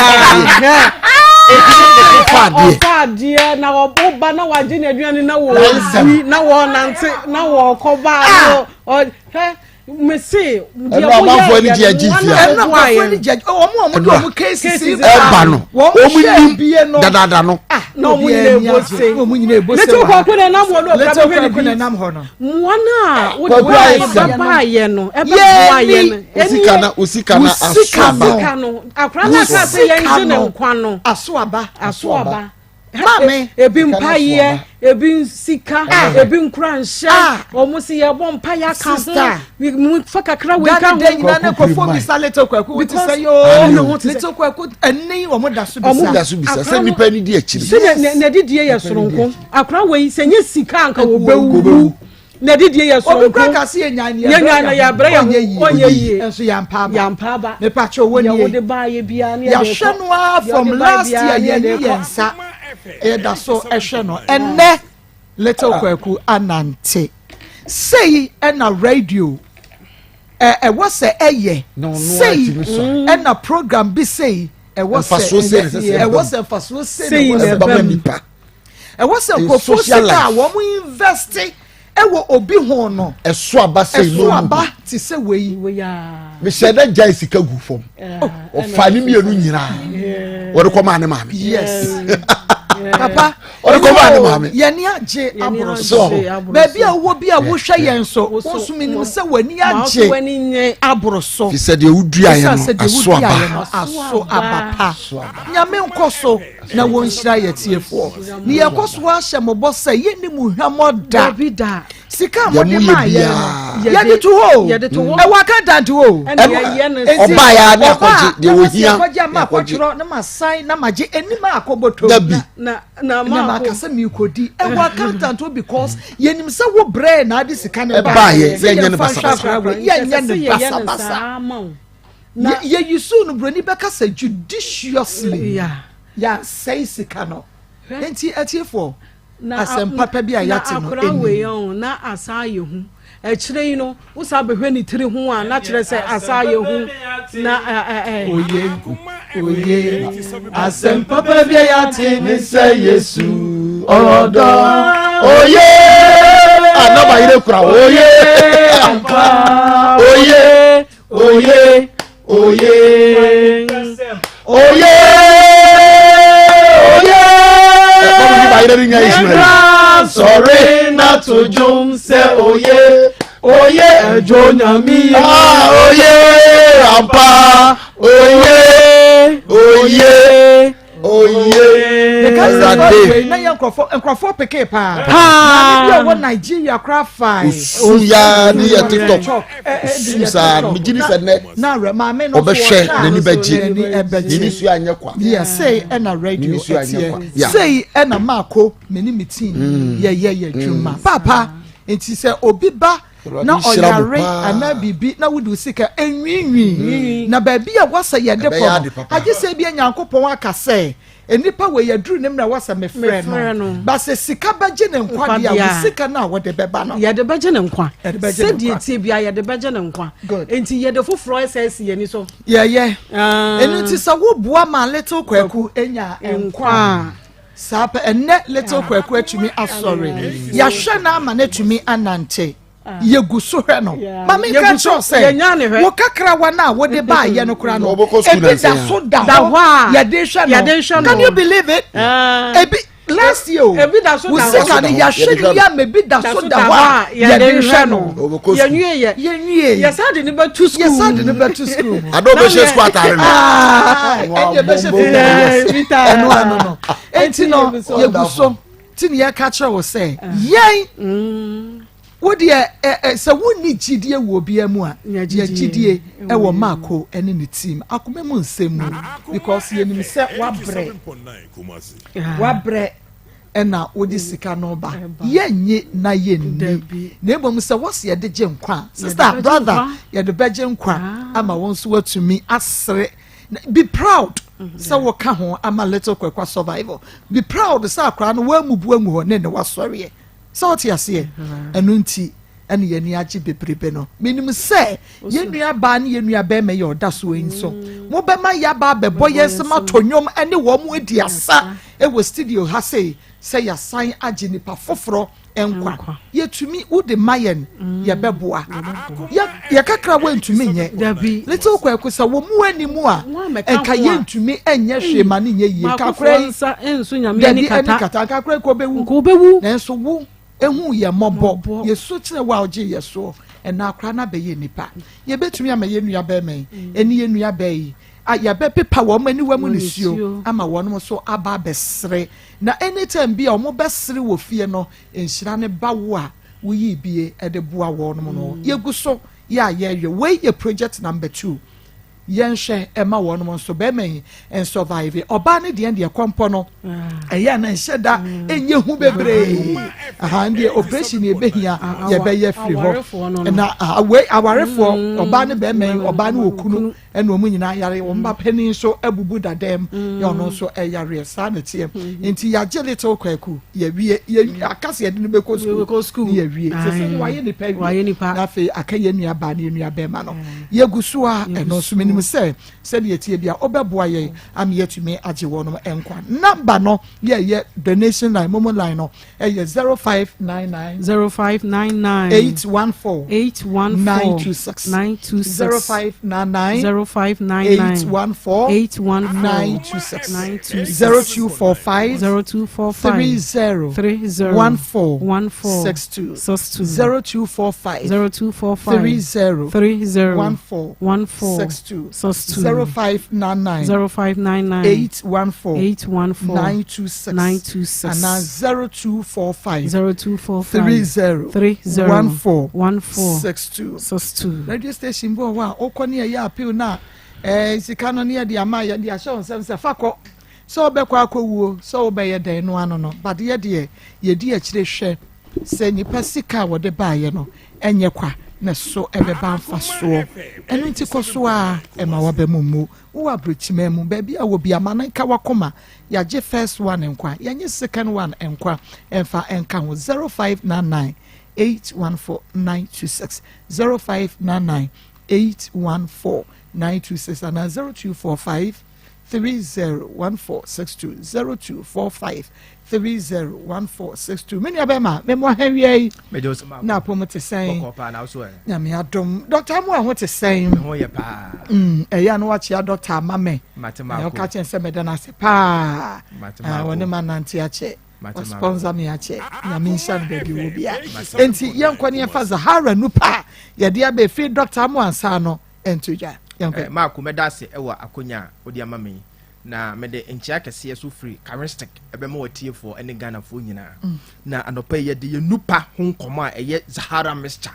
Ɔfa adeɛ. Ɔfa adeɛ na ɔba na wagye n'aduane na wɔdi na wɔnante na wɔkɔ baa na ɔ hwɛ mese deɛ Ɛno amanfoɔ ani gye agye wɔn fie a. a Ɛno wɔboa nkurɔfoɔ ani yɛn gye wɔn a wɔde wɔn cases Ɛba no wɔn wɔn hwɛ nim bie no dadaada no. Ah, na wɔn obiara nyinaa ani ebo agye. se Na wɔn nyinaa ebo se little wɔ ha. kwaku na ɛnam hɔ no okura Little bɛhwɛ ne Kwaku na bi ɛnam hɔ no. mmoa no a wode Kwaku ayɛ wɔn sɛm. baayɛ no ɛbɛboa yɛn no Osika na osika na aso Wo aba. sika no akora no aka sɛ yɛn gye ne nkwa no Aso aba. aso aba. Maame. Ebi mpaeɛ, ebi sika, ebi nkuranhyɛ. Ah. Wɔn si yɛbɔ mpaeɛ aka ho. Sister. Mu fa kakra wei ka Ghana ho. dɛ nyinaa ne Kwaku nkurɔfoɔ Prima. bisa Little Kwaku wote Because- sɛ yoo Ane o. Little Kwaku ɛnne wɔn da so Ɔmo bisa. Da so bisa Akora sɛ no- nipa ni di akyiri. Sɛ na n'adidie yɛ soronko. Akora wei sɛ nye sika anka wɔbɛwu. N'adidie yɛ Obi kura soronko. ka se yɛ nyan Yɛ nyan na yɛabrɛ yɛn ho, ɔnyɛ yie. Nso yɛampa aba. Yɛampa aba. Mepakyɛ owó Deɛ nie. wode baayɛ biara ne yɛde Yɛahwɛ kɔ. no ara Deɛ from wode baayɛ last biara year ne yɛnyi yɛde yɛn kɔ. nsa. Yɛda so ɛhwɛ no. Ɛnɛ Little Kwaku anante. Sei ɛna radio ɛ ɛwɔ sɛ ɛyɛ. Na ɔno ara Sei tumi sɔ. ɛna program bi sei ɛwɔ sɛ Mfasoɔ sei na ɛsɛ sɛ ɛwɔ ɛba mu. sɛ mfasoɔ sei Sei na na ɛwɔ sɛ Ɛba ma ɛba mu. nipa. ɛwɔ sɛ In nkurɔfoɔ social sika a life. wɔn invest ɛwɔ obi ho no Ɛso aba sɛ ɛso aba te sɛ wei. Wei a. Mehyɛ dɛ gyae sika gu fam. Ɔfa ne mmienu nyinaa. Wɔde kɔ maa ne maame. Yes. Papa, Ɔde kɔ maa ne maame. yɛni agye aboro so. So. Baabi a wowɔ bi a wohwɛ yɛn so, wo nso menim sɛ w'ani agye w'ani nye. aboro so. Fi sɛ deɛ wodua yɛ Ɛsiane no sɛ deɛ aso wodua yɛ aba. no aso aba pa. Nyame nkɔ so na wɔnhyira yɛ tiefoɔ. Ne yɛkɔ so ahyɛ mo bɔ sɛ yɛnni mo hwammɔ da. Dabi da. Sika a Yɛn mode mu yɛ maa yɛn biara. no, yɛde to hɔ o. Yɛde to hɔ. Ɛwɔ akantante hɔ o. Ɛna yɛyɛ no Enti, Ɔbaa yɛ a ne ɔbaa akɔgye deɛ na wɔsi wɔhia akɔgye ama ne akɔgye. akɔtwerɛ na masan na magye anim a akɔbɔtɔ Dabi. na na na maako. maka sɛ merekɔdi ɛwɔ accountant hɔ because yɛnim sɛ wo brɛ na ade sika no Ɛbaeɛ, Sɛ yɛnyɛ no yɛmfa nhwɛ basabasa. akora wei, yɛnyɛ no Sɛ yɛyɛ no basabasa saa ma wo. Yɛ- yɛyi so no buroni bɛka sɛ judiciously Yeah. yɛasɛe sika no nti atiefoɔ na asɛm papa bi a yɛate no na akora wei ɛni ɔn na asa ayɛ hu akyire yi no wosa bɛhwɛ ne tiri ho a na kyerɛ sɛ asa ayɛ hu na ɛ ɛ ɛ oye oye asɛm papa bi a yɛate ne sɛ Yesu ɔdɔ Oye. Anaba yere kura oye. Oye. Oye. Oye. Oye. Oye. Ɛkɔm ni ba yere ni nya Israel. Sɔre na to dwom sɛ oye oye ɛdwo nyame Ah, oye. Ampa. Oye. Oye. Oye. Awurade. wei na yɛ nkurɔfoɔ nkurɔfoɔ pekee paa Paa. maame bi a ɔwɔ Nigeria koraa fae Osu ya ne yɛ TikTok. Osu saa megye di sɛ nnɛ na awura maame no nso ɔbɛhwɛ ɔhwɛ a n'ani bɛgye. n'ani ɛbɛgye N'ani so anyɛ kwa. yɛ sei ɛna radio N'ani so anyɛ kwa. ɛteɛ Yeah. sei ɛna maako me ne me team yɛyɛ yɛ adwuma papa nti sɛ obi ba na Awurade nhyira mo ɔyare paa. anaa biribi na wode wo sika enwiinwii na baabi a wɔsɛ yɛde Ɛbɛyɛ kɔ ade no papa. agye sɛ bi Nyankopɔn aka sɛ nnipa wɔ yɛduru ne mmerɛ wɔsɛ mefrɛ Mefrɛ no no. ba sɛ sika bɛgye ne nkwa deɛ a Nkwa wo deɛ a. sika no a wɔde bɛba no yɛde bɛgye ne nkwa Yɛde bɛgye ne sɛdeɛ nkwa. tie bia yɛde bɛgye ne nkwa Good. nti yɛde foforɔ ɛsɛ asi yɛni so yɛyɛ Ah. ɛno nti sɛ woboa ma Little Kwaku anya nkwa nkwa a saa pɛ ɛnɛ Little Kwaku atumi asɔre yɛahwɛ no ama no atumi anante yɛgu so hwɛ no ma menka Yɛgu so- kyerɛw sɛ yɛnya ne hwɛ. wo kakrawa no a wode baayɛ no kora no Ɔbɛkɔ school ebi da nansa yi. so da Da hɔ hɔ a yɛde hwɛ yɛde hwɛ no can no. you believe it Ah. ebi last year o Ebi da so wo da hɔ. sika no yɛahwɛ no yɛ ama ebi da so da hɔ a yɛde hwɛ no Ɔbɛkɔ school. yɛnwie yɛ yɛnwie yɛsa de ne bɛto school yɛsa de no bɛto school mu Ade ɔbɛhyɛ school atare no. Ah, ɛnna ɛbɛhyɛ Yeah, fitaa fitaa. ɛno ano no enti no yɛgu so ti ne yɛka kyerɛ wo sɛ yɛn wo deɛ ɛ ɛ sɛ wonni gyidie wɔ obiara mu a Nya yɛ gyidie gyidie ɛwɔ maako ɛne ne team akoma mu nsɛm mu because yɛnim sɛ wabrɛ wabrɛ ɛna wode sika no ba yɛnye na yɛnni Dabi. na mmom sɛ wɔsi yɛde gye nkwa a sister bɛgye brother nkwa. yɛde bɛgye nkwa ama wɔn nso watumi asere be proud sɛ wɔka ho ama Little Kwakwa survival. Be proud sɛ akwaraa no wɔamubu amu hɔ ne ne wasɔreɛ sɛ wɔte aseɛ. Ɛno nti. Ɛna yɛn ani agye bebrebe no. Menim sɛ yɛn nua baa ne yɛn nua bɛrima yi a ɔda so yi nso, mobɛma yɛaba abɛbɔ yɛn nsam atɔ nnwom ne wɔn adi asa wɔ studio ha sei sɛ yɛasan agye nipa foforɔ nkwa. Yɛtumi, wode ma yɛn, yɛbɛboa. Yɛ, yɛ kakra wontumi nyɛ. Little Kwaku, sɛ wɔn mu ani mu a, nka yɛntumi nyɛ hwee ma no nyɛ yie. Nka akora yi, dabi, ɛne kata, nka akora yi kɔ bɛwu. Nanso wo, Ehuu yɛn mmɔbɔ, yɛsu kyerɛɛ wo a wogyee yɛn soɔ. Ɛnnɛ akora no abɛyɛ nnipa. Yɛbɛtumi ama yɛn nuabarima yi ne yɛn nuabaa yi a yɛbɛpepa wɔn aniwa mu nisuo ama wɔn nso aba abɛsere. Na anytime bi a wɔbɛsere wɔ fie no, nhyira no ba wo a woyii bie de boa wɔn no. Yɛgu so yɛ a yɛreyɛ. Wei yɛ project number two. Yɛnhwɛ ɛma wɔnom nso bɛrima yi nsurvive ɔbaa no deɛ deɛ kɔmpɔ no ɛyɛ na nhyɛ da ɛnyɛ hu bebree aha deɛ operation yɛ bɛhia yɛbɛyɛ firi hɔ na wei awarefoɔ mm. ɔbaa ne bɛrima yi ɔbaa ne okunu ɛna wɔn nyinaa yare wɔn ba panin nso abubu dadam yɛ ɔno nso ɛyareɛ saa na ɛteɛ nti yɛagye little kwaku yɛwie yɛ aka sɛ yɛde no bɛkɔ sukuu ne yɛwie sɛ sɛ ne wayɛ nipa wie na afei aka yɛn nua baa ne yɛn nua bɛrima no yɛgu so a ɛno nso menim sɛ sɛdeɛ ɛteɛ bia wobɛboa yɛn ama yɛatumi agye wɔnom nkwa namba no yɛyɛ donation line momo line no ɛyɛ 0599 0599 814 814 926 926 0599 0599 814 814 926 926 0245 0245 30 30 14 14 62 62 0245 0245 30 30 14 14 62 62 0599 0599 814 814 926 926 anaa 0245 0245 30 30 14 14 62 62 radio station bi wɔ hɔ a wokɔ ne yɛyɛ appeal no a eh, sika no ne yɛde ama yɛde ahyɛ wo nsɛm sɛ fa kɔ sɛ wobɛkɔ akɔwuo sɛ wobɛyɛ dɛn no ano no but yɛ deɛ yɛdi akyire hwɛ sɛ nipa sika a wɔde baeɛ no ɛnyɛ kwa na so ɛbɛba mfasoɔ ɛno nti kɔ so a ɛma waba mu mmu wowɔ aburokyima mu baabi a wɔ bi ama no nka wakoma yɛagye first one nkwa yɛnye second one nkwa ɛmfa ɛnka ho 0599 814 926 0599 814 926 anaa 0245 301462 0245 301462 me nua bɛma me mo ahawia yi na apom te sɛn nyame adom dɔkta amoa ho te sɛn ɛyɛ a na wakyea dɔkta ama me ɔka kyɛn sɛ meda no ase paa wɔne ma nante akyɛ ɔsponsor me akyɛ nyame nhyira no baabi wɔ bia enti yɛnkɔ ne yɛmfa zahara nupa a yɛde abɛfiri dɔkta amoa nsa no ɛnto dwa. Yɛnkɔ. Eh, Marko, mɛda ase wɔ akonya a wode ama me yi, na mede nkyea kɛseɛ so firi Karistic ɛbɛma w'atiefoɔ ne Ghanafoɔ nyinaa. Mm. Na anɔpa yi yɛde yɛn nupa ho nkɔmmɔ a ɛyɛ Zahara mixture,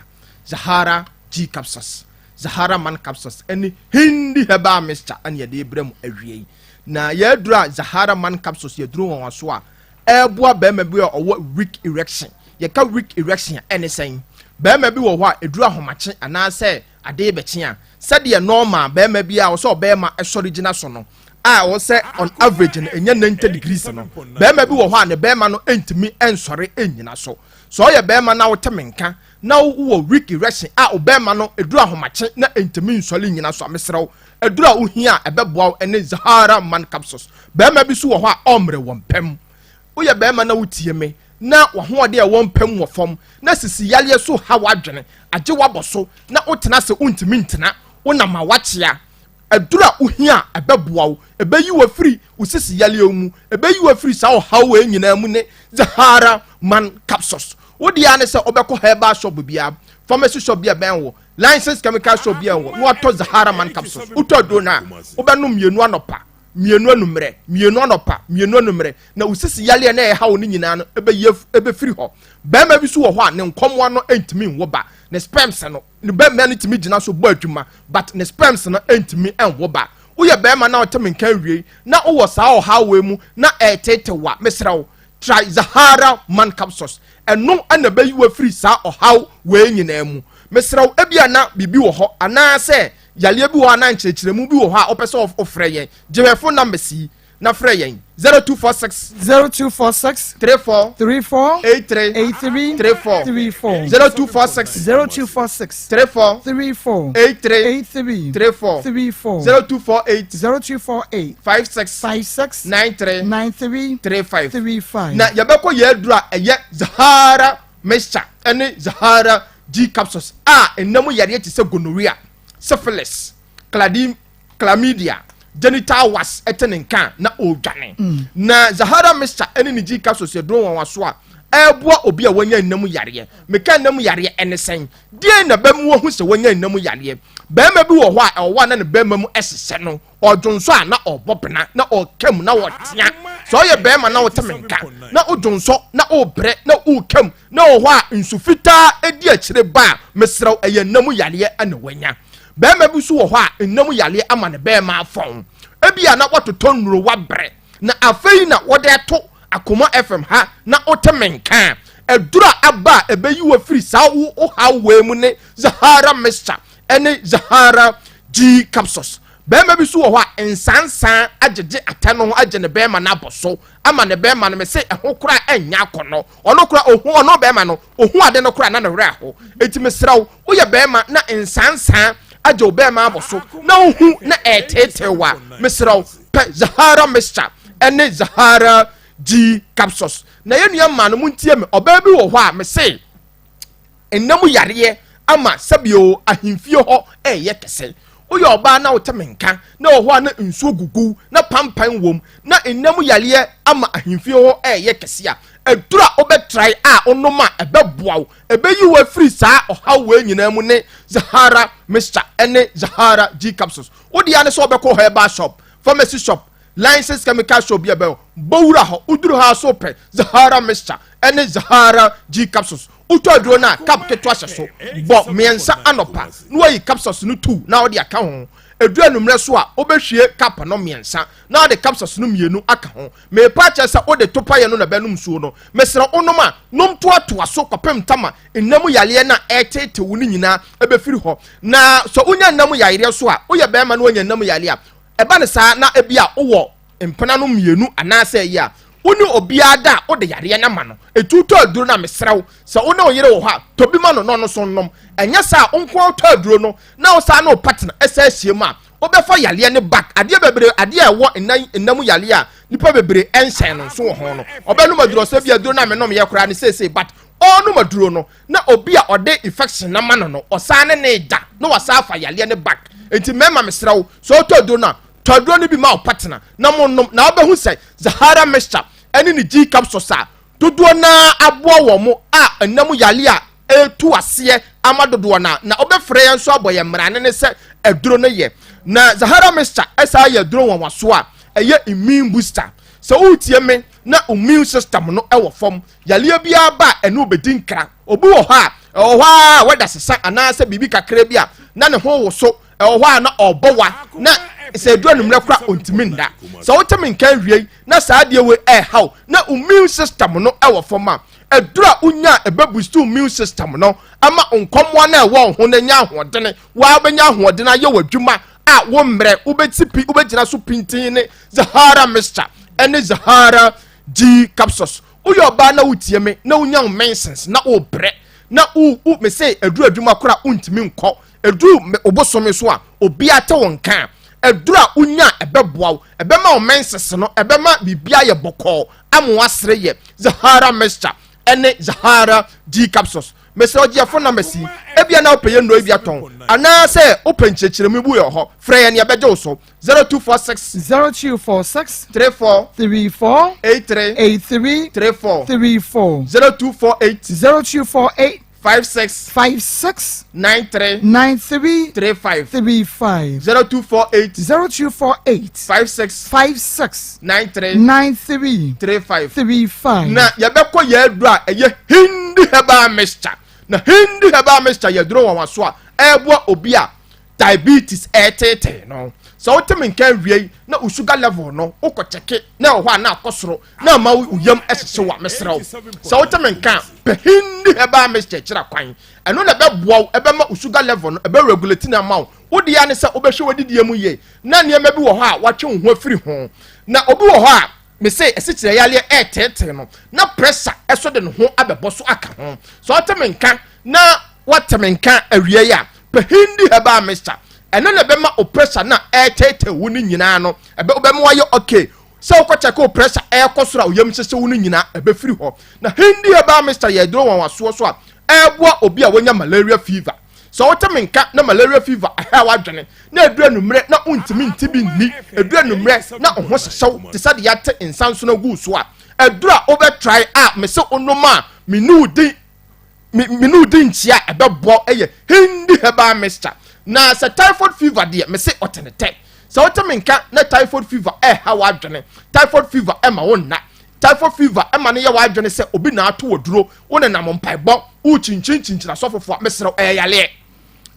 Zahara G capsules, Zahara man capsules ɛne Hindi herbal mixture ɛne yɛde brɛ mu awie yi. Na yɛaduru a Zahara man capsules yɛduru wɔn aso a ɛreboa barima bi a ɔwɔ weak erection. Yɛka weak erection a ɛne sɛn? Barima bi wɔ hɔ a ɛduru ahomakye anaasɛ Ade rebɛkye a, sɛdeɛ normal barima bi a ɔsɛ ɔbarima sɔre gyina so no, a ɛwɔ sɛ on average no ɛnya 90 degrees no, barima bi wɔ hɔ a ne barima no ntumi nsɔre nnyina so. Sɛ ɔyɛ barima na wote me nka na wowɔ weak erection a wo barima no ɛduru ahomakye na ɛntumi nsɔre nnyina so a, mesrɛ wo, aduru a wohia a ɛbɛboa wo ne Zahara Man Capsules. Barima bi nso wɔ hɔ a ɔmmrɛ wɔ mpa mu. Woyɛ barima na wotie me na w'ahoɔden a ɛwɔ mpa mu wɔ fam na sisi yareɛ so ha w'adwene, agye w'abɔ so na wotena ase wontumi ntena, wonam a woakyea. Aduru a wohia a ɛbɛboa wo, ɛbɛyi wo afiri wo sisi yareɛ mu, ɛbɛyi wo afiri saa ɔhaw wei nyinaa mu ne Zahara Man Capsules. Wo deɛ ara ne sɛ wobɛkɔ herbal shop biara, pharmacy shop bi a ɛbɛn wo, licensed chemical shop bi a ɛwɔ, na watɔ Zahara Man Capsules. Wotɔ aduro no a, wobɛnom mmienu anɔpa, mmienu anummerɛ, mmienu anɔpa, mmienu anummerɛ, na wo sisi yareɛ na ɛha wo no nyinaa no ɛbɛyi ɛbɛfiri hɔ. Barima bi nso wɔ hɔ a ne nkɔmmoa no ntumi nwo ba, ne sperms no, ne barima no tumi gyina so bɔ adwuma but ne sperms no ntumi nwo ba. Woyɛ barima na wote me nka awiei na wowɔ saa ɔhaw wei mu na ɛreteetew wo a, mesrɛ wo, try Zahara Man Capsules. Ɛno na ɛbɛyi wo afiri saa ɔhaw wei nyinaa mu. Mesrɛ wo, ebia na biribi wɔ hɔ anaasɛ yareɛ bi wɔ hɔ anaa nkyerɛkyerɛmu bi wɔ hɔ a wopɛ sɛ wofrɛ yɛn. Gye yɛn phone numbers yi. na frɛ yɛn 0246. 0246. 34. 34. 83. 83. 34. 34. 0246. 0246. 34. 34. 83. 83. 34. 34. 0248. 0248. 56. 56. 93. 93. 35. 35. Na yɛbɛkɔ yɛn aduru a ɛyɛ Zahara mixture ne Zahara G capsules a ɛnam yareɛ te sɛ gonorrhea, syphilis, clady chlamydia, genital warts te ne nka a na ɔredwane. Mm. Na Zahara mixture ne ne G capsules yɛ duro nwanwaso a ɛreboa obi a wanya nna mu yareɛ. Meka nna mu yareɛ ɛne sɛn? Deɛn na bɛmu wahu sɛ wanya nna mu yareɛ? Bɛrima bi wɔ hɔ a ɛwɔ a na ne bɛrima mu ɛhyehyɛ no, ɔdwonsɔ a na ɔbɔ bena, na ɔka mu na ɔtea. Sɛ ɔyɛ bɛrima na wote me nka, na wodwonsɔ na wobrɛ na woka mu, na wɔ hɔ a nsu fitaa di akyire ba a, mesrɛ wo ɛyɛ nna mu yareɛ na wanya. Barima bi nso wɔ hɔ a nna mu yareɛ ama ne barima afɔn. Ebia na watotɔ nnuro wabrɛ, na afei na wɔde ato Akoma FM ha na wote me nka a, aduro a aba a ɛbɛyi wo afiri saa wo haw wei mu ne Zahara Mixture ne Zahara G Capsules. Barima bi nso wɔ hɔ a nsansan agyegye atɛ no ho agye ne barima no abɔ so ama ne barima no mese ɛho koraa ɛnyɛ akɔnnɔ. Ɔno koraa ohu ɔno barima no ohu ade no koraa na ne werɛ aho. Enti mesrɛ wo woyɛ barima na nsansan agye wo barima abɔ so na wohu na ɛreteetee wo a, mesrɛ wo pɛ Zahara mixture ɛne Zahara G capsules. Na yɛn nua mmaa no montie me, ɔbaa bi wɔ hɔ a mese nna mu yareɛ ama sɛbio ahemfie hɔ ɛreyɛ kɛse. Woyɛ ɔbaa na wote me nka na wɔ hɔ a na nsuo gugu na pampan wom na nna mu yareɛ ama ahemfie hɔ ɛreyɛ kɛse a, aduru a wobɛtrae a wonom a ɛbɛboa wo, ɛbɛyi wo afiri saa ɔhaw wei nyinaa mu ne Zahara mixture ne Zahara G capsules. Wo deɛ ne sɛ wobɛkɔ herbal shop, pharmacy shop, License chemical shop bi a ɛbɛn bɔ wura hɔ. Woduru hɔ a so pɛ Zahara mixture ne Zahara G capsules. Wotɔ aduro no a cup ketewa hyɛ so. Bɔ mmiɛnsa anɔpa na wayi capsules no tu na wode aka ho. Ɛduru anwummerɛ so a wobɛhwie cup no mmiɛnsa na wode capsules no mmienu aka ho. Merepa akyerɛ sɛ wode topaeɛ no na ɛbɛnom nsuo no. Mesrɛ wonom a, nom toatoa so kɔpem tama nna mu yareɛ no a ɛreteetee wo no nyinaa ɛbɛfiri hɔ. Na sɛ wonya nna mu yareɛ so a, woyɛ barima na woanya nna mu yareɛ a, Ɛba no saa na ebia wowɔ mpenanom mmienu anaasɛ ɛyɛ a, wo ne obiara da a wode yareɛ no ama no. Ɛtu tɔ aduro no a, mesrɛ wo, sɛ wo ne wo yere wɔ hɔ a, tɔ bi ma no na ɔno nso nnom. Ɛnyɛ saa a, wo nko ara wotɔ aduro no na wo saa ne wo partner san ahyia mu a, wobɛfa yareɛ no back. Adeɛ bebree, adeɛ a ɛwɔ nna nna mu yareɛ a nnipa bebree nhyɛn no nso wɔ ho no, ɔbɛnom aduro sɛ bi aduro no a menomyɛ koraa no seesei, but ɔrenom aduro no, na obi a ɔde infection no ama no no ɔsan ne ne da na wasan afa yareɛ no back. Nti mmarima mesrɛ wo, sɛ wotɔ aduro no a, tɔ aduro no bi ma wo partner na monnom, na wobɛhu sɛ Zahara mixture ɛne ne G capsules a dodoɔ no ara aboa wɔn mo a ɛnam yareɛ a ɛretu aseɛ ama dodoɔ no a, na wobɛfrɛ yɛn nso abɔ yɛn mmarane ne sɛ aduro no yɛ. Na Zahara mixture ɛsan yɛ aduro nwanwasoɔ a ɛyɛ immune booster. Sɛ woretie me na immune system no ɛwɔ fam, Yareɛ biara ba a, ɛne wo bɛdi nkra. Obi wɔ hɔ a, ɛwɔ hɔ ara a wada sesa anaasɛ biribi kakra bi a, na ne ho woso. Ɛwɔ hɔ a na ɔrebɔ wa, na sɛ ɛduru anwummerɛ koraa ɔntumi nna. Sɛ wote me nka awiei na saa adeɛ wei ɛreha wo, na wo immune system no wɔ fam a, aduru a wonya a ɛbɛboost wo immune system no ama nkɔmmoa no a ɛwɔ wo ho no anya ahoɔdene, wo ara wobɛnya ahoɔdene ayɛ w'adwuma a wo mmerɛ, wobɛsi pi, wobɛgyina so pintinn ne Zahara mixture ne Zahara G capsules. Woyɛ ɔbaa na wotie me na wonya wo menses na wobrɛ na wo wo me se aduru adwuma kora wontumi nkɔ aduru me obosome so a obiara te wo nka a aduru a wonya a ɛbɛboa wo ɛbɛma wo menses no ɛbɛma biribi ayɛ bɔkɔɔ ama wasere yɛ Zahara mixture ɛne Zahara G capsules. Mesrɛ ɔgye phone numbers yi ebia na wopɛ yɛ nnuro yi bi atɔn anaasɛ wopɛ nkyerɛkyerɛmu bi wɔ hɔ frɛ yɛn yɛbɛgye wo so. 0246. 0246. 34. 34. 83. 83. 34. 34. 0248. 0248. 56. 56. 93. 93. 35. 35. 0248. 0248. 56. 56. 93. 93. 35. 35. Na yɛbɛkɔ yɛn aduro a ɛyɛ Hindi herbal mixture. Na Hindi herbal mixture yɛ aduro nwanwaso a ɛreboa obi a diabetes ɛreteetee no. Sɛ wote me nka awiei na wo sugar level no wokɔ kyɛke na ɛwɔ hɔ a na akɔ soro na ama wo yam hyehye wo a, mesrɛ wo, sɛ wote me nka a, pɛ Hindi herbal mixture kyerɛ kwan. Ɛno na ɛbɛboa wo, ɛbɛma wo sugar level no, ɛbɛ regulate no ama wo. Wo deɛ ara ne sɛ wobɛhwɛ w'adidie mu yie na nneɛma bi wɔ hɔ a woatwe wo ho afiri ho. Na obi wɔ hɔ a, mese asikyire yareɛ ɛreteetee no na pressure ɛso de ne ho abɛbɔ so aka ho. Sɛ wote me nka na woate me nka awiei a, pɛ Hindi herbal mixture. Ɛno na ɛbɛma wo pressure no a ɛreteetee wo no nyinaa no, ɛbɛ wobɛma woayɛ okay. Sɛ wokɔ check wo pressure ɛrekɔ soro a wo yam hyehye wo no nyinaa, ɛbɛfiri hɔ. Na Hindi herbal mixture yɛ aduro nwanwasoɔ so a ɛreboa obi a wanya malaria fever. Sɛ wote me nka na malaria fever ɛhaw w'adwene, na ɛduru anwummerɛ na wontumi nte bi nni, ɛduru anwummerɛ na wo ho hyehye wo te sɛ deɛ yɛate nsa nsono agu wo so a, aduru a wobɛtrae a mese wonom a me ne wo di me ne wo di nkyia a ɛbɛboa yɛ Hindi herbal mixture. Na sɛ typhoid fever deɛ mese ɔtenetɛ. Sɛ wote me nka na typhoid fever ɛha w'adwene, typhoid fever ɛma wo nna, Typhoid fever ɛma no yɛ w'adwene sɛ obi na ato aduro, wo nenam mpaebɔ, worekyinkyin asɔfofo a, mesrɛ wo, ɛyɛ yareɛ.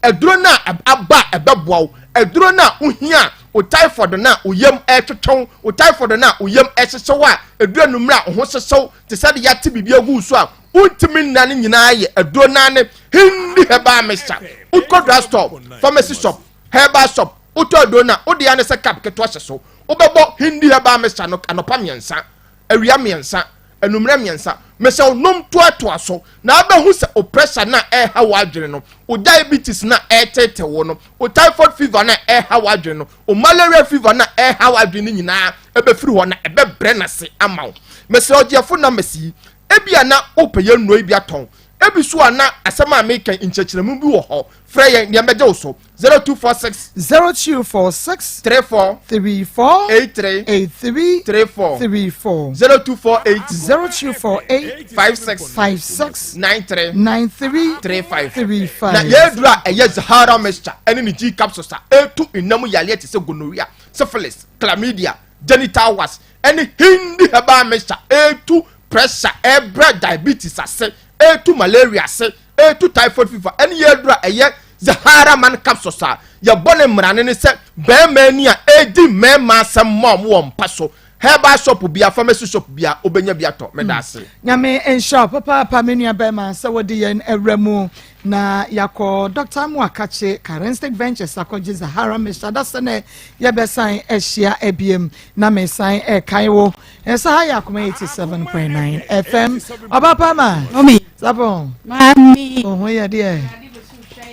Aduro no a aba a ɛbɛboa wo, aduro no a wohia a, wo typhoid no a wo yam ɛretwetwe wo, wo typhoid no a wo yam ɛhyehye wo a, ɛduru anwummerɛ a wo ho hyehye wo te sɛ de yɛate biribi agu wo so a wontumi nna no nyinaa yɛ aduro no ara ne Hindi herbal mixture. Wokɔ drug store, pharmacy shop, herbal shop, wotɔ aduro no a, wode ara ne sɛ cup ketewa hyɛ so. Wobɛbɔ Hindi herbal mixture no anɔpa mmiɛnsa, awia mmiɛnsa, anwummerɛ mmiɛnsa. Mesɛ wo nom toatoa so na wobɛhu sɛ wo pressure no a ɛreha w'adwene no, wo diabetes no a ɛreteetee wo no, wo typhoid fever no a ɛreha w'adwene no, wo malaria fever no a ɛreha w'adwene no nyinaa ɛbɛfiri hɔ na ɛbɛbrɛ no ase ama wo. Mesrɛ ɔgyeɛfo numbers yi, ebia na wopɛ yɛn nnuro yi bi atɔn, ebi so a na asɛm a meka yi nkyerɛkyerɛmu bi wɔ hɔ, frɛ yɛn na yɛmmɛgye wo so. 0246. 0246. 34. 34. 83. 83. 34. 34. 0248. 0248. 56. 56. 93. 93. 35. 35. Na yɛaduru a ɛyɛ Zahara mixture ɛne ne G capsules a ɛtu nnam yareɛ te sɛ gonorrhea, syphilis, chlamydia, genital warts ɛne Hindi herbal mixture ɛtu pressure, ɛbrɛ diabetes ase, ɛtu malaria ase, Etu typhoid fever ɛne yɛ aduru a ɛyɛ Zahara man capsules a yɛbɔ ne mmarane ne sɛ bɛrima ani a ɛredi mmarima asɛm ma wɔn wɔ mpa so. Herbal shop bia, pharmacy shop bia, wobɛnya bi atɔ. Meda ase. Nyame nhyira wo papaapa me nua bɛrima sɛ wode yɛn awura mu na yɛakɔ Doctor Amoakakye Karenstick Ventures akɔgye Zahara mixture da sɛ nɛ yɛbɛsan ahyia abiem na mesan ɛkae wo Ɛsɛ ha yɛ akoma 87.9 FM. Ɔba pa ma. Mami. Sapon. Mami. Oho yɛ deɛ.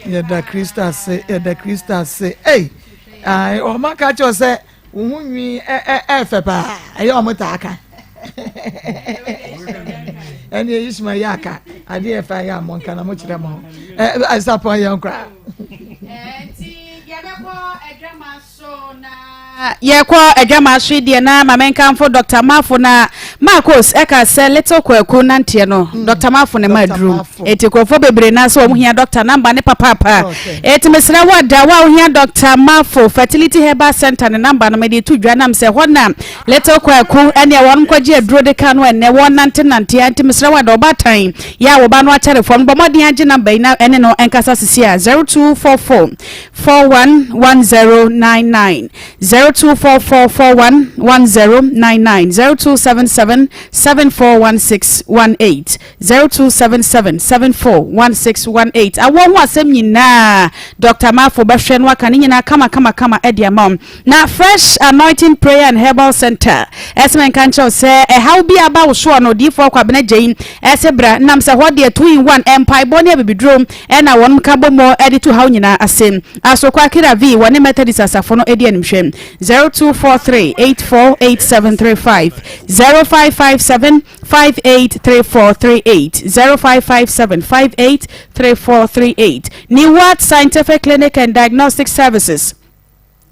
Yɛda Kristo ase. Yɛda Kristo ase. Ei. Ai, ɔma ka kyerɛ sɛ wo ho nwi ɛɛfɛ paa. Ɛyɛ ɔmo taa ka. Ɛne eyi suma yɛ aka. Adeɛ ɛfa yɛ amɔ nka na mo kyerɛ mo. Ɛ Sapon yɛn koraa. Ɛnti yɛbɛkɔ adwama So na yɛkɔ adwamaa so yi deɛ na ma menkamfo Dr. Mafo na Marcos ɛka sɛ Little Kwaku nanteɛ no mm. Dr. Mafo ne ma aduru eti nkurɔfoɔ bebree na sɛ wɔn hia Dr. namba ne papaapa eti mesrɛ wo ada wo a wohia Dr. Mafo Fertility Herbal Center ne namba no mede to dwa nam sɛ hɔ na Little Kwaku ɛne wɔn kɔgye aduro de ka no ɛnɛ wɔn nante nante nti mesrɛ wo ada ɔbaatan yɛ a wɔba no akyɛre fam bɔ mmɔden agye namba yi na ɛne no ɛnkasa sisi a 0244 411099 0244 411099 0277 741618 0277 741618 Awɔ ho asɛm nyinaa Dr. Mafo bɛhwɛ no aka ne nyinaa kama kama kama de ama wo. Na Fresh Anointing Prayer and Herbal Center ɛsɛ menka nkyerɛ wo sɛ ɛhaw bi aba wo soɔ no odiyifoɔ Kwabena Gyei ɛsɛ bra nam sɛ hɔ deɛ 2 in 1 mpaebɔ ne abibiduro Ɛna wɔnom ka bɔ mu de tu haw nyinaa ase. Asokwa Akira vii wɔne Methodist asafo no di animhwɛ. 0243 848735, 0557 583438, 0557 583438. Neward Scientific Clinic and Diagnostic Services.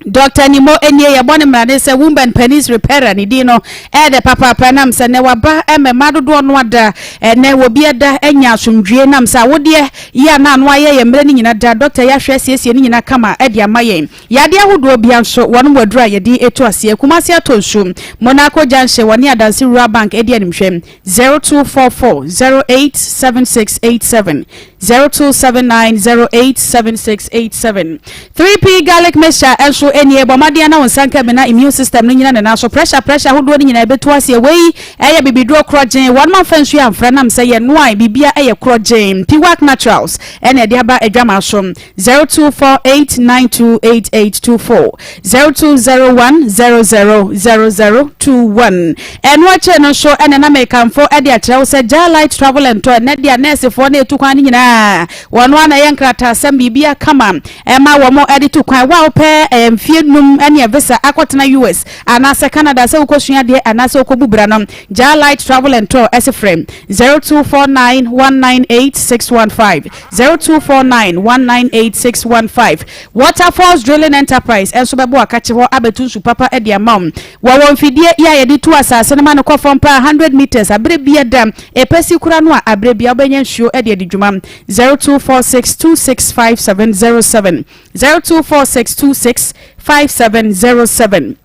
Dɔkta Nimo nie, yɛbɔ no mmrane sɛ Womb and Penis Repairer, ne din no ɛyɛ dɛ papaapa ɛnam sɛ nɛ waba ma mmaa dodoɔ no ada, ɛnɛ wɔbi ada anya asomdwie ɛnam sɛ awodeɛ yi a na ano ayɛ yɛn mmerɛ no nyina da, dɔkta yi ahwɛ asiesie ne nyina kama de ama yɛn. Yadeɛ ahodoɔ bia nso wɔnom wɔ aduro a yɛde to aseɛ. Kumasi atɔ nsu, Monaco Junction, wɔne Adanse Rural Bank di animhwɛ. 0244 087687 0279 087687 3P garlic mixture nso. nso nie, bɔ mmɔden na wo nsa nka bi na immune system no nyina ne nan so. Pressure pressure ahodoɔ no nyinaa ɛbɛtu aseɛ. Wei ɛyɛ bibiduro korɔgyen. Wɔnom amfa nsuo amfra nam sɛ yɛnoae biribia ɛyɛ korɔgyen. Piwak Naturals ɛna ɛde aba adwamaa so. 0248928824, 0201000021. Ɛno akyire no nso ɛna na mekamfo ɛde akyerɛ wo sɛ Jalite Travel and Tour ɛnɛ deɛ nɛɛsefoɔ no ɛtu kwan no nyinaa wɔn ara na ɛyɛ nkrataasɛm biribia kama ɛma wɔn ɛde tu kwan. Wo a wopɛ ɛɛ mfie num ɛne visa akɔtena US anaasɛ Canada sɛ wokɔsua adeɛ anaasɛ wokɔbu bra no, Jalite Travel and Tour ɛse frɛ 0249198615, 0249198615. Waterfalls Drilling Enterprise nso bɛbɔ akakye hɔ abɛtu nsu papa de ama wo. Wɔwɔ mfidie yi a yɛde tu asase no ma no kɔ fam paa 100 metres aberɛ bia da ɛpɛ si kora no a aberɛ bia wobɛnya nsuo de adi dwuma. 0246265707, 0246265707.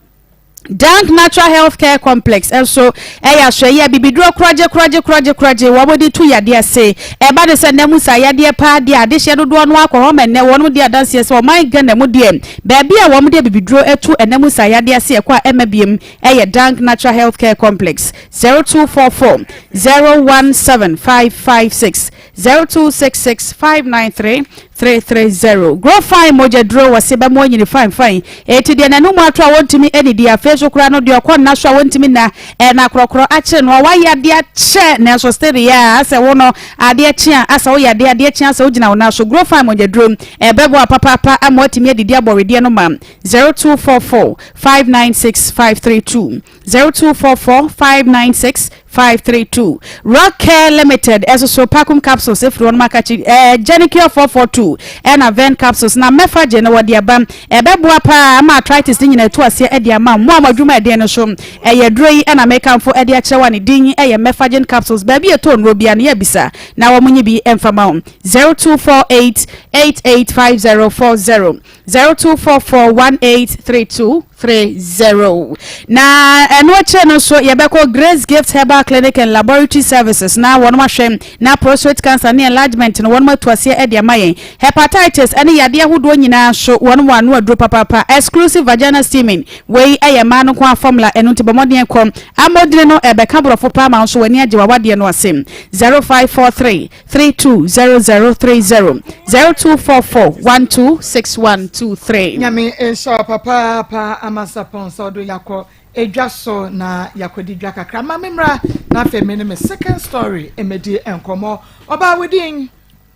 Dank Natural Health Care Complex nso yɛ asoɛeɛ a bibiduro korɔgye korɔgye korɔgye korɔgye wɔn de tu yadeɛ ase. Ɛba no sɛ nna mu saa yadeɛ paa deɛ a adehyeɛ dodoɔ no ara kɔ hɔ ma nnɛ wɔn di adanseɛ sɛ ɔman Ghana mu deɛ baabi a wɔn de abibiduro tu ɛnna mu saa yadeɛ ase ɛkɔ a ɛmma biem yɛ Dank Natural Health Care Complex. 0244 017 556 0266 593 330. Grow fine mogya duro wɔ se bɛmo anyini fine fine. Eti deɛ n'anum ato a wɔntumi anidi afei so koraa no deɛ ɔkɔ nna so a wɔntumi nna ɛna akorɔkorɔ akyere no a wayɛ adeɛ akyɛ nanso still yɛ a asɛ wo no adeɛ kye a asɛ woyɛ adeɛ adeɛ kye asɛ wogyina wo nan so. Grow fine mogya duro ɛbɛboa papaapa ama watumi adidi abɔ wedeɛ no ma 0244 596 532 0244 596 532. Rock Care Limited ɛso so Pacum capsules efiri wɔn akakyi ɛɛ Genicure 442 ɛna Ven capsules na Mefagye no wɔde aba ɛbɛboa paa ama arthritis ne nyinaa etu aseɛ ɛde ama mo a mo adwuma ɛden no so ɛyɛ duro yi ɛna mekanfo ɛde akyerɛ wa ne din ɛyɛ Mefagye capsules baabi ɛtɔ nnuro bia no yɛ bisa na wɔn nye bi ɛmfa ma wo 0248 885040 0244 1832 30. Na ɛno akyire no nso yɛbɛkɔ Grace Gift Herbal Clinic and Laboratory Services na wɔnom ahwɛ na prostate cancer ne enlargement no wɔnom atu aseɛ de ama yɛn. Hepatitis ne yadeɛ ahodoɔ nyinaa nso wɔnom wɔ ano aduro papaapa. Exclusive vaginal steaming, wei yɛ mmaa no nko ara formula ɛno nti bɔ mmɔden kɔ. Amodini no ɛbɛka borɔfo paa ma wo nso w'ani agye w'awadeɛ no ase. 0543 320030 0244 126123. Nyame nhyira wo papaapa Amasapɔn sɛ ɔdo yakɔ edwa so na yakɔdi dwa kakra ma me mmra na afei me ne me second story mmɛdi nkɔmmɔ. Ɔbaa wo din?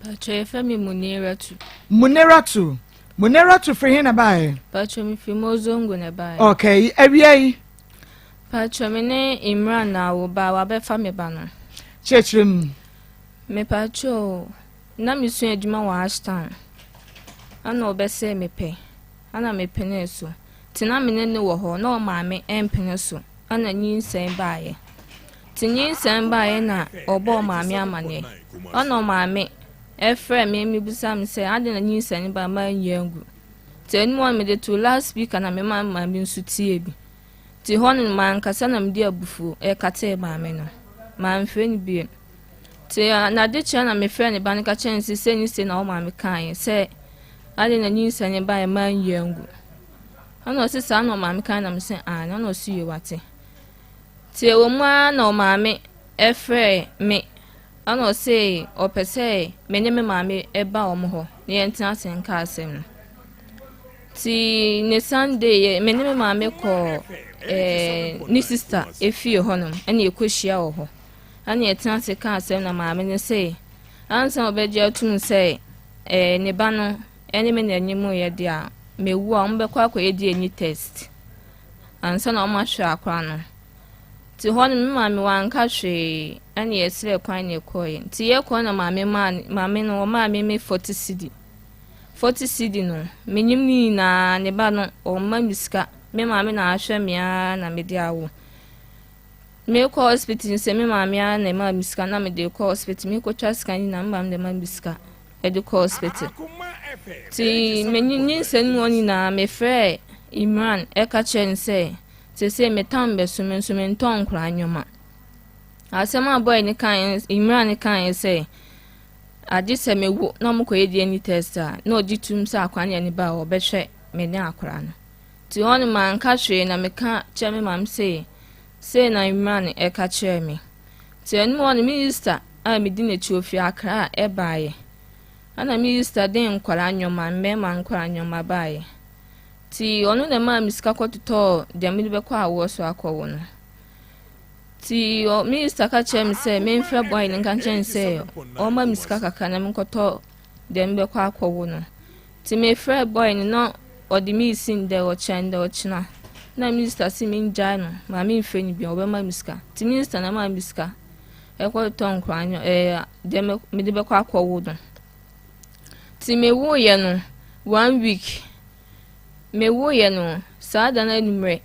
Pacho yɛfrɛ me Muniratu. Muniratu. Muniratu firi he na baeɛ? Pacho me firi Mozongo na baeɛ. Okay, awia yi? Pacho me ne Imran na awo ba wabɛfa me ba no. Kyerɛkyerɛ mu. Mepakyɛw o, na mesua adwuma wɔ Ashtown, ɛna ɔbɛsɛɛ me pɛ, ɛna mepenee so. Nti na me ne no wɔ hɔ, na ɔmaame ɛmpene so, ɛna nyinsɛn baeɛ. Nti nyinsɛn baeɛ na ɔbɔɔ maame amaneɛ, ɛna ɔmaame ɛfrɛɛ me mebisa me sɛ adɛn na nyinsɛn no baeɛ manyi angu. Nti anim hɔ no mede too loud speaker na memaa me maame nso tiee bi. Nti hɔ no mankasa na mede abufuo ɛkatee maame no, mamfrɛ no bio. Nti n'adekyerɛ na mefrɛɛ ne ba no ka kyerɛɛ no sɛ sei ne sei na wo maame kaeɛ sɛ adɛn na nyinsɛn no baeɛ manyi angu. Ɛna ɔse saa na ɔmaame kaeɛ na mese aane ɛna ɔse yie wate. Nti ɛwɔ mu ara na ɔmaame ɛfrɛɛ me ɛna ɔse ɔpɛ sɛ me ne me maame ɛba wɔn hɔ na yɛntena ase nka asɛm no. Nti ne Sunday yɛ me ne me maame kɔɔ ɛɛ ne sista efie hɔnom ɛna yɛkɔhyia wɔ hɔ. Ɛna yɛtena ase ka asɛm na maame no se ansa na ɔbɛgye atum sɛ ɛɛ ne ba no ɛne me na anim yɛ deɛ a mewu a wɔbɛkɔ akɔyɛ DNA test ansa na wɔahwɛ akora no. Nti hɔ no me maame wanka hwee ɛna yɛsrɛ kwan na yɛkɔeɛ. Nti yɛkɔ na maame maa maame no ɔmaa me me 40 cedi. 40 cedi no menyim ne nyinaa ne ba no ɔmma me sika me maame na ahwɛ me ara na mede awo. Mekɔ hospital no sɛ me maame ara na ɛmaa me sika na mede kɔ hospital mekɔtwa sika nyinaa me maame na ɛma me sika ɛde kɔ hospital nti menyinsɛn mu hɔ nyinaa mefrɛɛ Imran ɛka kyerɛ no sɛ seesei metam bɛso me nso mentɔn nkoraa nneɛma asɛm a bɔyɛ ne kan Imran ne kan sɛ agye sɛ mewu na ɔmokɔyɛ DNA test a na ɔgye tum sɛ akora ne ɛne ba a ɔbɛhwɛ me ne akora no. Nti hɔ no manka hwee na meka kyerɛ me maame sɛ sei na Imran ɛka kyerɛɛ me. Nti ɛno hɔ no minista a medi n'akyi ofi Accra ɛbaeɛ. Ɛna minista de nkwadaa nneɛma, mmarima nkwadaa nneɛma baeɛ. Nti ɔno na ɛmaa me sika kɔtotɔɔ deɛ mede bɛkɔ awoɔ so akɔwo no. Nti minista ka kyerɛɛ me sɛ memfrɛ boy no nka nkyerɛ no sɛ ɔmma me sika kakra na menkɔtɔ deɛ mebɛkɔ akɔwo no. Nti mefrɛɛ boy no na ɔde me resi ndɛ ɔkyena ndɛ ɔkyena. Na minista se mengyae no ma memfrɛ no bio ɔbɛma me sika. Nti minista na ɛmaa me sika ɛkɔtotɔ nkwadaa no ɛɛ deɛ mede bɛkɔ akɔwo no. Nti mewoeɛ no one week mewoeɛ no saa da no anwummerɛ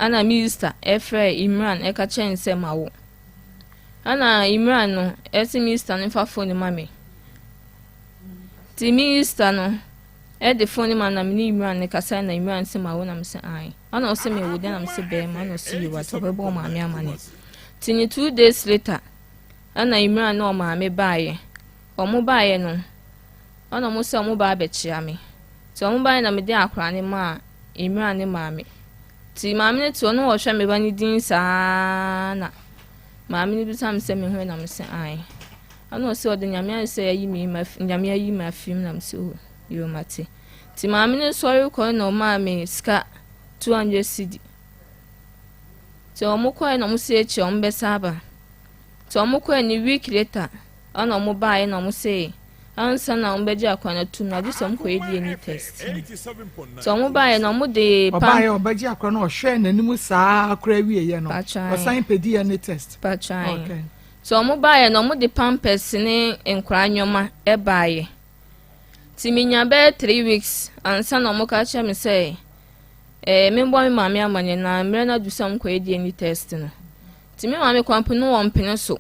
Ɛna minista frɛɛ Imran ɛka kyerɛɛ no sɛ mawo. Ɛna Imran no ɛse minista no mfa phone ma me. Nti minista no ɛde phone ma na me ne Imran no kasa na Imran se mawo na me se ae. Ɛna ɔse mewo deɛ na me se bɛrima ɛna ɔse yiwa nti ɔbɛbɔ ɔmaame amane. Nti ne 2 days later ɛna Imran ne ɔmaame baeɛ. Ɔmo baeɛ no ɛna ɔmo sɛ ɔmo ba abɛkyea me. Nti ɔmo baeɛ na mede akwadaa no maa Imran ne maame. Nti maame no te hɔ na ɔhwɛ me ba no din saa na maame no bisa me sɛ me ho na me sɛ ae. Ɛna ɔsɛ ɔde Nyame ayɛ sɛ ayi me ma Nyame ayi me afi mu na me sɛ oh yoo mate. Nti maame no sɔre kɔe na ɔmaa me sika 200 cedi. Nti ɔmo kɔe na ɔmo sɛ akyi ɔmo bɛsa aba. Nti ɔmo kɔe ne week later ɛna ɔmo baeɛ na ɔmo sɛ ansa na ɔmo bɛgye akwadaa no atum no agye sɛ ɔmo kɔyɛ DNA test. Nti ɔmo baeɛ na ɔmo de pam. Ɔbaeɛ ɔbɛgye akwadaa no ɔhwɛɛ n'anim saa koraa wieɛ no ɔsan pɛ DNA test. Patran. Okay. Nti ɔmo baeɛ na ɔmo de pampers ne nkwadaa nneɛma ɛbaeɛ. Nti menya bɛyɛ 3 weeks ansa na ɔmo ka kyerɛ me sɛ membɔ me maame amaneɛ na mmerɛ no adu sɛ ɔmo kɔyɛ DNA test no. Nti me maame kwan no wɔ mpene so.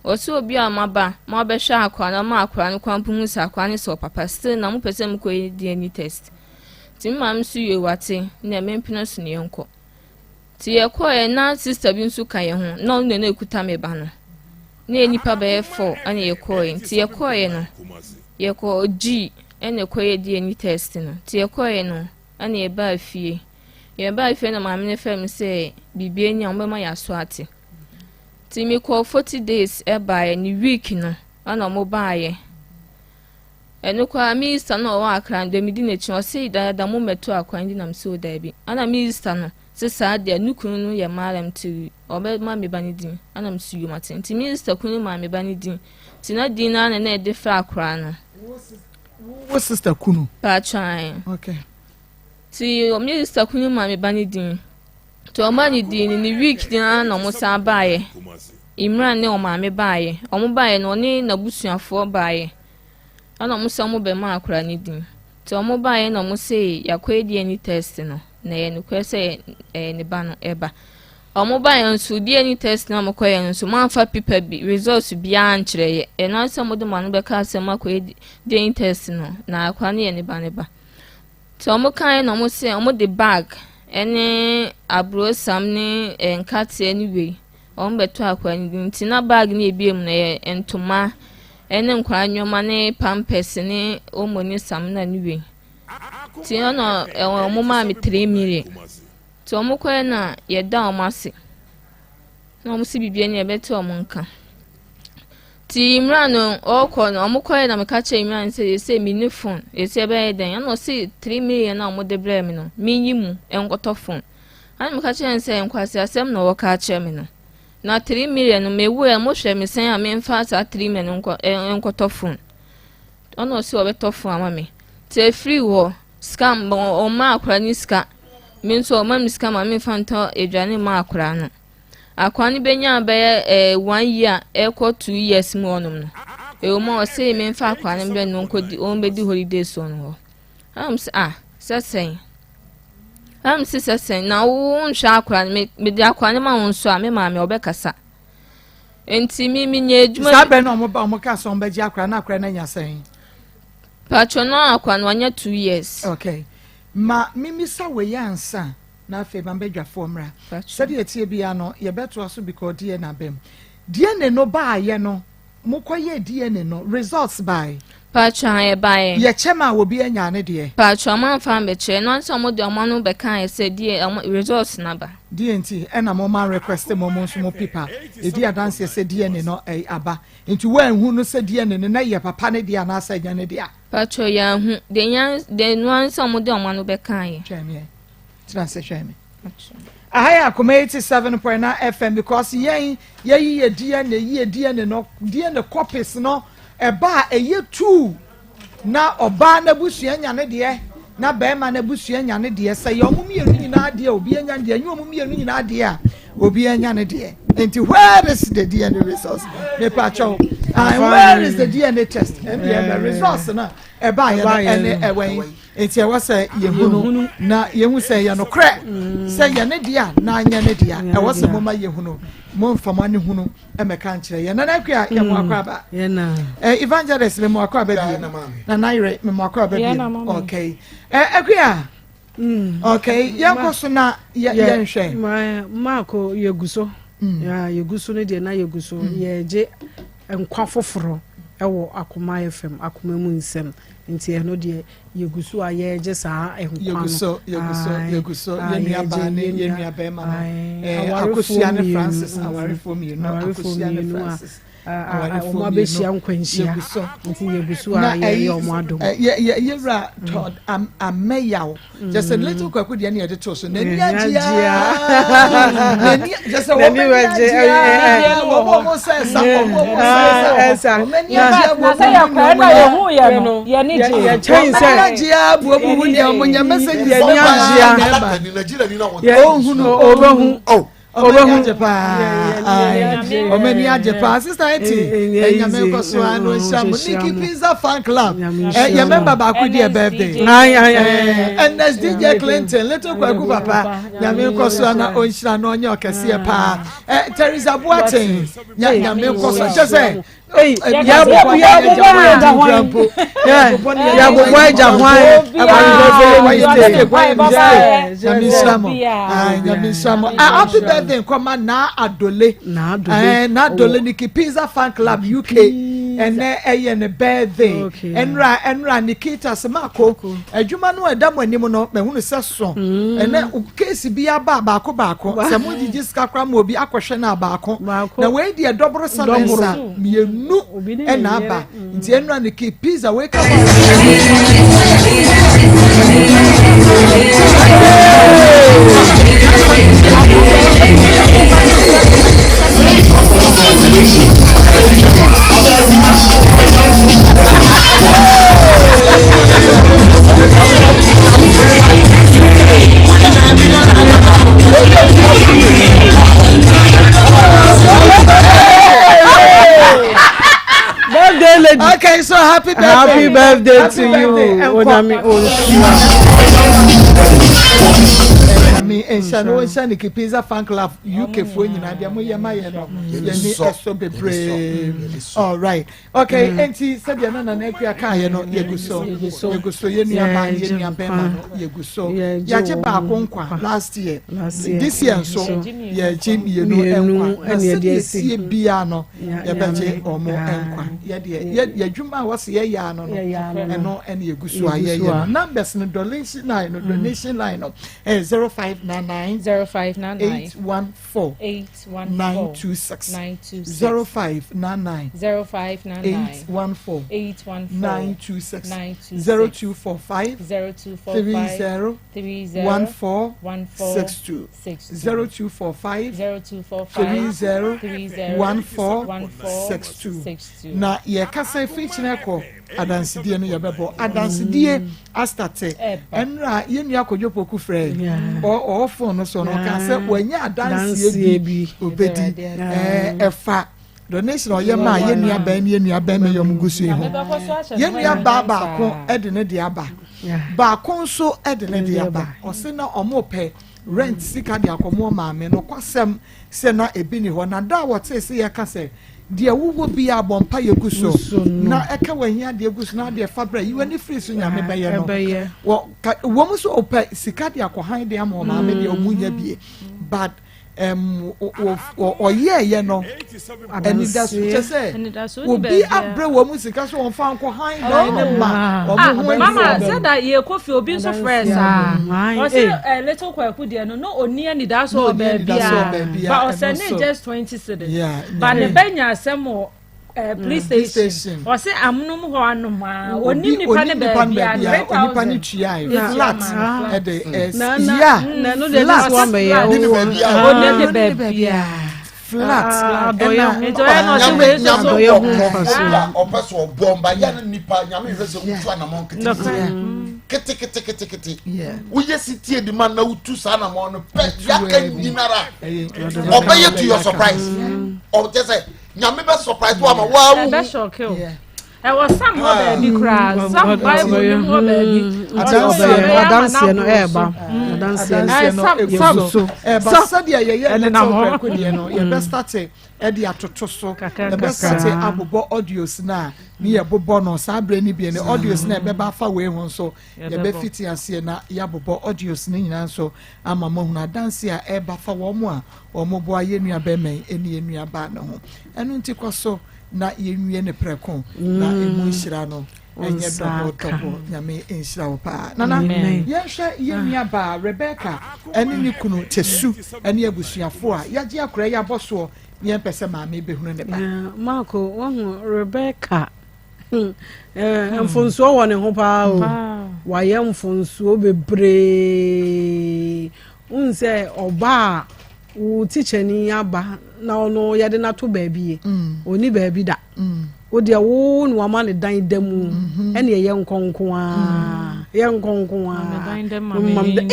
Wɔsɛ obi a maba ma ɔbɛhwɛ akwadaa no ɔma akwadaa no kwan hu sɛ akwadaa no sɛ ɔpapa still na mopɛ sɛ mokɔyɛ DNA test. Nti me maame nso yɛ wate na mempene so ne yɛnkɔ. Nti yɛkɔɛ na sister bi nso ka yɛn ho na ɔno na na ekuta me ba no. Na yɛ nipa bɛyɛ four ɛna yɛkɔɛ. Nti yɛkɔɛ no yɛkɔ G ɛna ɛkɔyɛ DNA test no. Nti yɛkɔɛ no ɛna yɛbaa fie. Yɛbaa fie na maame no frɛ me sɛ biribi ani a wɔbɛma yɛ aso ate. Nti mekɔɔ 40 days ɛbaeɛ ne week no ɛna ɔmo baeɛ. Ɛno koraa minista no a ɔwɔ Accra no deɛ medi n'akyi ɔse dada mo mmɛto akwan di nam sɛ o daabi. Ɛna minista no sɛ saa deɛ ne kunu no yɛ malam nti ɔbɛma me ba no din ɛna me so yom ate. Nti minista kunu maa me ba no din. Nti na din no ara na na ɛde frɛ akwaraa no. Wo sister kunu? Paatwan. Okay. Nti minista kunu maa me ba no din. Nti ɔma ne din no ne week din ara na ɔmo san baeɛ. Imran ne ɔmaame baeɛ. Ɔmo baeɛ no ɔne n'abusuafoɔ baeɛ. Ɛna ɔmo sɛ ɔmo bɛma akwaraa no din. Nti ɔmo baeɛ na ɔmo se yɛakɔyɛ DNA test no na ɛyɛ nokorɛ sɛ ɛyɛ ne ba no ɛba. Ɔmo baeɛ nso DNA test na ɔmo kɔyɛ no nso moamfa paper bi results biara nkyerɛ yɛ. Ɛno ara sɛ ɔmo de mo ano bɛka sɛ moakɔyɛ DNA test no na akwaraa no yɛ ne ba ne ba. Nti ɔmo kaeɛ na ɔmo se ɔmo de bag ɛne aburosam ne nkateɛ ne wei ɔmo bɛtɔ akwaraa no din. Nti na bag no ebie mu no ɛyɛ ntoma ɛne nkwaraa nneɛma ne pampers ne omo ne samina ne wei. Nti ɛna ɔmo maa me 3 million. Nti ɔmo kɔɛ na yɛda ɔmo ase. Na ɔmo si biribi ani ɛbɛte ɔmo nka. Nti Imran no ɔrekɔ no ɔmo kɔɛ na meka kyerɛ Imran sɛ yɛsɛ mi ne phone yɛsɛ ɛbɛyɛ dɛn ɛna ɔse 3 million na ɔmo de brɛ me no menyi mu ɛnkɔtɔ phone. Ɛna meka kyerɛ no sɛ nkwasi asɛm na ɔwɔ ka akyerɛ me no. Na 3 million no mewu ɛ mohwɛ me sɛn a memfa saa 3 million nkɔ nkɔtɔ phone. Ɔna ɔse ɔbɛtɔ phone ama me. Nti efiri hɔ sika ɔma akwaraa no sika. Me nso ɔma me sika ma memfa ntɔ aduane ma akwaraa no. Akwaraa no bɛnya bɛyɛ one year ɛkɔ 2 years mu hɔnom no. Ɛwɔ mu a ɔse memfa akwaraa no mbɛ no nkɔdi ɔmbɛdi holidays wɔ no hɔ. Ɛna mo sɛ ah sɛ sɛn. Ɛna mo sɛ sɛ sɛn na wo nhwɛ akwaraa no me mede akwaraa no ma wo nso a me maame ɔbɛkasa. Nti mi mi nyɛ adwuma. Saa bɛn na ɔmo ba ɔmo ka sɛ ɔmo bɛgye akwaraa na akwaraa no anya sɛn? Patro no akwaraa no wanya 2 years. Okay. Ma mimisa wei ansa na afei ma mbɛdwafoɔ mmra. Sɛdeɛ tie bia no yɛbɛtoa so because DNA bɛm. DNA no baayɛ no. Mokɔyɛɛ DNA no, results bae? Paatwoo, aane ɛbaeɛ. Yɛkyɛ maa obi anyaa ne deɛ? Paatwoo, ɔmo amfa ambɛkyerɛ, ɛno ara ne sɛ ɔmo de ɔmo ano bɛkaeɛ sɛ DNA, ɔmo results no aba. Deɛ nti ɛna mo ma request mo mo nso mo pipa ɛdi adanseɛ sɛ DNA no aba? Nti woanhu no sɛ DNA no na ɛyɛ papa no deɛ anaasɛ ɛnyɛ ne dea? Paatwoo, yɛanhu, deɛ nya, deɛ ɛno ara ne sɛ ɔmo de ɔmo ano bɛkaeɛ. Twɛn me ɛ, tena ase hwɛ me. Aha yɛ Akoma 87.9 FM because yɛn yɛyi yɛ DNA yi yɛ DNA no DNA copies no ɛba a ɛyɛ tuu na ɔbaa n'abusua nya ne deɛ na bɛrima n'abusua nya ne deɛ sɛ yɛ ɔmo mmienu nyinaa deɛ obi anya ne deɛ ɛnyɛ ɔmo mmienu nyinaa deɛ a obi anya ne deɛ nti where is the DNA results mepa kyɛw and where is the DNA test ɛndeɛ the results no ɛba yɛ no ɛne ɛwɛn. Enti ɛwɔ sɛ yɛhunu na yɛhu sɛ ɛyɛ nokorɛ mm. sɛ yɛ ne dea na anyɛ ne dea. Ɛwɔ sɛ moma yɛhunu, momfa mo ani hunu mmɛka nkyerɛ yɛn. Nana Akua, yɛ mo akɔ aba. Eh, evangelist, me mo akɔ aba bio. Nana Ayere, me mo akɔ aba bio. Okay. Eh, Akua, mm. okay, yɛnkɔ so na yɛnhwɛ. Maako, yɛgu so. Mm. Yɛgu so no deɛ na yɛgu so. Yɛgye nkwa foforɔ ɛwɔ Akoma FM, Akoma mu nsɛm. Nti ɛno deɛ yɛgu so a yɛregye saa nkwa no. Yɛgu so, yɛgu so, yɛgu so. Yɛn nua baa ne yɛn nua bɛrima no. Ɛɛ Akosua ne Francis, awarefoɔ mmienu. Akosua ne Francis, awarefoɔ mmienu. Wɔn abɛhyia nkwanhyia. Yɛgu so. Nti yɛgu so a yɛyɛ wɔn adom. Yɛ yɛ yɛwura Todd Ameyaw. Kyɛ sɛ little kwaku deɛ ne yɛde to so n'ani agye aa n'ani kyɛ sɛ wɔn ani agye aa wɔn wɔn sɛ ɛsa wɔn wɔn sɛ ɛsa wɔn ani agye aa na sɛ yɛ kɔɛ na yɛ hu yɛ no yɛ ni gye yɛ kyɛn sɛ wɔn ani agye aa bu obu hu deɛ wɔn nyɛ message yɛ ni agye aa ohunu obehu. Ɔmo ani agye paa. Ɔmo ani agye paa. Sista Eti, ɛnyame nkɔ so ara na ɔnhyira mo. Nikki Pizza Fan Club, yɛ member baako di yɛ birthday. Ernest DJ Clinton, Little Kwaku Papa, nyame nkɔ so ara na ɔnhyira na ɔnyɛ ɔkɛseɛ paa. Teresa Boateng, nyame nkɔ so. Kyɛ sɛ, yɛbobɔ agya hwan happy birthday nkɔma naa adole naa adole niki pizza fan club uk ɛnɛ ɛyɛ ne birthday ɛnura ɛnura nikita semako adwuma no ɛda mo anim no mɛhunu sɛ so ɛnɛ keesi bi aba baako baako sɛ mo gyigyi sika koraa ma obi akɔhwɛ no a baako na wei deɛ dɔboro sa ne nsa mmienu ɛna aba nti ɛnura ne kii pizza wei ka ma. Birthday lady. Okay, so happy birthday. Happy birthday happy to birthday. you. Onyame Nyame nhyɛ no nhyɛ ne Kipinza fan club UK foɔ nyinaa deɛ moyɛ ma yɛ no yɛni ɛsɔ bebree. All right. Okay, mm. enti sɛdeɛ na Nana Akua kaeɛ no yɛgu so yɛgu so yɛn nua baa ne yɛn nua bɛrima no yɛgu so yɛagye baako nkwa last year this year nso yɛgye mmienu nkwa na sɛdeɛ sie biara no yɛbɛgye wɔn nkwa yɛdeɛ yɛdwuma a wɔsi yɛyɛ ano no ɛno ɛna yɛgu so a yɛyɛ no numbers no donation line no mm. donation line no ɛyɛ 0599 0599 814 814 926 0599 0599 814 814 926 926 0245 0245 30 30 14 14 62 62 0245 0245 30 30 14 14 62 62 na yɛkasa firi kyerɛ kɔ adansedie no yɛbɛbɔ adansedie mm. astate ɛnra yɛn nua Kojo Poku frɛ ɔwɔ fon no so no ɔka sɛ wanya adanseɛ bi obedi ɛfa donation ɔyɛ maa yɛn nua bɛn ne yɛn nua bɛn meyɛ ɔmo gu so yi ho yɛn nua baa baako ɛde ne de aba baako nso ɛde ne de aba ɔse na ɔmo pɛ rent sika de akɔmo maame no kwasɛm sɛ na ebi ni hɔ, na da a wɔtee sɛ yɛka sɛ, Deɛ wowɔ biara bɔ mpaeɛ gu so, na ɛka w'ahiadeɛ gu so, na adeɛ fa brɛ, yi w'ani firi so, Nyame bɛyɛ no. Wɔ ka wɔn nso ɔpɛ sika de akɔ han de ama ɔmaame deɛ ɔmo nya bie, but. Ɛm ɔyɛɛyɛ no anidaso kyɛ sɛ obi abrɛ wɔn mu sika so wɔn fa nkɔ han dan ne ma wɔn ho ah, mama sɛ da yɛ kɔ fie obi nso frɛ saa ɔsɛ ɛ little kwaku deɛ no no oni anidaso wɔ baabi a ba ɔsɛ ne just 20 cedis ba ne bɛ nya asɛm wɔ. Eh, mm. police station ɔsɛ amunum hɔ anom a mm. onim nipa ne baabi a 3000 nipa ne tua flat ɛde ɛsia flat onim ne baabi a flat ɛna nyame nyame wɔ nkurɔfoɔ bi a ɔpɛ sɛ ɔbɔ mba yɛ ne nipa nyame hwɛ sɛ wotu anamɔ nketenkete ketekete woyɛ si tie di ma na wotu saa anamɔ no pɛ yaka nyinara ɔbɛyɛ to your surprise ɔkyɛ sɛ nyame bɛ surprise wo ama waa wo. Ɛbɛ shock o. Ɛwɔ sam hɔ baabi koraa sam bible no mu hɔ baabi. Adanseɛ adanseɛ no ɛɛba adanseɛ no ɛgu so ɛɛba sɛdeɛ yɛyɛ little prɛko deɛ no yɛbɛ start ɛde atoto so yɛbɛ start abobɔ audios no a ne yɛbobɔ no saa berɛ no bie no audios no a ɛbɛba afa wei ho nso yɛbɛfiti aseɛ na yɛabobɔ audios no nyinaa nso ama moahunu adanseɛ a ɛreba fa wɔn a Wɔboa yɛn nuabarima yi ne yɛn nuabaa no ho. Ɛno nti kɔ so na yɛnwie no prɛko na ɛmu nhyira no ɛnyɛ dɔbɔ dɔbɔ. Nyame nhyira wo paa. Nana, yɛnhwɛ yɛn nuabaa Rebecca ɛne ne kunu Tesu ɛne abusuafoɔ a yɛagye akora yi abɔ soɔ na yɛmpɛ sɛ maame bɛhunu ne ba. Marco, wahu Rebecca mfonsoɔ wɔ ne ho paa o. Wayɛ mfonsoɔ bebree. Wohu sɛ ɔba a wo tikyani aba na ɔno yɛde no ato baabi ye mm. ɔni baabi da mm. wo deɛ wo na wama ne dan da mu mm-hmm. ɛne ɛyɛ nkɔnko a mm. yɛ nkɔnko a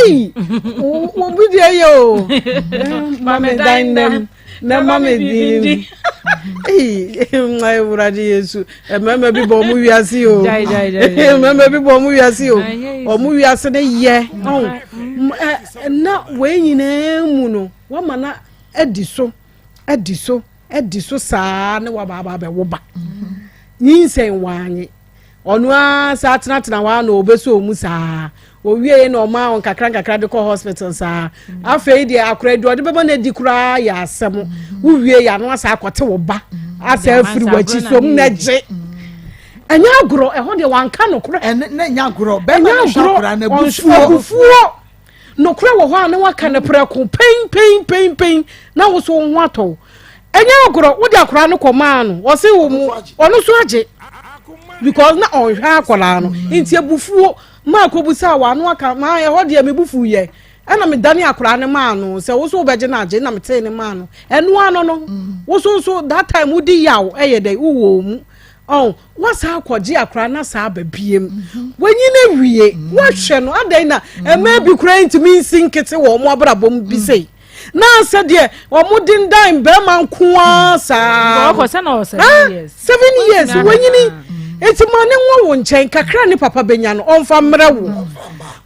ei wo bi deɛ yɛ o ma me dan dam na ma me din ei awurade yesu mmarima bi bɔ ɔmo wiase o mmarima bi bɔ ɔmo wiase o ɔmo wiase ne yɛ ɔn na wei nyinaa mu no wama na adi so adi so adi so saa ne waba aba abɛwo ba nyinsɛn wanye. Ɔno ara saa tenatena hɔ ara na ɔbɛsɔ wɔn saa. Ɔwieɛ na ɔmaa wɔn kakra nkakra de kɔ hospital saa. Afei deɛ akora deɛ ɔde bɛma no adi koraa yɛ asɛm. Wowie yɛ ano asa akɔte wo ba asa afiri w'akyi so mu na gye. Ɛnyɛ agorɔ ɛhɔ deɛ wanka nokorɛ. Ɛnyɛ agorɔ bɛma no hwɛ akora no abufuo. Abufuo. Nokorɛ wɔ hɔ a na waka no prɛko pɛn pɛn pɛn pɛn na wo so wo ho atɔ wo. Ɛnyɛ agorɔ wode akwaraa no kɔmaa no ɔse wo mu ɔno so agye because na ɔnhwɛ akwaraa no nti abufuo maa kɔbusaa wɔ ano aka maa ɛhɔ deɛ me bufu yɛ ɛna medane akwaraa no maa no sɛ wo so wobɛgye no agye na metee no maa no ɛno ano no wo so nso that time wodi yaw ɛyɛ dɛ wowɔ mu Ɔn, woasan akɔgye akora na saa aba biem. Mhm. Wanyin awie, mhm. woahwɛ no, adɛn na mhm. mmaa bi koraa ntumi nsi nkete wɔ wɔn abrabɔ mu bi sei. Na sɛ deɛ wɔn dendan bɛrima nko ara saa. Ɔkɔ sɛ na ɔwɔ seven years. Seven years, wanyini. Eti ma ne nwa wo nkyɛn kakra ne papa benya no, ɔnfa mmerɛ wo.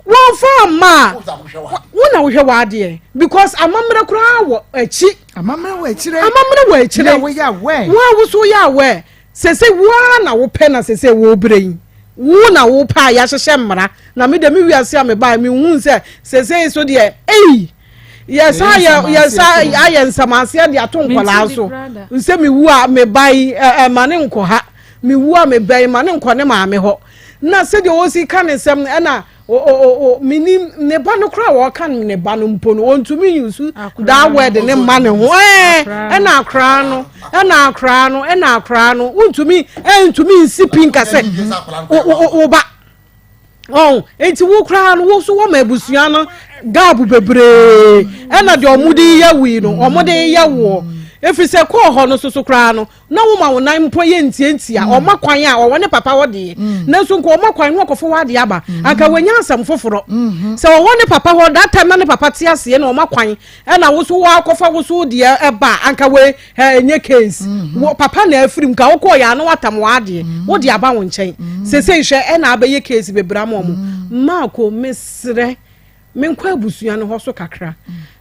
Wɔnfa amma a, wo na wohwɛ w'adeɛ because amammerɛ koraa wɔ akyi. Amammerɛ wɔ akyire. Amammerɛ wɔ akyire. Wo a woyɛ aware. Wo a woso woyɛ aware. Sese wo ara na wopɛ na sese wobrɛ yi. Wo na wopɛ a yɛahyehyɛ mmara. Na me de me wiase a mebae mehu sɛ sese so deɛ ei yɛsa ayɛ yɛsa ayɛ nsɛmaseɛ de ato nkwadaa so. Sɛ mewu a meba yi ɛma ne nkɔ ha. Mewu a meba yi ma ne nkɔ ne maame hɔ. Na sɛdeɛ ɔsi ka ne nsɛm no ɛna O o o o menim ne ba no koraa wɔka ne ba no mpo no ɔntumi use that word ne mma ne ho ɛɛ ɛna akoraa no ɛna akoraa no ɛna akoraa no wontumi ɛntumi nsi pi nka sɛ wo wo wo ba ɔn nti wo koraa no wo so wɔma abusua no gap bebree ɛna deɛ ɔmo de yɛ wui no ɔmo de yɛ woɔ efiri sɛ kɔɔ hɔ no soso koraa no na woma wo nan mpo yɛ ntiantia mm. ɔma kwan a ɔwɔ ne papa hɔ deɛ mm. nanso nka ɔma kwan no ɔkɔfo wɔ adeɛ aba mm. anka wanya asɛm foforɔ mm-hmm. sɛ ɔwɔ ne papa hɔ that time na ne papa te aseɛ na ɔma kwan ɛna wo so wakɔfa wo so deɛ ɛba anka wei ɛnyɛ case mm-hmm. wɔ papa na afiri mu ka wokɔɔ yɛ ano watam wɔ adeɛ mm-hmm. wode aba wo nkyɛn sese hwɛ ɛna abɛyɛ case bebree ama ɔmo mmaako mesrɛ Menkɔ abusua no hɔ so kakra.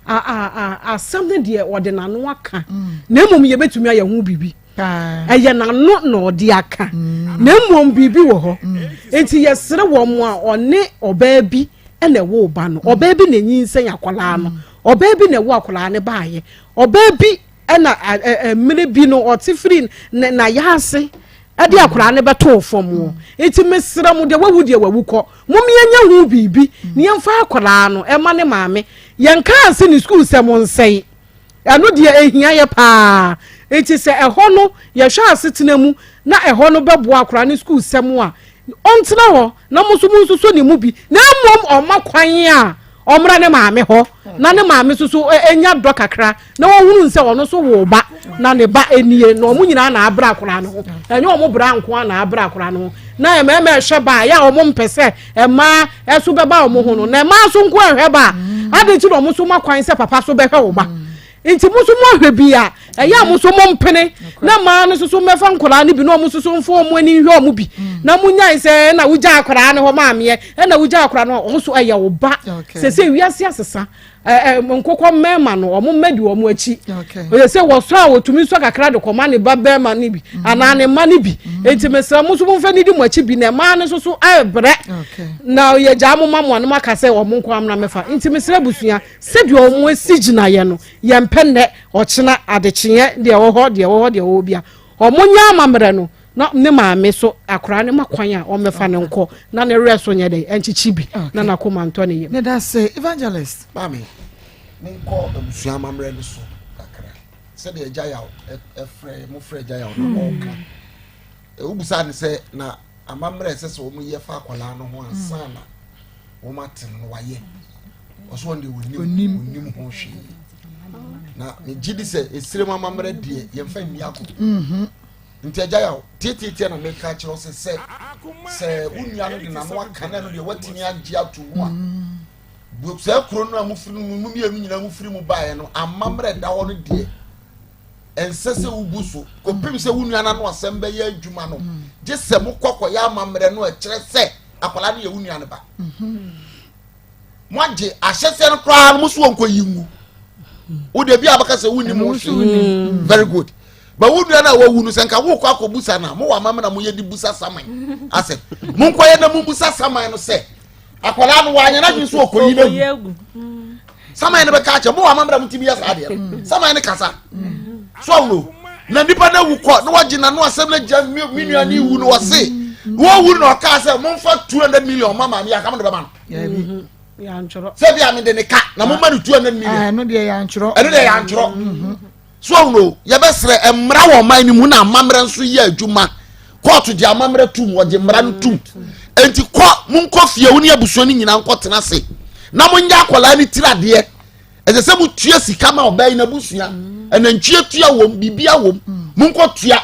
Asɛm no deɛ ɔde n'ano aka na mmom yɛbɛtumi ayɛ ho biribi. Ɛyɛ n'ano na ɔde aka na mmom biribi wɔ hɔ. Nti yɛsrɛ wɔn a ɔne ɔbaa bi na ɛwɔ ba no. Ɔbaa bi na enyinsɛn akwadaa no. Ɔbaa bi na ɛwo akwadaa no baayɛ. Ɔbaa bi ɛna mmerɛ bi no ɔte firi n'ayaase ɛde akwadaa no bɛtoo fam hɔ. Nti mesrɛ mo deɛ wawu deɛ wawu kɔ. Mom yɛnyɛ ho biribi na yɛmfa akwadaa no ɛma ne maame. Yɛnkaa se ne sukuu sɛm nsɛe. Ɛno deɛ ɛhia yɛ paa. Nti sɛ ɛhɔ no yɛhwɛ asetena mu na ɛhɔ no bɛboa akwadaa no sukuu sɛm a, ɔntena hɔ na mo nso monsusu ne mu bi. Na mmom ɔmma kwan a ɔmmra ne maame hɔ na ne maame nso so nya dɔ kakra na wɔhunu sɛ ɔno nso woo ba na ne ba nie na wɔn nyinaa na abrɛ akwadaa no ho. Ɛnyɛ wɔn bra nko ara na abrɛ akwadaa no ho. Na mmarima ɛhwɛ ba a, yɛ a wɔn mpɛ sɛ mmaa nso bɛba wɔn ho no, na mmaa nso nko ɛhwɛ ba a, adi nti na wɔn nso ma kwan sɛ papa so bɛhwɛ wo ba. Nti mo nso mo ahwɛ bi a, ɛyɛ a mo nso mo mpene na mmaa no nso so mmɛfa nkwadaa no bi na wɔn nso so mfa wɔn ani nhwɛ wɔn bi. Na mo nyae sɛ ɛna wogya akwadaa no hɔ maameɛ, ɛna wogya akwadaa no hɔ, wɔn nso ɛyɛ wo ba. Sese wiase asesa. Nkokɔ mmarima no wɔn mma di wɔn akyi ɔyɛ sɛ wɔsɔ a wɔtumi sɔ kakra de kɔma ne ba barima no bi mm. anaa ne mma no bi mm. nti mesrɛ mo nso momfa ne di mo akyi bi na mmaa no nso so ɛbrɛ na yɛgyaa mo ma mo anom aka sɛ wɔn nko amena mɛfa nti mesrɛ abusua sɛdeɛ wɔn asi gyinaeɛ no yɛmpɛ nnɛ ɔkyena adekyeɛ deɛ ɛwɔ hɔ deɛ ɛwɔ hɔ deɛ ɛwɔ hɔ bia wɔn nyɛ amammerɛ no na ne maame so akwaraa no ma kwan a ɔmmɛfa no nkɔ na ne werɛ so nyɛ dɛn ɛnkyekye bi na n'akoma ntɔ ne yam. Meda se evangelist. Maame, menkɔ abusua amammerɛ no so kakra. Sɛdeɛ agya yaw ɛfrɛ mo frɛ agya yaw na ɔka. Wobusaa no sɛ na amammerɛ ɛsɛ sɛ wɔn yɛ fa akwadaa no ho ansa na wɔn ate no wayɛ. Ɔso wɔn deɛ wɔnim wɔnim ho hwee. Na megye di sɛ esirem amammerɛ deɛ yɛmfa nni agorɔ. Nti agya yaw, tiatiatia na meka akyerɛ wo sɛ sɛ sɛ wo nua no de n'ano aka na ɛno deɛ woatumi agye ato mu a bu saa kuro no a mofiri no mu mmienu nyinaa mofiri mu baeɛ no amammerɛ da hɔ no deɛ ɛnsɛ sɛ wobu so kɔpem sɛ wo nua no ano asɛm bɛyɛ adwuma no gye sɛ mokɔ kɔyɛ amammerɛ no ɛkyerɛ sɛ akwadaa no yɛ wo nua no ba. Moagye ahyɛseɛ no koraa no mo so wɔnkɔ yi ngu. Wo deɛ bi a bɛka sɛ wonnim ho hwee. Very good. But wo nua no a wawu no sɛ nka wokɔ akɔbusa no a mowɔ amammerɛ na moyɛ de busa saman asɛ. Monkɔyɛ na mobusa saman no sɛ akwadaa no wanyɛ n'adwene so ɔkɔyi no agu. Saman no bɛka akyɛ mowɔ amammerɛ a motumi yɛ saa deɛ no. Saman no kasa. So awo na nipa no awu kɔ na wagye n'ano asɛm no agya me nua ne wu no wɔse wɔwu no ɔkaa sɛ momfa 200 million ma maame yɛ akam de bɛma no. Sɛ bi a mede ne ka na momma no 200 million. Ɛno deɛ yɛantwerɛ. Ɛno deɛ yɛantwerɛ. So awo yɛbɛsrɛ mmara wɔ ɔman no mu na amammerɛ nso yɛ adwuma. Kɔɔto gye amammerɛ tum wɔgye mmara no tum. Enti kɔ monkɔ fie wo ne abusua no nyinaa nkɔtena ase na monyɛ akwadaa no tiri adeɛ. Ɛsɛ sɛ motua sika ma ɔbaa yi n'abusua. Anantwie tua wɔm, biribia wɔm. Monkɔtua.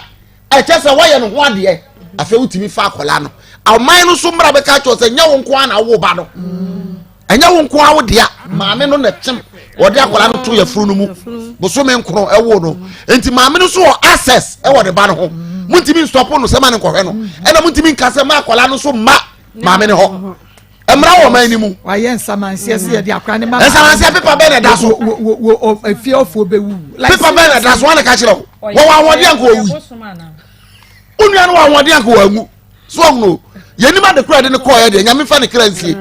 Ɛkyɛ sɛ woayɛ no ho adeɛ. Afei wotumi fa akwadaa no. Ɔman no so mmara bɛka kyerɛ sɛ nyɛ wo nko ara na awo ba no. Ɛnyɛ wo nko ara wo dea. Maame no na kyem. Wɔde akwadaa no to yafunu no mu. Bosome nkron ɛwo no. Nti maame no so wɔ access ɛwɔ ne ba no ho. Montumi nstɔpo no sɛ ma no nkɔhwɛ no. Ɛna montumi nka sɛ ma akwadaa no so mma maame no hɔ. Mmara wɔ ɔman no mu. Wayɛ nsamanseɛ sɛ yɛde akora ne ma. Nsamanseɛ pepa bɛn na ɛda so. Wo wo efie ɔfoɔ bɛwu. Pepa bɛn na ɛda so wɔn na ka kyerɛ wo. Wɔwɔ ahoɔden anka wɔwu. Wo nua no wɔ ahoɔden anka wɔanwu. So ɔhunu o. Yɛnim ade kora de ne kɔɔ yɛ deɛ nyame fa ne kra nsie.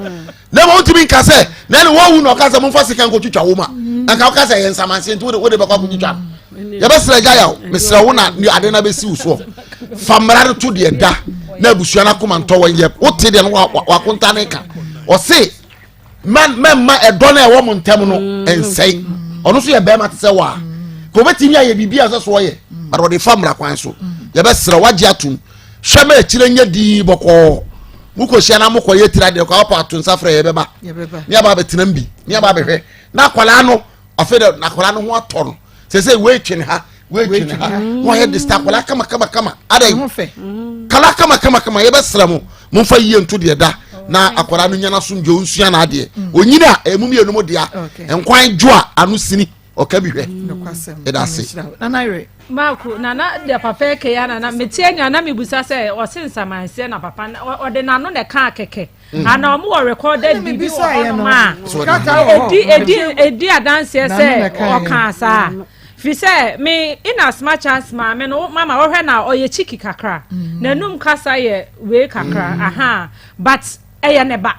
Na mmom wotumi nka sɛ na ɛne wɔwu na ɔka sɛ momfa sika nkɔtwitwa wo ma. Anka woka sɛ ɛyɛ nsamanseɛ nti wode wode bɛkɔ akɔtwitwa no. Yɛbɛsrɛ agya yaw mesrɛ wo na ade no abɛsi wo soɔ. Fa mmara no to deɛ da na abusua no akoma ntɔ wɔn yɛ. Wote deɛ no wakonta ne ka. Ɔse mɛmma ɛdɔ no a ɛwɔ mo ntam no mm. nsɛe ɔno nso yɛ bɛrima te sɛ waa ka obɛtumi ayɛ biribi a ɛsɛ so ɔyɛ but ɔde fa mmara kwan so yɛbɛserɛ wagye atom hwɛ ma akyirɛ nyɛ dii bɔkɔɔ mokɔhyia na mokɔyɛ tiri adeɛ kɔ wopɔ ato nsa frɛ yɛbɛba ne aba abɛtena m bi ne aba abɛhwɛ na akwadaa no afei dɛ akwadaa no ho atɔ no sɛ sɛ wei twene ha wei twene ha na wayɛ de star akwadaa kama kama kama adɛn kala kama kama kama yɛbɛsrɛ mo momfa yie nto deɛ da na akwadaa no nya n'asomdwe onsua n'adeɛ mm. onyini a ɛmu mmienu mu dea nkwan dwo a ano sini ɔka bi hwɛ ɛda ase. Maako nana deɛ papa eke ya nana metie nea na mebusa sɛ ɔse nsamanseɛ na papa ɔde n'ano na ɛka kɛkɛ Mm. Ana ɔmo wɔ recorded biribi wɔ hɔnom a edi edi edi adanseɛ sɛ ɔkaa saa fi sɛ me in as much as maame no mama ɔhwɛ na ɔyɛ chiki kakra mm. n'anum kasa yɛ wei kakra mm. aha but ɛyɛ ne ba.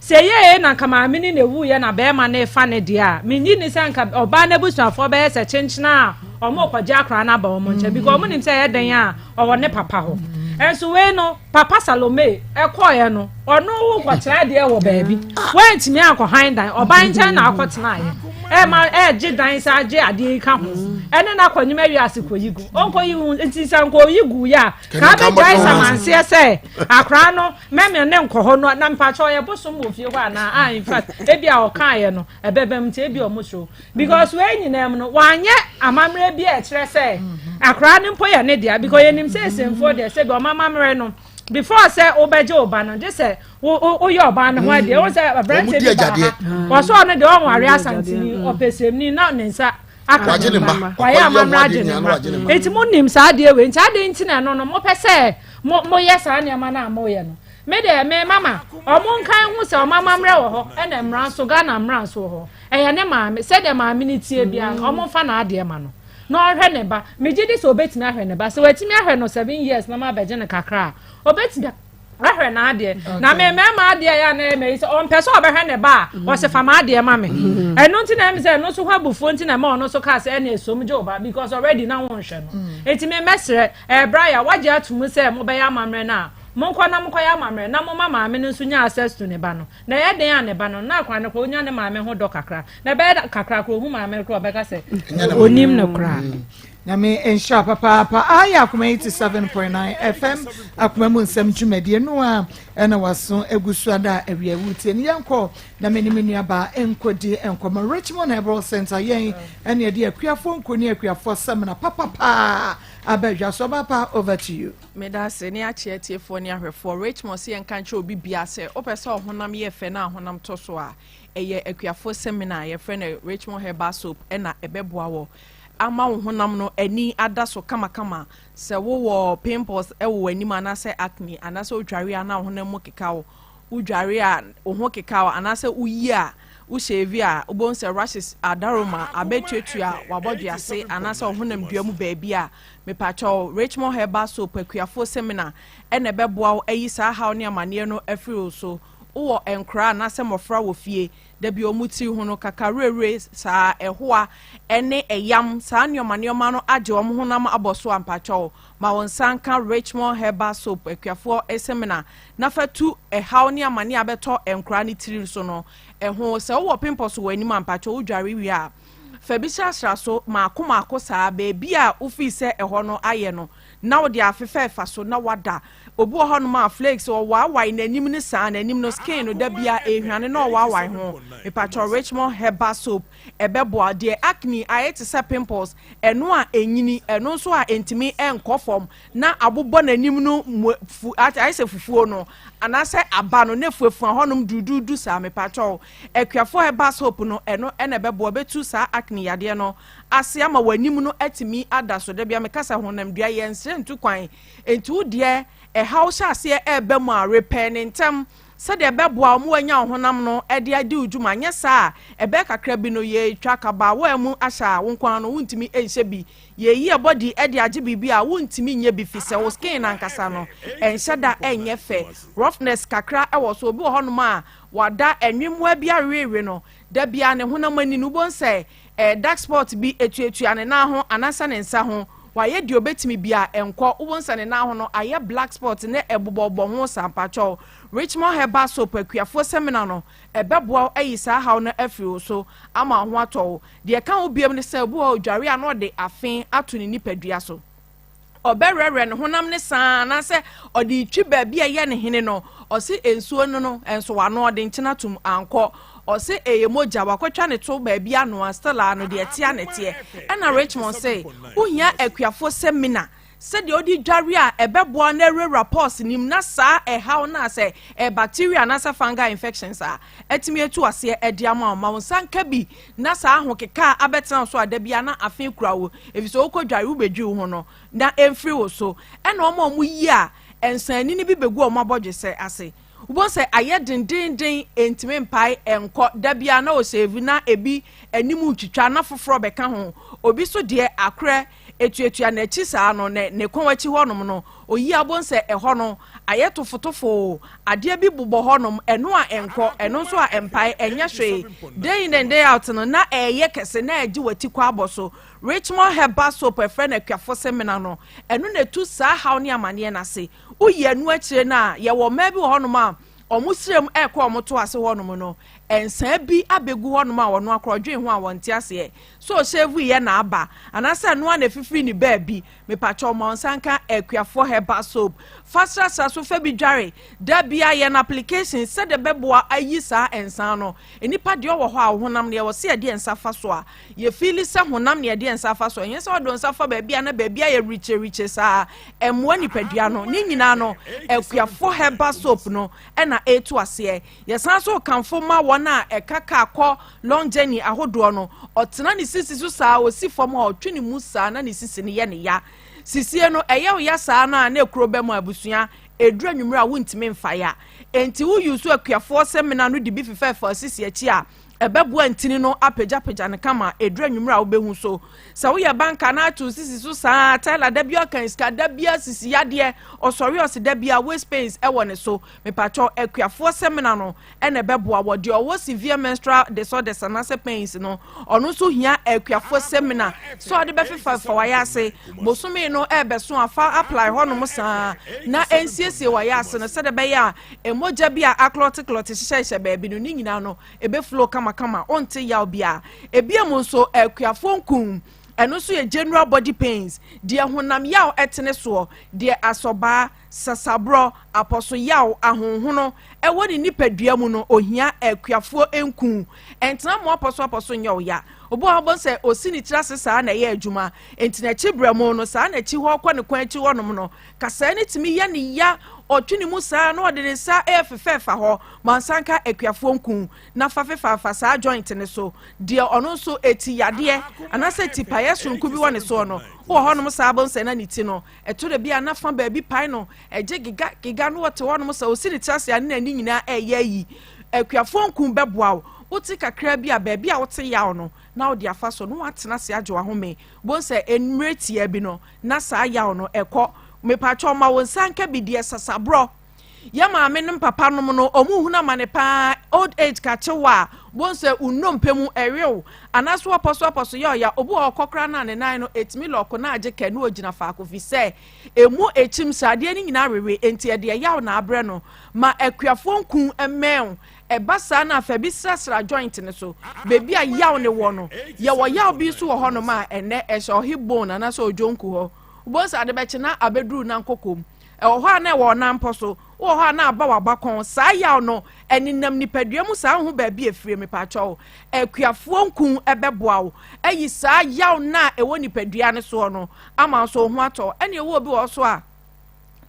Sɛ yɛɛ na nka maame no na ɛwuiɛ na bɛrima no refa ne deɛ a, mennye nni sɛ nka ɔbaa no abusuafoɔ bɛyɛ sɛ kyenkyena a wɔrekɔgye akwadaa no aba wɔn nkyɛn because wɔn nim sɛ ɛyɛ dɛn a ɔwɔ ne papa hɔ. Nso wei no, papa Salome ɛkɔeɛ no, ɔno wokɔkyerɛ adeɛ wɔ baabi. Woantumi ankɔhan dan, ɔbaa nkyɛn na akɔtenaeɛ. Ɛma ɛgye dan sɛ agye adeɛ yi ka ho. Ɛne no akɔnyem awie ase kɔyi gu. Ɔnkɔyi gu nti sɛ nkɔyi gu yɛ a, ka abɛgyae samanseɛ sɛ akwadaa no Mɛmɛ ne nkɔ hɔ no na mpakyɛ ɔyɛ bosom wɔ fie hɔ anaa ah in fact ebi a ɔkaeɛ no ɛbɛbɛm nti ebi ɔmo suro because wei nyinaa mu no wanyɛ amammerɛ bi a ɛkyerɛ sɛ akwaraa no mpo yɛ ne dea because yɛnim sɛ esemfoɔ deɛ sɛ bi ɔmo amammerɛ no before sɛ wobɛgye wo ba no gye sɛ woyɛ ɔbaa no ho adeɛ wo sɛ aberanteɛ bi baa ha wɔsɔ ɔno deɛ ɔnware asanteni ɔpɛ sɛmni na ne nsa aka ne mma wayɛ amammerɛ agye ne mma nti mo nim saa adeɛ wei nti adeɛ nti na ɛno no mopɛ sɛ mo moyɛ saa nneɛma no a moyɛ no me deɛ me mama ɔmo nkan ho sɛ ɔmo amammerɛ wɔ hɔ ɛna mmara nso Ghana mmara nso wɔ hɔ ɛyɛ ne maame sɛdeɛ maame no tie biara no ɔmo nfa n'adeɛ ma no na ɔhwɛ ne ba megye di sɛ obetumi ahwɛ ne ba sɛ watumi ahwɛ no seven years na ma abɛgye no kakra a obetumi ahwɛ n'adeɛ na me mmarima adeɛ yɛ anayɛ mɛ yi sɛ ɔmpɛ sɛ ɔbɛhwɛ ne ba a ɔsɛ fa m'adeɛ ma me mm. Ɛno nti na ɛmi sɛ ɛno nso ho abufuo nti na ɛma ɔno nso kaa sɛ ɛna esom gye ɔba because already na wɔnhwɛ no mm. Eti me mɛsrɛ ɛɛbra yɛ wagye ato mu sɛ mobɛyɛ amammerɛ no a monkɔ na monkɔyɛ amammerɛ na moma maame no nso nya access to ne ba no na ɛyɛ den a ne ba no na akora no kora onya ne maame ho dɔ kakra na ɛbɛyɛ kakra kora ohu maame no kora ɔbɛka sɛ onim no koraa. Nyame nhyira papaapa. Aha yɛ Akoma 87.9 FM Akoma mu nsɛm dwumadie no a ɛna waso agu so ada a awia wutie no. Yɛnkɔ na me ne me nuabaa nkɔdi nkɔmmɔ. Richmond Herbal Center yɛn ɛne ɛde akuafoɔ nku ne akuafoɔ samina papapaa aba adwa so. Ɔbaapa over to you. Meda ase ne akyɛ atiefoɔ ne ahwɛfoɔ. Richmond sɛ yɛnka nkyerɛ obi bia sɛ wopɛ sɛ ɔhonam yɛ fɛ na ahonam tɔ so a ɛyɛ akuafoɔ samina a yɛfrɛ no Richmond Herbal Soap ɛna ɛbɛboa wɔ ama wo honam no ani ada so kamakama. Sɛ wowɔ pimples wɔ w'anim anaasɛ acne, anaasɛ wodware a na wo honam mu keka wo, wodware a wo ho keka wo, anaasɛ woyi a wo shave a, wobɛhu sɛ rashes adaroma abɛtuatua w'abɔdwe ase anaasɛ wo honam dua mu baabi a, mepakyɛw, Richmond Herbal Soap, Akuafoɔ Samina, na ɛbɛboa wo ayi saa haw ne amaneɛ no afiri wo so. Wowɔ nkoraa anaasɛ mmɔfra wɔ fie, Da bi wɔn tiri ho no kakawerɛwerɛ saa, ɛhoa ne ɛyam, saa nneɛma nneɛma no agye wɔn honam abɔ so a, mpakyɛw ma wo nsa nka Richmond Herbal Soap, Akuafoɔ Samina, na fa tu ɛhaw ne amane a abɛtɔ nkoraa no tiri so no ho. Sɛ wowɔ pimples wɔ w'anim a, mpakyɛw wodware wie a, fa bi srasra so maako maako saa, baabi a wofii sɛ ɛhɔ no ayɛ no, na wode afefɛɛfa so na wada. Obi wɔ hɔnom a flakes ɔwaawae n'anim no saa, n'anim no skin no da biara ɛrehwane na ɔwaawae ho. Mepakyɛw Richmond herbal soap ɛbɛboa. Deɛ acne ayɛ te sɛ pimples, ɛno a ɛnyini, ɛno nso a ɛntumi nkɔ fam na abobɔ n'anim no mu fu ayɛ sɛ fufuo no anaasɛ aba no na efuafua hɔnom duuduudu saa, mepakyɛw Akuafoɔ herbal soap no ɛno ɛna ɛbɛboa, ɛbɛtu saa acne yadeɛ no ase ama w'anim no atumi ada so. Da biara meka sɛ honamdua yɛnsrɛ ntu kwan. Enti wo deɛ ɛhaw hyɛ aseɛ reba mu a, repɛɛ no ntɛm sɛdeɛ ɛbɛboa wo ma woanya wo honam no de adi wo dwuma. Anyɛ saa a, ɛbɛyɛ kakra bi no, yɛretwa kabaawa mu ahyɛ a, wo nko ara no wontumi nhyɛ bi. Yɛreyi ɛbɔ di de agye biribi a, wontumi nyɛ bi fisɛ wo skin no ankasa no, ɛnhyɛ da nyɛ fɛ. Roughness kakra wɔ so. Obi wɔ hɔnom a, wada nwemmoa bi awewewe no, da biara ne honam ani no, wobɛhu sɛ Eh, dark spot bi etuatua ne nan ho anaasɛ ne nsa ho. Wayɛ deɛ obetumi biara, ɛnkɔ. Wobɛhu sɛ ne nan ho no ayɛ black spot ne ɛbobɔbobɔ ho saa. Mpakyɛw, Richmond Herbal Soap, Akuafoɔ Samina no, ɛbɛboa wo ayi saa haw no afiri wo so ama wo ho atɔ wo. Deɛ ɛka ho biom ne sɛ, obi wɔ hɔ a ɔdware a na ɔde afe ato ne nipadua so. Ɔbɛwerɛwerɛ ne honam no saa anaasɛ ɔde retwi baabi a ɛyɛ ne hene no. Ɔse nsuo no no nso wano ɔde nkyene atom ankɔ. Ɔse ɛyɛ mogya wakɔtwa ne to baabi anoa still a no deɛ ɛteɛ a na ɛteɛ. Ɛna Richmond se wohia akuafoɔ sɛ mina sɛdeɛ wode dware a ɛbɛboa na awurawura pores no mu na saa ɛhaw no a sɛ ɛyɛ bacteria anaasɛ fungal infections a atumi atu aseɛ de ama wo. Ma wo nsa nka bi na saa ahokeka a abɛtena wo so a da biara na afe kura wo efisɛ wokɔdware wobɛdwi wo ho no na ɛmfiri wo so. Ɛna wɔn a wɔyi a nsanini bi bɛgu wɔn abɔdwesɛ ase. Wobɛhu sɛ ayɛ dendeenden ɛntumi mpae ɛnkɔ da biara na ɔsɛvi na ebi anim retwitwa na foforɔ bɛka ho. Obi so deɛ akorɛ. Etuatua n'akyi saa no, ne ne kɔn akyi hɔnom no, oyi abon sɛ ɛhɔ no ayɛ tofotofoo, adeɛ bi bobɔ hɔnom, ɛno a ɛnkɔ, ɛno nso a ɛmpae, ɛnyɛ hwee. Day in and day out no, na ɛreyɛ kɛse, na ɛregye w'ati kɔ abɔ so. Richmond Herbal Soap a ɛfrɛ no Akuafo Samina no, ɛno na ɛtu saa haw ne amaneɛ no ase. Woyi ɛno akyire no a, yɛwɔ mmaa bi wɔ hɔnom a, wɔn srɛ mu ɛrekɔ wɔn to ase hɔnom no, nsaa bi abɛgu hɔnom a wɔn akora ɔdwen ho a wɔnte aseɛ. So ɔhyɛvu yɛ na aba, anaasɛ ɛno ara na ɛfifiri ne baabi. Mepakyɛw ma wo nsa nka Akuafoɔ Herbal Soap. Fa srasra so fa bi dware. Da biara yɛ no application sɛdeɛ ɛbɛboa ayi saa nsa no. Nnipa deɛ ɔwɔ hɔ a honam no yɛwɔ sɛ yɛde yɛn nsa fa so a, yɛ feeli sɛ honam na yɛde yɛn nsa fa so. Ɛnyɛ sɛ wode wo nsa fa baabi a na baabi ayɛ rikyerikye saa. Ɛmmoa nipadua no. Ne nyinaa no, Akuafoɔ Herbal Soap no na ɛretu aseɛ. Yɛsan nso rekamfo ma wɔn a ɛka kaa kɔ long journey ahodoɔ no. Ɔtena ne sisi so saa, ɔsi fam a ɔtwe ne mu saa na ne sisi no yɛ ne ya. Sisie no, ɛyɛ wo ya saa no a na ekuro bɛ mu a abusua, ɛduru anwummerɛ a wontumi mfa ya. Enti wo use akuafoɔ samina no de bi fefɛɛfɛ sisi akyi a, ɛbɛboa ntini no apagyapagya no kama ɛduru anwummerɛ a wobɛhu so. Sɛ woyɛ banka na ato sisi so saa, Tyler da bi ɔka sika, da bi sisi yadeɛ, ɔsɔre ɔse da bi a waist pains ɛwɔ ne so. Mepakyɛw, akuafoɔ samina no na ɛbɛboa wɔ. Deɛ ɔwɔ severe menstrual disorders anaasɛ pains no, ɔno nso hia akuafoɔ samina sɛ ɔde bɛfefafa wayɛ ase. Bosome no ɛrebɛso a, fa apply hɔnom saa na ɛnsiesie wayɛ ase no sɛdeɛ ɛbɛyɛ a mogya bi a aklɔteklɔte hyehyɛhyehyɛ baabi no, ne nyinaa no ɛbɛflow kamakama, wonte yaw biara. Ebiem nso, akuafoɔ nkum, ɛno nso yɛ general body pains, deɛ honam yaw ɛtene soɔ, deɛ asɔbaa, sasaborɔ, apɔso yaw, ahonhono wɔ ne nipadua mu no, ohia akuafoɔ nku. Ɛntena mo apɔso apɔso nyɛ wo ya. Obi wɔ hɔ wobɛhu sɛ ɔsi ne tiri ase saa na ɛyɛ adwuma. Enti n'akyi brɛ mu no, saa n'akyi hɔ kɔ ne kɔn akyi hɔnom no, kasaa no tumi yɛ ne ya. Ɔtwe ne mu saa na ɔde ne nsa refefɛɛfa hɔ. Ma nsa nka akuafoɔ nku na fa fefaafa saa joint no so. Deɛ ɔno nso ti yadeɛ anaasɛ tipaeɛ soronko bi wɔ ne soɔ no, wowɔ hɔnom saa wobɛhu sɛ na ne ti no Ɛtɔ da bi a na fa baabi pae no, ɛgye gega gega na ɔte hɔnom sɛ ɔsi ne tiri ase a ne n'ani nyinaa ɛreyɛ ayi. Akuafoɔ nku bɛboa wo. Wote kakra bi a, baabi a wote yaw no na wode afa so na woatena ase agye w'ahome. Bohu sɛ mmerɛ tiaa bi no na saa yaw no ɛkɔ. Mepakyɛw ma wo nsa nka bi deɛ sasaborɔ. Yɛ maame nom papa nom no ɔmo hunu amane paa old age kakye wo a bohu sɛ wo nnompe mu ɛwe wo anaso apɔso apɔso yɛ ɔya obi wɔ hɔ ɔkɔ koraa no a ne nan no ɛtumi lɔko na agye kɛ na ɔgyina faako fi sɛ ɛmu ɛkyim sradeɛ no nyinaa wewe enti ɛde ɛyaw na abrɛ no ma akuafoɔ nku mmɛn wo ɛba saa no a fa bi srasra joint no so baabi a yaw ne wɔ no yɛwɔ yaw bi nso wɔ hɔnom a ɛnɛ ɛhyɛ ɔhe bone anaasɛ ɔdwonku hɔ wobɛhu sɛ ade bɛkye na abɛduru na nkɔkɔm Ɛwɔ hɔ a na ɛwɔ ɔnan so, wowɔ hɔ a na aba w'abakɔn. Saa yaw no, ɛnenam nipadua mu saa, wonhu baabi a ɛfire. Mepakyɛw, akuafoɔ nku bɛboa wo ayi saa yaw no a ɛwɔ nipadua no soɔ no ama wo so wo ho atɔ wo. Ɛne ɛwɔ obi wɔ hɔ so a,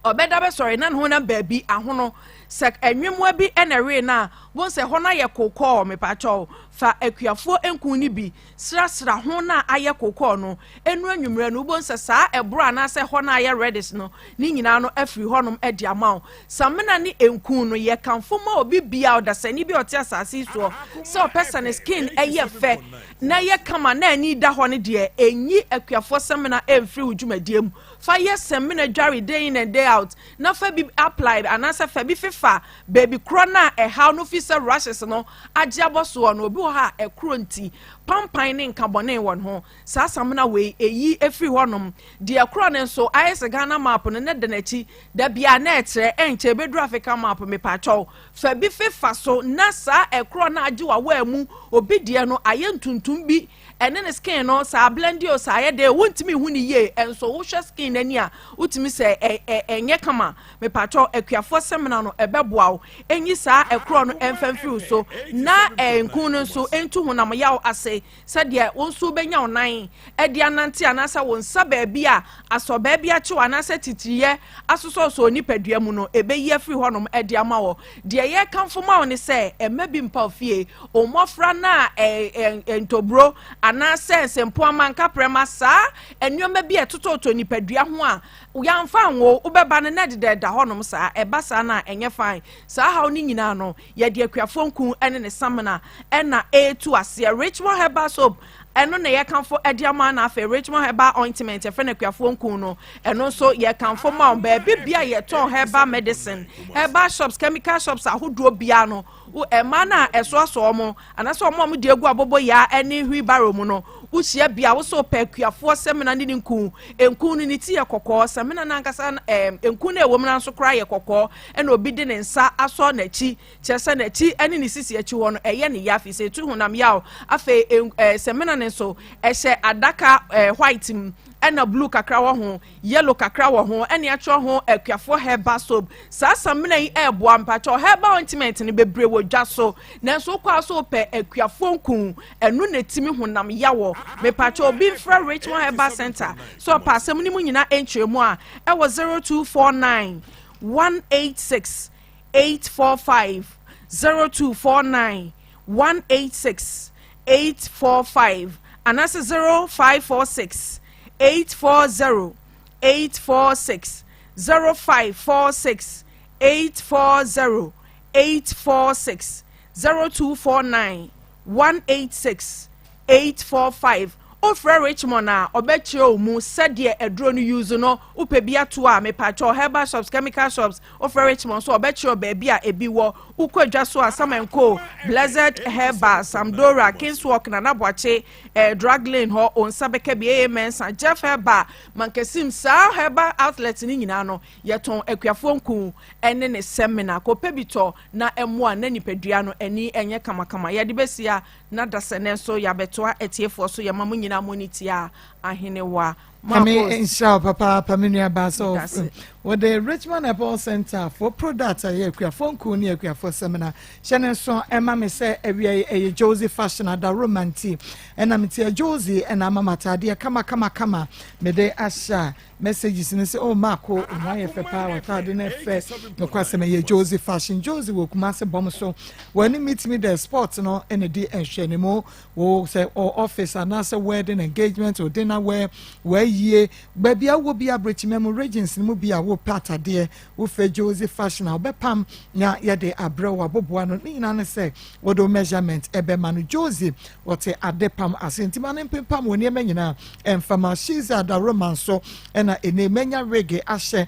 ɔbɛda bɛsɔre na ne honam baabi ahono. Sɛ ɛnwemmoa bi na ɛwee no a, wohu sɛ ɛhɔ no ayɛ kokɔɔ. Mepakyɛw, fa akuafoɔ nku no bi srasra ho no a ayɛ kokɔɔ no. Ɛnu anwummerɛ no, wobɛhu sɛ saa ɛborɔ anaasɛ hɔ no a ayɛ reddish no, ne nyinaa no afiri hɔnom de ama wo. Samina ne nku no, yɛkamfo ma obi biara, ɔdasani bi a ɔte asase yi soɔ, sɛ ɔpɛ sɛ ne skin yɛ fɛ na ɛyɛ kama na ani da hɔ no deɛ, ɛnyi akuafoɔ samina mfiri wo dwumadie mu. Fa yɛ samina dware day in and day out, na fa bi apply anaasɛ fa bi fefa baabi korɔ no a ɛhaw no fi sɛ rashes no agye abɔ soɔ no. Obi wɔ hɔ a ɛkorɔ nti, pampan ne nkabɔne wɔ ne ho. Saa samena wei ɛyi ɛfiri hɔ nom. Deɛ korɔ no nso ayɛ sɛ Ghana map no na da n'akyi da biara na ɛkyerɛ ɛnkyɛ ɛbɛduru Africa map mepakyɛw fa bi fefa so na saa ɛkorɔ no agye w'awaa mu obi deɛ no ayɛ ntuntum bi ɛne ne skin no saa blend o saa ayɛ dɛ wontumi hu ne yie ɛnso wohwɛ skin n'ani a wotumi sɛ ɛ ɛ ɛnyɛ kama mepakyɛw akuafoɔ samena no ɛbɛboa wo ɛnyi saa ɛkorɔ no ɛmfa mfiri wo so na ɛnku no nso ɛntu honam yaw ase Sɛdeɛ wo nso wobɛnya wo nan de anante anaasɛ wo nsa baabi a asɔbaa bi akye wo anaasɛ titiriyɛ asosɔsosɔ wo nipadua mu no, ɛbɛyi afiri hɔnom de ama wo. Deɛ yɛrekamfo ma wo ne sɛ, mma bi mpa wo fie. Wo mmɔfra no a ntoburo anaasɛ nsɛmpoama, nkaprɛma, saa nneɛma bi a ɛtotɔtotɔ nipadua ho a yɛamfa anwo wo, wobɛba no na ɛdeda ɛda hɔnom saa. Ɛba saa no a, ɛnyɛ fine. Saa haw no nyinaa no, Yɛde akuafoɔ nku ne ne samina na ɛretu aseɛ. Richmond Herbal Soap Ɛno na yɛkamfo de ama na afei Richmond Herbal Ointment yɛfrɛ no akuafoɔ nku no ɛno nso yɛkamfo ma wo baabi bia yɛtɔn herbal medicine herbal shops chemical shops ahodoɔ bia no mmaa no a ɛsoasoa wɔn anaasɛ wɔn a wɔde agu aboboyaa ne wheelbarrow mu no wohyia bia wo sɛ wopɛ akuafoɔ sɛmina ne ne nku nku no ne ti yɛ kɔkɔɔ sɛmina no ankasa ɛɛ nku no a ɛwɔ mu no nso koraa yɛ kɔkɔɔ ɛna obi de ne nsa asɔ n'akyi Kyerɛ sɛ n'akyi ne ne sisi akyi hɔ no, ɛyɛ ne ya afei sɛ etu honam yaw. Afei ɛɛ samina no nso, ɛhyɛ adaka ɛɛ white mu, ɛna blue kakra wɔ ho, yellow kakra wɔ ho, ɛna yɛatwerɛ ho Akuafoɔ herbal soap. Saa samina yi ɛɛboa mpakyɛw herbal ointment no bebree wɔ dwa so, nanso wokɔ a so wopɛ Akuafoɔ nku, ɛno na ɛtumi honam yawɔ. Mepakyɛw obi mfrɛ Richmond Herbal Center sɛ ɔpɛ asɛm no mu nyinaa nkyerɛmu a, ɛwɔ 0249 186 845 0249 186 845 anaasɛ 0546 840 846 0546 840 846 0249 186 845 Wofrɛ Richmond a ɔbɛkyerɛ wo mu sɛdeɛ aduro no use no wopɛ bi ato a mepakyɛw herbal shops chemical shops wofrɛ Richmond nso ɔbɛkyerɛ wo baabi a ebi wɔ wokɔ adwa so a Sam and Co Blessed Herbal Samdora Kingswalk Nana Boakye eh, Drug Lane hɔ wo nsa bɛka bi AA Mensah Jeff Herbal Mankasim saa herbal outlet no nyinaa no yɛtɔn akuafoɔ nku ne ne sɛmina kɔpɛ bi tɔ na ɛmmoa na nipadua no ani nyɛ kamakama yɛde bɛsia Na dasɛ nɛ nso yɛabɛtoa atiefoɔ so yɛma mo nyinaa mo ani tia Ahenewa Nyame Marcos. nhyira wo papaapa me nua baa sɛ Medase. wɔde Richmond Herbal Center for product a ɛyɛ akuafoɔ nku ne akuafoɔ samina hyɛ ne nso ɛma me sɛ awia yi ɛyɛ Josie fashion adaworoma nti ɛna metia Josie ɛna ama m'ataadeɛ kama kama kama mede ahyɛ a Messages no sɛ oh Marco wo ho ayɛ fɛ paa w'ataade no ɛfɛ nokwasɛm ɛyɛ Josie fashion Josie wɔ Kumasi bɔm so wɔne meet me there sport no ɛna di nhwɛnimu wo sɛ ɔ office anaasɛ wedding engagement or dinner wear wɔayie baabi a wowɔ bi abirekyima mu regions no mu bi a wopɛ atadeɛ wofɛ Josie fashion a wɔbɛpam na yɛde abrɛ wo aboboa no ne nyinaa ne sɛ wɔde wo measurement ɛbɛma no Josie wɔte ade pam ase nti ma no mpempam wɔ nneɛma nyinaa ɛmfa ma Shiza Adaworoma nso ɛna ɛnɛ manya wig ahyɛ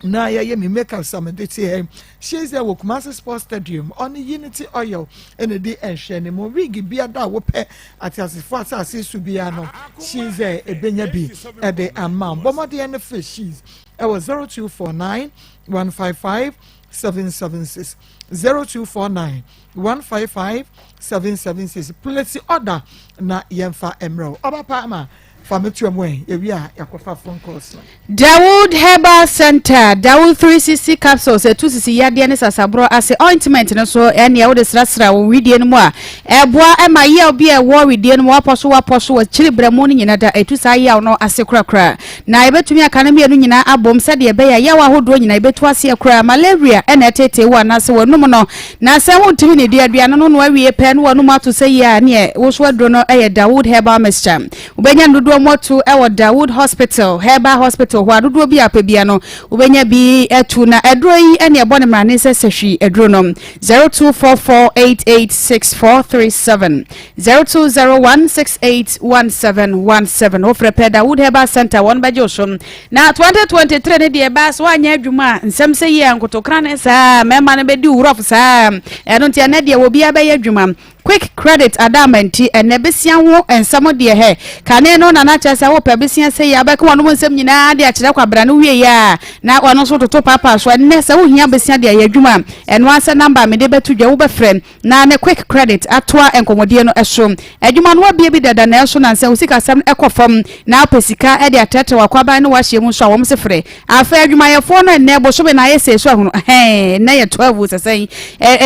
na yɛyɛ me makeup sa mede te ɛ Shiza wɔ Kumasi Sports Stadium ɔne Unity Oil ɛna di nhwɛ ne mu wig biada a wopɛ ateasefo asase so biara no Shiza ɛbɛnya bi ɛde ama bɔ mmɔden no frɛ Shiz ɛwɔ 0249 155 776 0249 155 776 Plesi order na yɛmfa mmerɛ wo. Ɔba pa ama fa me toa mu ɛ yɛwie a yɛakɔfa phone calls no. Dawood Herbal Center, Dawood 360 capsules ɛtu sisi yadeɛ ne sasaborɔ ase, ointment no nso ɛneɛ wode srasra wo wedeɛ no mu a ɛboa ɛma yaw bi a ɛwɔ wedeɛ no mu wapɔ so wapɔ so wakyiri brɛmo no nyina da ɛtu saa yaw no ase korakora. Na yɛbɛtumi aka ne mmienu nyinaa abom sɛdeɛ ɛbɛyɛ a yaw ahodoɔ nyinaa yɛbɛtu aseɛ koraa. Malaria na ɛtetee wo anaasɛ w'anum no, na sɛ wontumi nnidi aduane no noa wie pɛ na w'anum ato sɛ yie a, neɛ wo so aduro no yɛ Dawood Herbal Mixture. Wobɛnya no dodoɔ mu atu wɔ Dawood Hospital, Herbal Hospital hɔ a, dodoɔ bi a wopɛ biara no wobɛnya bi atu. Na aduro yi ne ɛbɔ ne mmrane sɛ sahwi aduro no. 0244886437. 0201681717 wofrɛ pɛ Dawood Herbal Center wɔn bɛgye wo so na 2023 ne deɛ ɛbaa so anyɛ adwuma a nsɛm sɛ yie a nkotokra ne saa mmarima no bɛdi wurɔf saa ɛno nti ɛnɛ deɛ obiara bɛyɛ adwuma quick credit adama nti ɛnɛ besia ho nsɛm deɛ hɛ kane no nana kyerɛ sɛ wopɛ besia sɛ yie abɛka wɔn nsɛm nyinaa de akyerɛ kwabra no wie yɛ a na wɔn nso toto paapaa so ɛnɛ sɛ wohia besia deɛ yɛ adwuma ɛno asɛ namba mede bɛto dwa wobɛfrɛ Na ne Quick Credit atoa nkɔmmɔdie no so. Adwuma no wabue bi dada nanso nansa wo sikasɛm no kɔ fam na wopɛ sika de atrɛtrɛ w'akwaban ne w'ahyeɛ mu nso a wɔn se frɛ. Afei adwumayɛfoɔ no ɛnnɛ bosome no ayɛ sei so ahunu ɛhɛn nnɛ yɛ 12 sɛ sɛn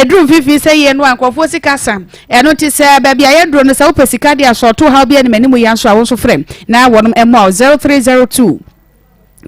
ɛduru mfimfini sɛ yie no a nkurɔfoɔ sika sa ɛno nti sɛ baabi a yɛduro no sɛ wopɛ sika de asɔɔto haw bi anim anim yɛ nso a wo nso frɛ na wɔnom mmoa wo 0302.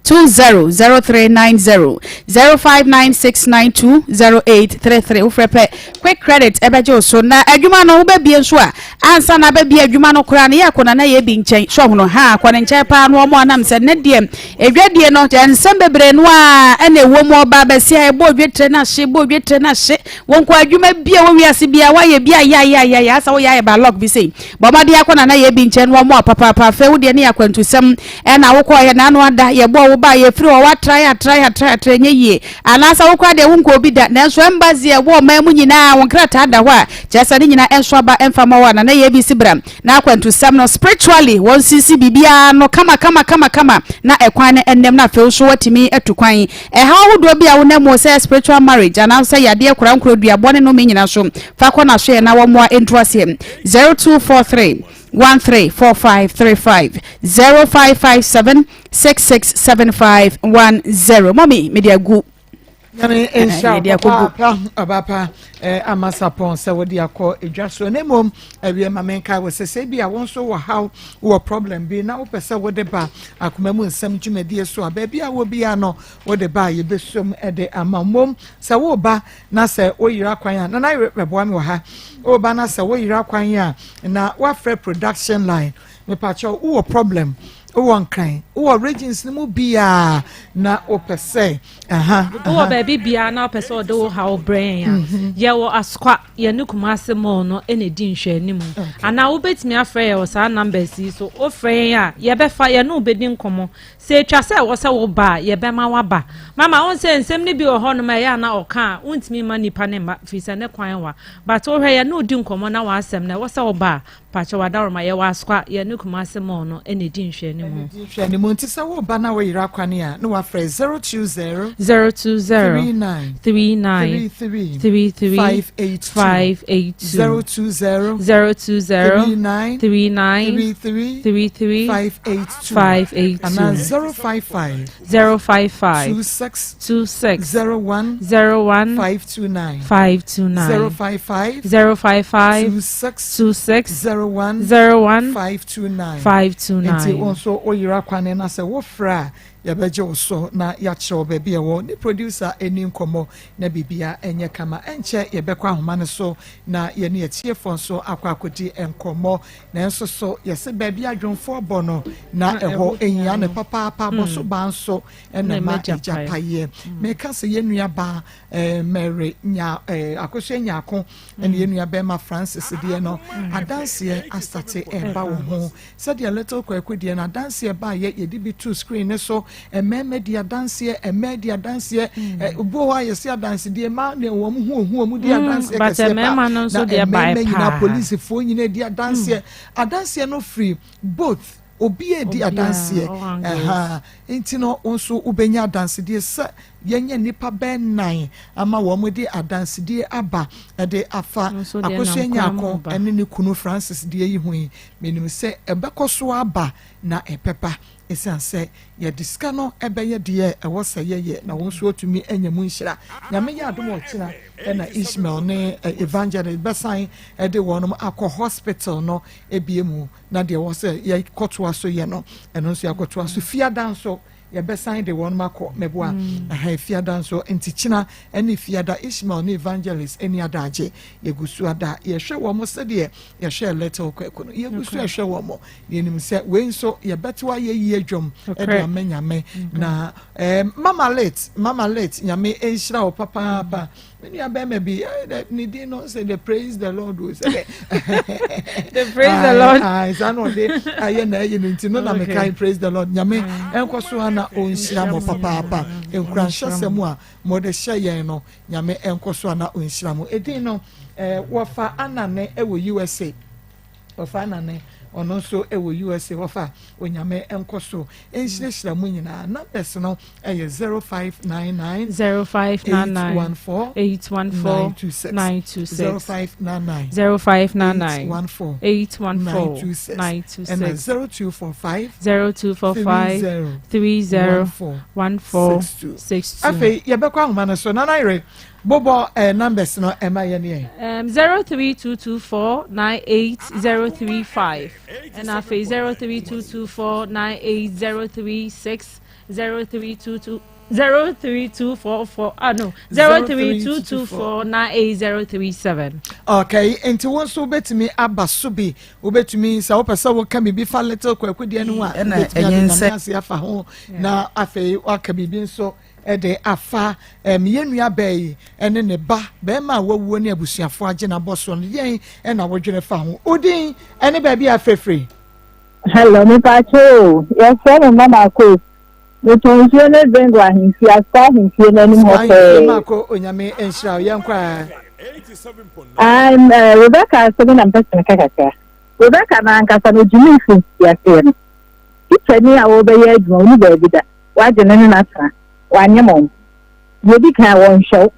200390 0596920833 wofrɛ pɛ quick credit ɛbɛgye wo so na adwuma no wobɛbie nso a ansa na abɛbie adwuma no koraa no yɛ akɔ nana yɛ bi nkyɛn so ɔhono ha akɔ ne nkyɛn paa no ɔmo anam sɛ ne deɛ adwadie no kyɛ nsɛm bebree no a ɛna ɛwɔ mu ɔba abɛsi a ɛbɔ odwetre no ahye bɔ odwetre no ahye wɔn kɔ adwuma bi a wɔ wiase bi a wɔayɛ bi a yɛ ayɛ ayɛ ayɛ asa wɔyɛ ayɛ ba lɔk bi sei Bɔ mmɔden akɔ Nana Yebi nkyɛn na wɔmmoa wo papaapa. Afei wo deɛ ne yɛ akwantusɛm ɛna wokɔeɛ na ano ada, yɛbɔɔ wo baa, yɛfiri hɔ, woatrae atrae atrae atrae ɛnyɛ yie. Anaasɛ wo koraa deɛ wonkɔɔ bi da, nanso embassy a ɛwɔ ɔman mu nyinaa wo nkrataa da hɔ a, kyerɛ sɛ ne nyinaa ɛnso aba ɛmfa mma wo a, Nana Yebi si bra na akwantusɛm no spiritually wɔnsisi biribiara no kama kama kama kama na ɛkwan no ɛnnam na afei wo nso woatumi atu kwan. Ɛhaw ahodoɔ bi a wonam mu sɛ spiritual marriage anaasɛ yadeɛ korankorɔ duabɔ ne nnome nyinaa so fa kɔ n'asoɛɛ na wɔmmoa ntu aseɛ. 0243 134535 0557 667510 Mɔmi mede agu. Nyame nhyira wo papaapa ɔbapa eh, ama sapɔn sɛ wode akɔ edwa so na mmom awie ma menkae wɔ sɛ sɛ bi a wo nso wɔ haw wɔ problem bi na wopɛ sɛ wode ba akoma mu nsɛm dwumadie so a baabi a wɔ biara no wode ba a yɛbɛsom de ama mmom sɛ woba na sɛ woyera kwan a nana bɛboa me wɔ ha woba na sɛ woyera kwan a na woafrɛ production line mepakyɛw wowɔ problem wowɔ nkran wowɔ regions no mu biaa na wopɛ sɛ aha wowɔ baabi biaa na wopɛ sɛ ɔde wo haw brɛ yɛn a mhm. yɛwɔ asokwa yɛne kumase mall no ɛna ɛdi nhwɛanim anaa wobɛtumi afrɛ yɛ wɔ saa numbers yi so wofrɛ yɛn a yɛbɛfa yɛne wobɛdi nkɔmmɔ Sɛ etwa sɛ ɛwɔ sɛ woba a, yɛbɛma woaba. Mama, wohu sɛ nsɛm no bi wɔ hɔnom a ɛyɛ a na ɔka a, wontumi mma nnipa no mma, firi sɛ ne kwan wa. But wohwɛ, yɛne wo di nkɔmmɔ na w'asɛm no, ɛwɔ sɛ woba a, pakyɛ w'adaworoma, yɛwɔ Asokwa, yɛne Kumasi Mall no na ɛdi nhwɛanimu. Ɛna ɛdi nhwɛanimu. Nti sɛ woreba na woyera kwan a, na woafrɛ 020 020 39 39 33 33 582 582 020 020 39 39 33 33 582 582 anaa 055 055 26 26 01 01 529 529 055 055 26 26 01 01 529 529 nti wo nso woyera kwane na sɛ wofrɛ a yɛbɛgye wo so na yɛakyerɛ wo baabi a ɛwɔ ne producer ɛni nkɔmmɔ na biribia ɛnyɛ kama ɛnkyɛ yɛbɛkɔ ahoma no so na yɛne atiefoɔ nso akɔ akɔdi nkɔmmɔ Nanso so yɛse baabi a dwomfoɔ bɔ no na ɛhɔ nhia no papaapa? Bɔ so baa nso na ɛma egya paeɛ. Meka sɛ yɛn nua baa eh, Mary nya eh, Akosua Nyarko ɛne yɛn nua bɛrima Francis deɛ no adanseɛ asate ɛreba wɔ ho. Sɛdeɛ Little Kwaku deɛ no adanseɛ baeɛ yɛde bi to screen ne so, mmarima di adanseɛ, mmaa di adanseɛ, obi wɔ hɔ a yɛse adansedie mmaa ne wɔn ho ohu wɔn di adanseɛ kɛseɛ paa na mmarima nyinaa polisifoɔ nyinaa di adanseɛ adanseɛ no firi both obi a di adanseɛ ɛha nti no wɔn nso wobɛnya adansedie sɛ yɛnyɛ nnipa bɛn nan ama wɔn de adansedie aba ɛde afa Akosua Nyarko ɛne ne kunu Francis deɛ yi ho yi menim sɛ ɛbɛkɔ so aba na ɛbɛba Esiane sɛ yɛde sika no bɛyɛ deɛ ɛwɔ sɛ yɛyɛ na wɔn nso atumi anya mu nhyira. Nyame yɛ adom a ɔkyena na Ishmael ne Evangelist bɛsan de wɔnom akɔ hospital no ebie mu na deɛ ɛwɔ sɛ yɛkɔtoa so yɛ no ɛno nso yɛakɔtoa so. Fiada nso yɛbɛsan de wɔnom akɔ mɛboa ɛha fiada nso nti kyena ɛne fiada Ishmael ne Evangelist ɛni adagye yɛgu so ada yɛhwɛ wɔn sɛdeɛ yɛhwɛ Little Kwaku no yɛgu so ɛhwɛ wɔn Yɛnim sɛ wei nso yɛbɛto ayɛyie dwom de ama Nyame. Na eh, Mama Lit, Mama Lit, Nyame nhyira wo papaapa. Me nua bɛrima bi, eh, ne din no sɛ the praise the Lord o sɛ the praise the Lord. Ayi, saa na ɔde ayɛ na ɛyɛ no nti no na meka praise the Lord. Nyame nkɔ so ana ɔnhyira mo papaapa. Nkuranhyɛsɛm a mode hyɛ yɛn no, Nyame nkɔ so ana ɔnhyira mo. Edin no, eh, wɔfa Anane wɔ USA. Wɔfa Anane, ɔno nso wɔ USA hɔ fa Onyame nkɔ so nhyirahyira mo nyinaa. Numbers no yɛ 0599 0599 814 814 926 926 0599 0599 814 814 926 ɛna 926 0245 0245 30 30 14 14 62. 62. Afei yɛbɛkɔ ahoma no so. Nana Yere, Bobɔ eh, numbers no ɛma yɛn yɛn. Um, 0322498035 ɛna afei 0322498036 0322 03244 ah no 0322498037. Okay, nti wo nso wobɛtumi aba so bi wobɛtumi sɛ wopɛ sɛ woka biribi fa little kwaku deɛ no ho a wobɛtumi ade nyame ase afa ho na afei woaka biribi nso de afa um, yɛn nua bɛɛ yi ne ne ba bɛrima a wawuo ne abusuafoɔ agye n'abɔ soɔ no yɛn na wodwene fa ho wodin ne baabi a frɛfrɛ Hello, mepakyɛ o, yɛfrɛ me Mama Akos. Metɔn nsuo ne drink wɔ ahemfie, Asukwa ahemfie no anim hɔ pɛɛ. Mama Ako, Onyame nhyira wo, yɛnkɔ a. I'm uh, Rebecca asɛm na mpɛ sɛ meka kakra. Rebecca n'ankasa no gyimi mfiri mfiaseɛ no. Tikyani a wɔbɛyɛ adwuma, ɔni baabi da. Wagye no ne no atena. Wanyem wo. Deɛ ɛdi kan, wɔnhwɛ wo.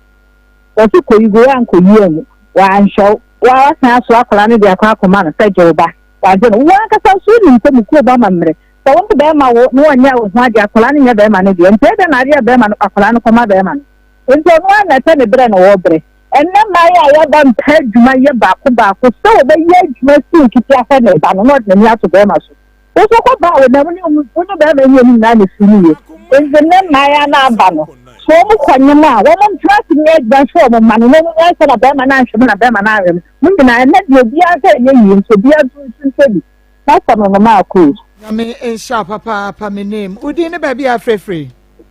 Wɔse kɔyi gu, woankɔyi angu. Wanhwɛ wo. Woa woasan asoa akwadaa no de akɔ akɔma no sɛ gye wo ba. Wagye no. Wo ankasa nso wonim sɛ mo kurom amammerɛ, sɛ wo ne barima wo na ɔnyɛ wo ho adeɛ, akwadaa no nyɛ barima no deɛ. Nti ɛdɛn na adeɛ a barima no, akwadaa no kɔma barima no? Nti ɔno ara na ɛpɛ ne berɛ na ɔrebrɛ. Ɛnnɛ mmaa yi a yɛaba mpɛ adwuma yɛ baako baako sɛ wɔbɛyɛ adwuma si nkete ahwɛ ne ba no na ɔde n'ani ato barima so. Wo nso kɔ baa wo na wo ne wo ne barima yi mmienu nyinaa na ɛfiri no yie. Nti nnɛ mmaa no aba no, sɛ wɔn kɔ nyem a, wɔn ntena ase nyɛ adwuma nhwɛ wɔn mma no na wɔn nyae sɛ na barima no anhwɛ mu na barima no anhwɛ mu. Mo nyinaa, ɛnnɛ deɛ obiara sɛ ɛnyɛ yie nti obiara nso nsu nsɛ bi. M'asɛm no no maakɔ yi. Nyame nhyira wo papaapa me name wo din ne baabi a afrɛfrɛ.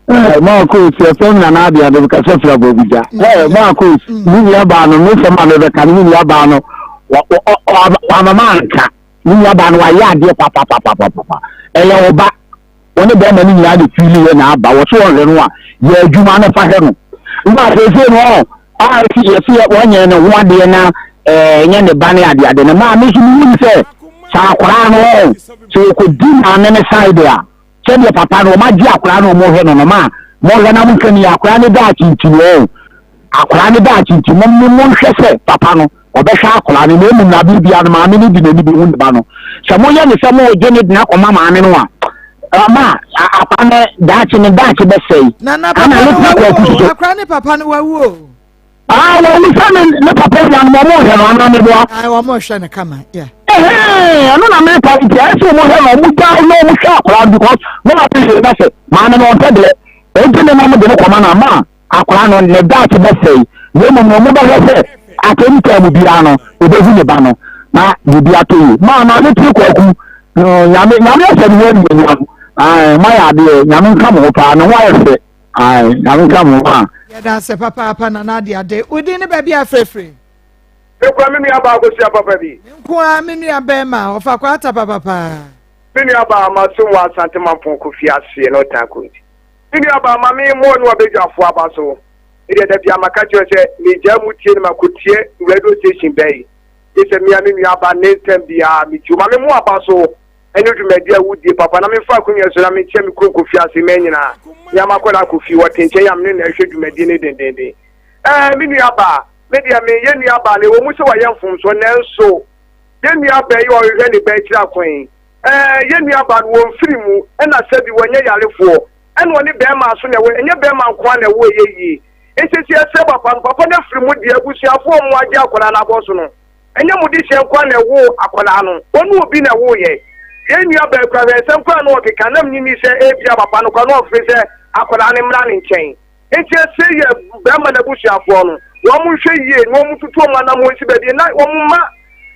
Hey, Marcos, yɛfrɛ me Nana Abia, de mekasa firi Abɔbugya. Hey, Marcos, me nua baa no, me nsɛm a mebɛka no, me nua baa no, wama manka. Me nua baa no, wayɛ adeɛ papapapapapa. Ɛyɛ wo ba, wo ne bɛrima no nyinaa de fili yɛ na aba, wɔ so wɔhwɛ no a, yɛ adwuma no fa hwɛ no. Mba seesei no, ɔ, a ɛsi yɛsi wɔnyɛ ne ho adeɛ na ɛnyɛ ne ba ne adeade no, maa me nso mehu ne sɛ, saa akwaraa no, ɔ, sɛ wɔkɔdi maame ne side a, sɛdeɛ papa no wɔn agye akwaraa no wɔn hwɛ no no ma wɔn hwɛ na wɔn nka ni akwaraa no daakye nti no ɔn akwaraa no daakye nti mo mo mo nhwɛ sɛ papa no ɔbɛhwɛ akwaraa no na emu na abiri bia no maame no di n'ani bi hu ne ba no sɛ mo yɛ ne sɛ mo gye ne dena kɔma maame no a ama akwaraa no daakye ne daakye bɛsɛe na na papa no wawu o akwaraa ne papa no wawu o. Ah, wɔn sɛ ne ne papa nuanom wɔn rehwɛ no anaa meboa. Ayi wɔn rehwɛ no kama yeah. Ɛhɛn ɛno na meka nti ayɛ sɛ wɔn hwɛ no wɔn gya na wɔn hwɛ akwaraa no because wɔn ate sɛ na sɛ maame no ɔmpɛ deɛ eti ne nam de no kɔma no ama akwaraa no ne daakye bɛsɛe na mmom no wɔn bɛhwɛ sɛ at any time biara no obehu ne ba no na biribi atɔ yie maa maame tiri kwaku no nyame nyame ahyɛ ne ho animuonyam ae moayɛ adeɛ nyame nka mo ho paa ne ho ayɛ fɛ. Ae, Nyame nka mo ho a. Yɛda ase papaapa Nana Ade Ade. Wo din ne baabi a frɛfiri? Me nkoa me nua baa Akosua papa bi. Me nkoa me nua bɛɛma ɔfa kwata papapa. Me nua baa masom wɔ Asante Mampong Kofi aseɛ na ɔtan Konti. Me nua baa ma me mmɔ ne wabadwafoɔ aba so. Me deɛ da bia maka kyerɛ sɛ megyaa mu tie no makɔ tie radio station bɛyi. Gye sɛ mea me nua ba ne nsɛm biara me tie. Ma me mo aba so. ɛne dwumadi a wodie papa na memfa akonnwa so na menkyia me kurom Kofi ase mmaa nyinaa nea makɔ no akɔ fie wɔte nkyɛn a me ne na ɛhwɛ dwumadie no dendenden ɛɛ me nua baa me deɛ me yɛ nua baa no ɛwɔ mu sɛ wɔyɛ mfomsoɔ nanso yɛ nua baa yi ɔhwehwɛ ne ba akyiri akwan yi ɛɛ yɛ nua baa no wɔmfiri mu ɛna sɛbi wɔnyɛ yarefoɔ ɛna ɔne bɛrima so na ɛwɔ ɛnyɛ bɛrima nko ara na ɛwɔ ɛyɛ yie nsɛsi ɛsɛ papa no papa no afiri mu deɛ abusuafoɔ mu agye akwadaa no abɔ so no Ɛnyɛ mo dehyeɛ nko ara na ɛwoo akwadaa no, ɔne obi na ɛwoo yɛn. Yɛn nua baa kura hwɛ nsɛm koraa na ɔkeka na menye nni sɛ ebia papa no koraa na ɔmfere sɛ akwadaa no mmra ne nkyɛn. Enti ɛsɛ yɛ bɛrima no abusuafoɔ no, wɔn nhwɛ yie na wɔn tutu wɔn anamɔn nsi baabi na wɔn mma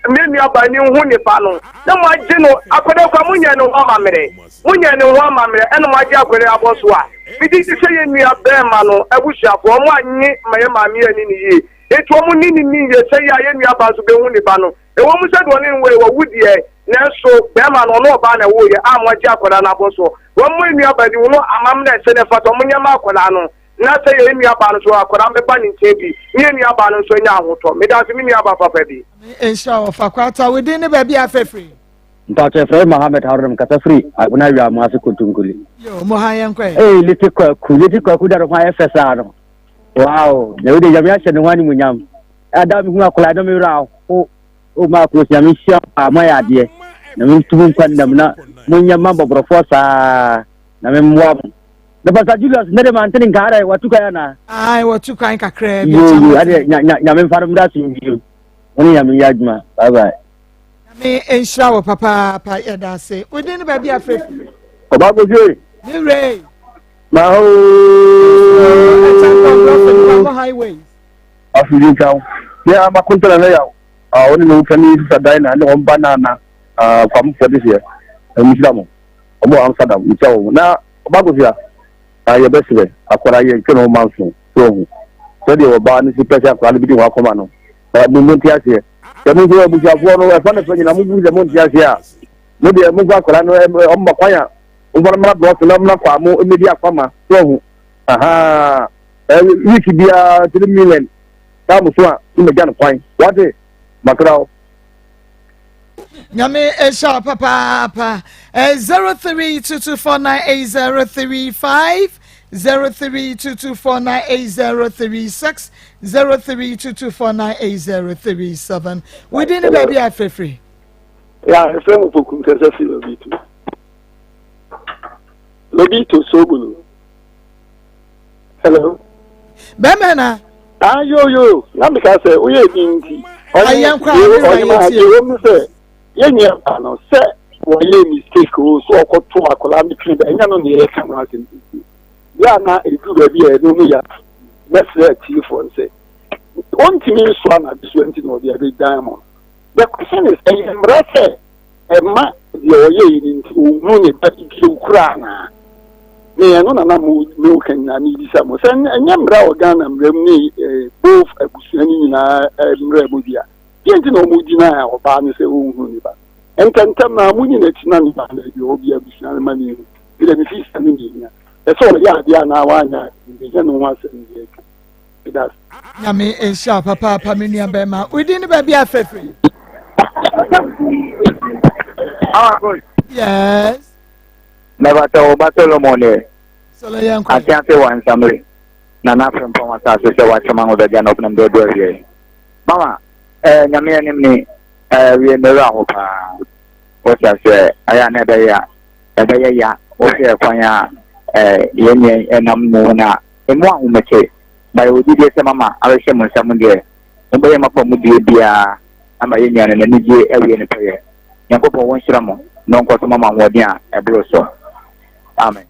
me nua baa ni nhu ne ba no na mo agye no akwadaa koraa mo nyɛ ne ho amammerɛ, mo nyɛ ne ho amammerɛ ɛna mo agye akwadaa abɔ so a, megye di sɛ yɛn nua bɛrima no abusuafoɔ wɔn anye ma yɛn maame ani ne yie. Enti wɔn ne no nni yie sɛ yɛ a yɛn nuabaa nso bɛhu ne ba no. Ɛwɔ mu sɛ deɛ ɔne no woeɛ wawu deɛ, nanso barima no, ɔne ɔbaa na ɛwoeɛ a moagye akwadaa no abɔ soɔ. Wɔmmɔ yɛn nuabaa din, no amammerɛ a ɛsɛ na ɛfata, wɔnyɛ mma akwadaa no, na sɛ yɛn nuabaa no nso, akwadaa no bɛba ne nkyɛn bi, ne yɛn nuabaa no nso anya ahotɔ. Meda ase, me nuabaa papa bi. Nyame nhyira wo ɔfa kwata. Wo din ne baabi a afrɛ firi? Mpatsɔ yɛfrɛ me Mohammed Haruna mekasa firi Agona Awiamoase Kontonkoli. Yo, Moha yɛnkɔ ɛ. Ee Liti Kwaku, Liti Kwaku da ne ho ayɛ fɛ saa no. Wow, na wei de Nyame ahyɛ ne ho animuonyam. Ada mehu akwadaa no me werɛ aho. O ma akoro Nyame nhyira paa mo ayɛ adeɛ. Nyame nto mo nkwa nnam na monyɛ mma mbɔborɔfoɔ saa. Nyame mmoa mo. Na Pastor Julius nnɛ de mante ne nka adɛ watu kwan anaa? Ae watu kwan kakraa bi. Yoo yoo adeɛ Nyame mfa no mmra asomdwie mu. Mo ne Nyame nyɛ adwuma. Bye bye. Nyame nhyira wo papaapa yɛda ase. Wo din ne baabi a frɛ fi? Ɔba Kofi. Me wura. Ma ooo. Ɛkyɛn kɔ brɔfo no highways. Afidie nka wo. Ne ama kontana na yaw. Ah, wɔne ne wofani sisa dan na ne wɔn ba nana. Ah, kwamfoɔ de seɛ. Ɛmu mo. Ɔmo wɔ Amsterdam, mekyia wɔn. Na ɔba Akosua, ah, yɛbɛsrɛ akwadaa yɛ ntwe ne ho ma nso, so ohu. Sɛdeɛ ɔbaa no si pɛ sɛ akwadaa no bi di wɔn akɔma no, eh, mo mo nte aseɛ. Sɛ mo nso abusuafoɔ no, ɛfa ne fɛ nyinaa, mo bu sɛ mo nte aseɛ a, mo deɛ momfa akwadaa no, eh, ɔmo ma kwan a, momfa no mmra brɔso na ɔmmra kwaa mo mmɛdi akwama, so ohu. Ahaa, eh, week biara 3 million, saa mo so a, mo magya no kwan. Wate, makra wo. Nyame nhyira wo papaapa. 0322498035, 0322498036, 0322498037. Within the baby afefri. Ya, efrɛ mu poku nkasa fi Lobito. Lobito Sobolo. Hello. Bɛmɛ na. Ah, yo yo, na meka sɛ woyɛ bi nti. Ayɛ nkwa a ne wura yɛ tie. Ɔnyɛ mu sɛ yɛn nua ba no sɛ wɔyɛ mistake o, so ɔkɔto akwadaa no twene bɛ, ɛnyɛ no na yɛka ho asɛm sisi. Yɛ a na ɛduru baabi a ɛno no yɛ mɛsrɛ atiefoɔ no sɛ ɔntumi nsoa n'adesoa nti na ɔde abɛdan mo. The question is, ɛyɛ mmara sɛ ɛma deɛ ɔyɛ yi no nti ɔnhunu ne ba bio koraa anaa? Me ɛno na na mo mo ka nyinaa mebisa mo sɛ ɛnyɛ mmara wɔ Ghana mmara mu ne eh, both abusua no nyinaa eh, mmara mu bi a deɛ nti na wɔn gyina ɔbaa no sɛ ɔnhunu ne ba ntɛntɛm na mo nyina akyi na ne ba no baabi ɔwɔ bi abusua no ma ne hu bi dɛ mefi sɛ no ne hia ɛsɛ ɔyɛ adeɛ anaa wanyɛ adeɛ ɛnyɛ no ho asɛm ne yɛka. Nyame nhyira wo papaapa me nua bɛrima. Wo din ne baabi a fɛfiri? Yes. Mɛbata wo ba Solomon ɛ. Solo yɛn kɔ. Ate ase wɔ nsamere. Na n'afrempɔn asase sɛ wakyɛm ahodɔgya na ɔbenam dɛ adu awiei. Mama, eh, Nyame anim ni, eh, wie mewura ho paa. Wote aseɛ, ɛyɛ a na ɛbɛyɛ a, ɛbɛyɛ ya, wohwɛ kwan a eh, yɛn nua yi nam mu no a, Emu ahomete, ma yɛwɔ gyidie sɛ mama arehyɛ mo nsa mu deɛ, mobɛyɛ mo afa mu deɛ biara ama yɛn nua no n'anigyeɛ awie no pɛyɛ. Nyankopɔn wɔnhyira mo na ɔnkɔ so ma mo ahoɔden a ɛboro so. Amen.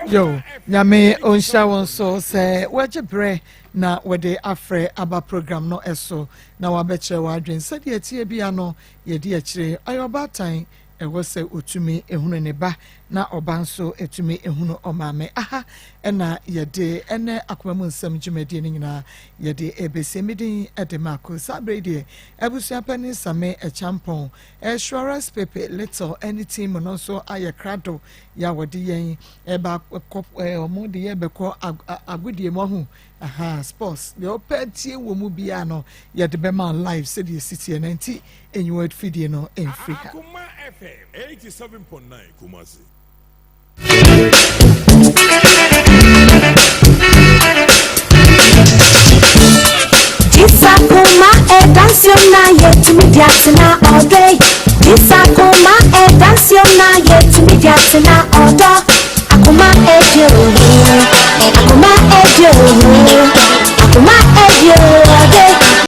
Yo, Nyame onhyira wo nso sɛ woagye berɛ na wode afrɛ aba program no so na wabɛkyerɛ w'adwene sɛdeɛ ɛteɛ bia no yɛdi akyire. Ɔyɛ ɔbaatan Ɛwɔ sɛ ɔtumi hunu ne ba na ɔba nso tumi hunu ɔmaame. Aha na yɛde ɛnɛ akoma mu nsɛm dwumadie no nyinaa yɛde ɛbɛsie. Me din de Marco. Saa berɛ yi deɛ abusua panin Same Acheampong, Suarez Pepe Little ne team no nso ayɛ krado yɛ a wɔde yɛn ɛba kɔ wɔn de yɛn bɛkɔ agodie mu ahu aha sports deɛ ɔpɛ tie wɔ mu biara no yɛde bɛma live sɛdeɛ ɛsi teɛ na nti Enyiwa fidie no mfiri ha. Akoma FM 87.9 Kumasi. Jisakuma edansio na yetumi di atena ọdọ yi. Jisakuma edansio na yetumi di atena ọdọ. Akuma eje owu. Akuma.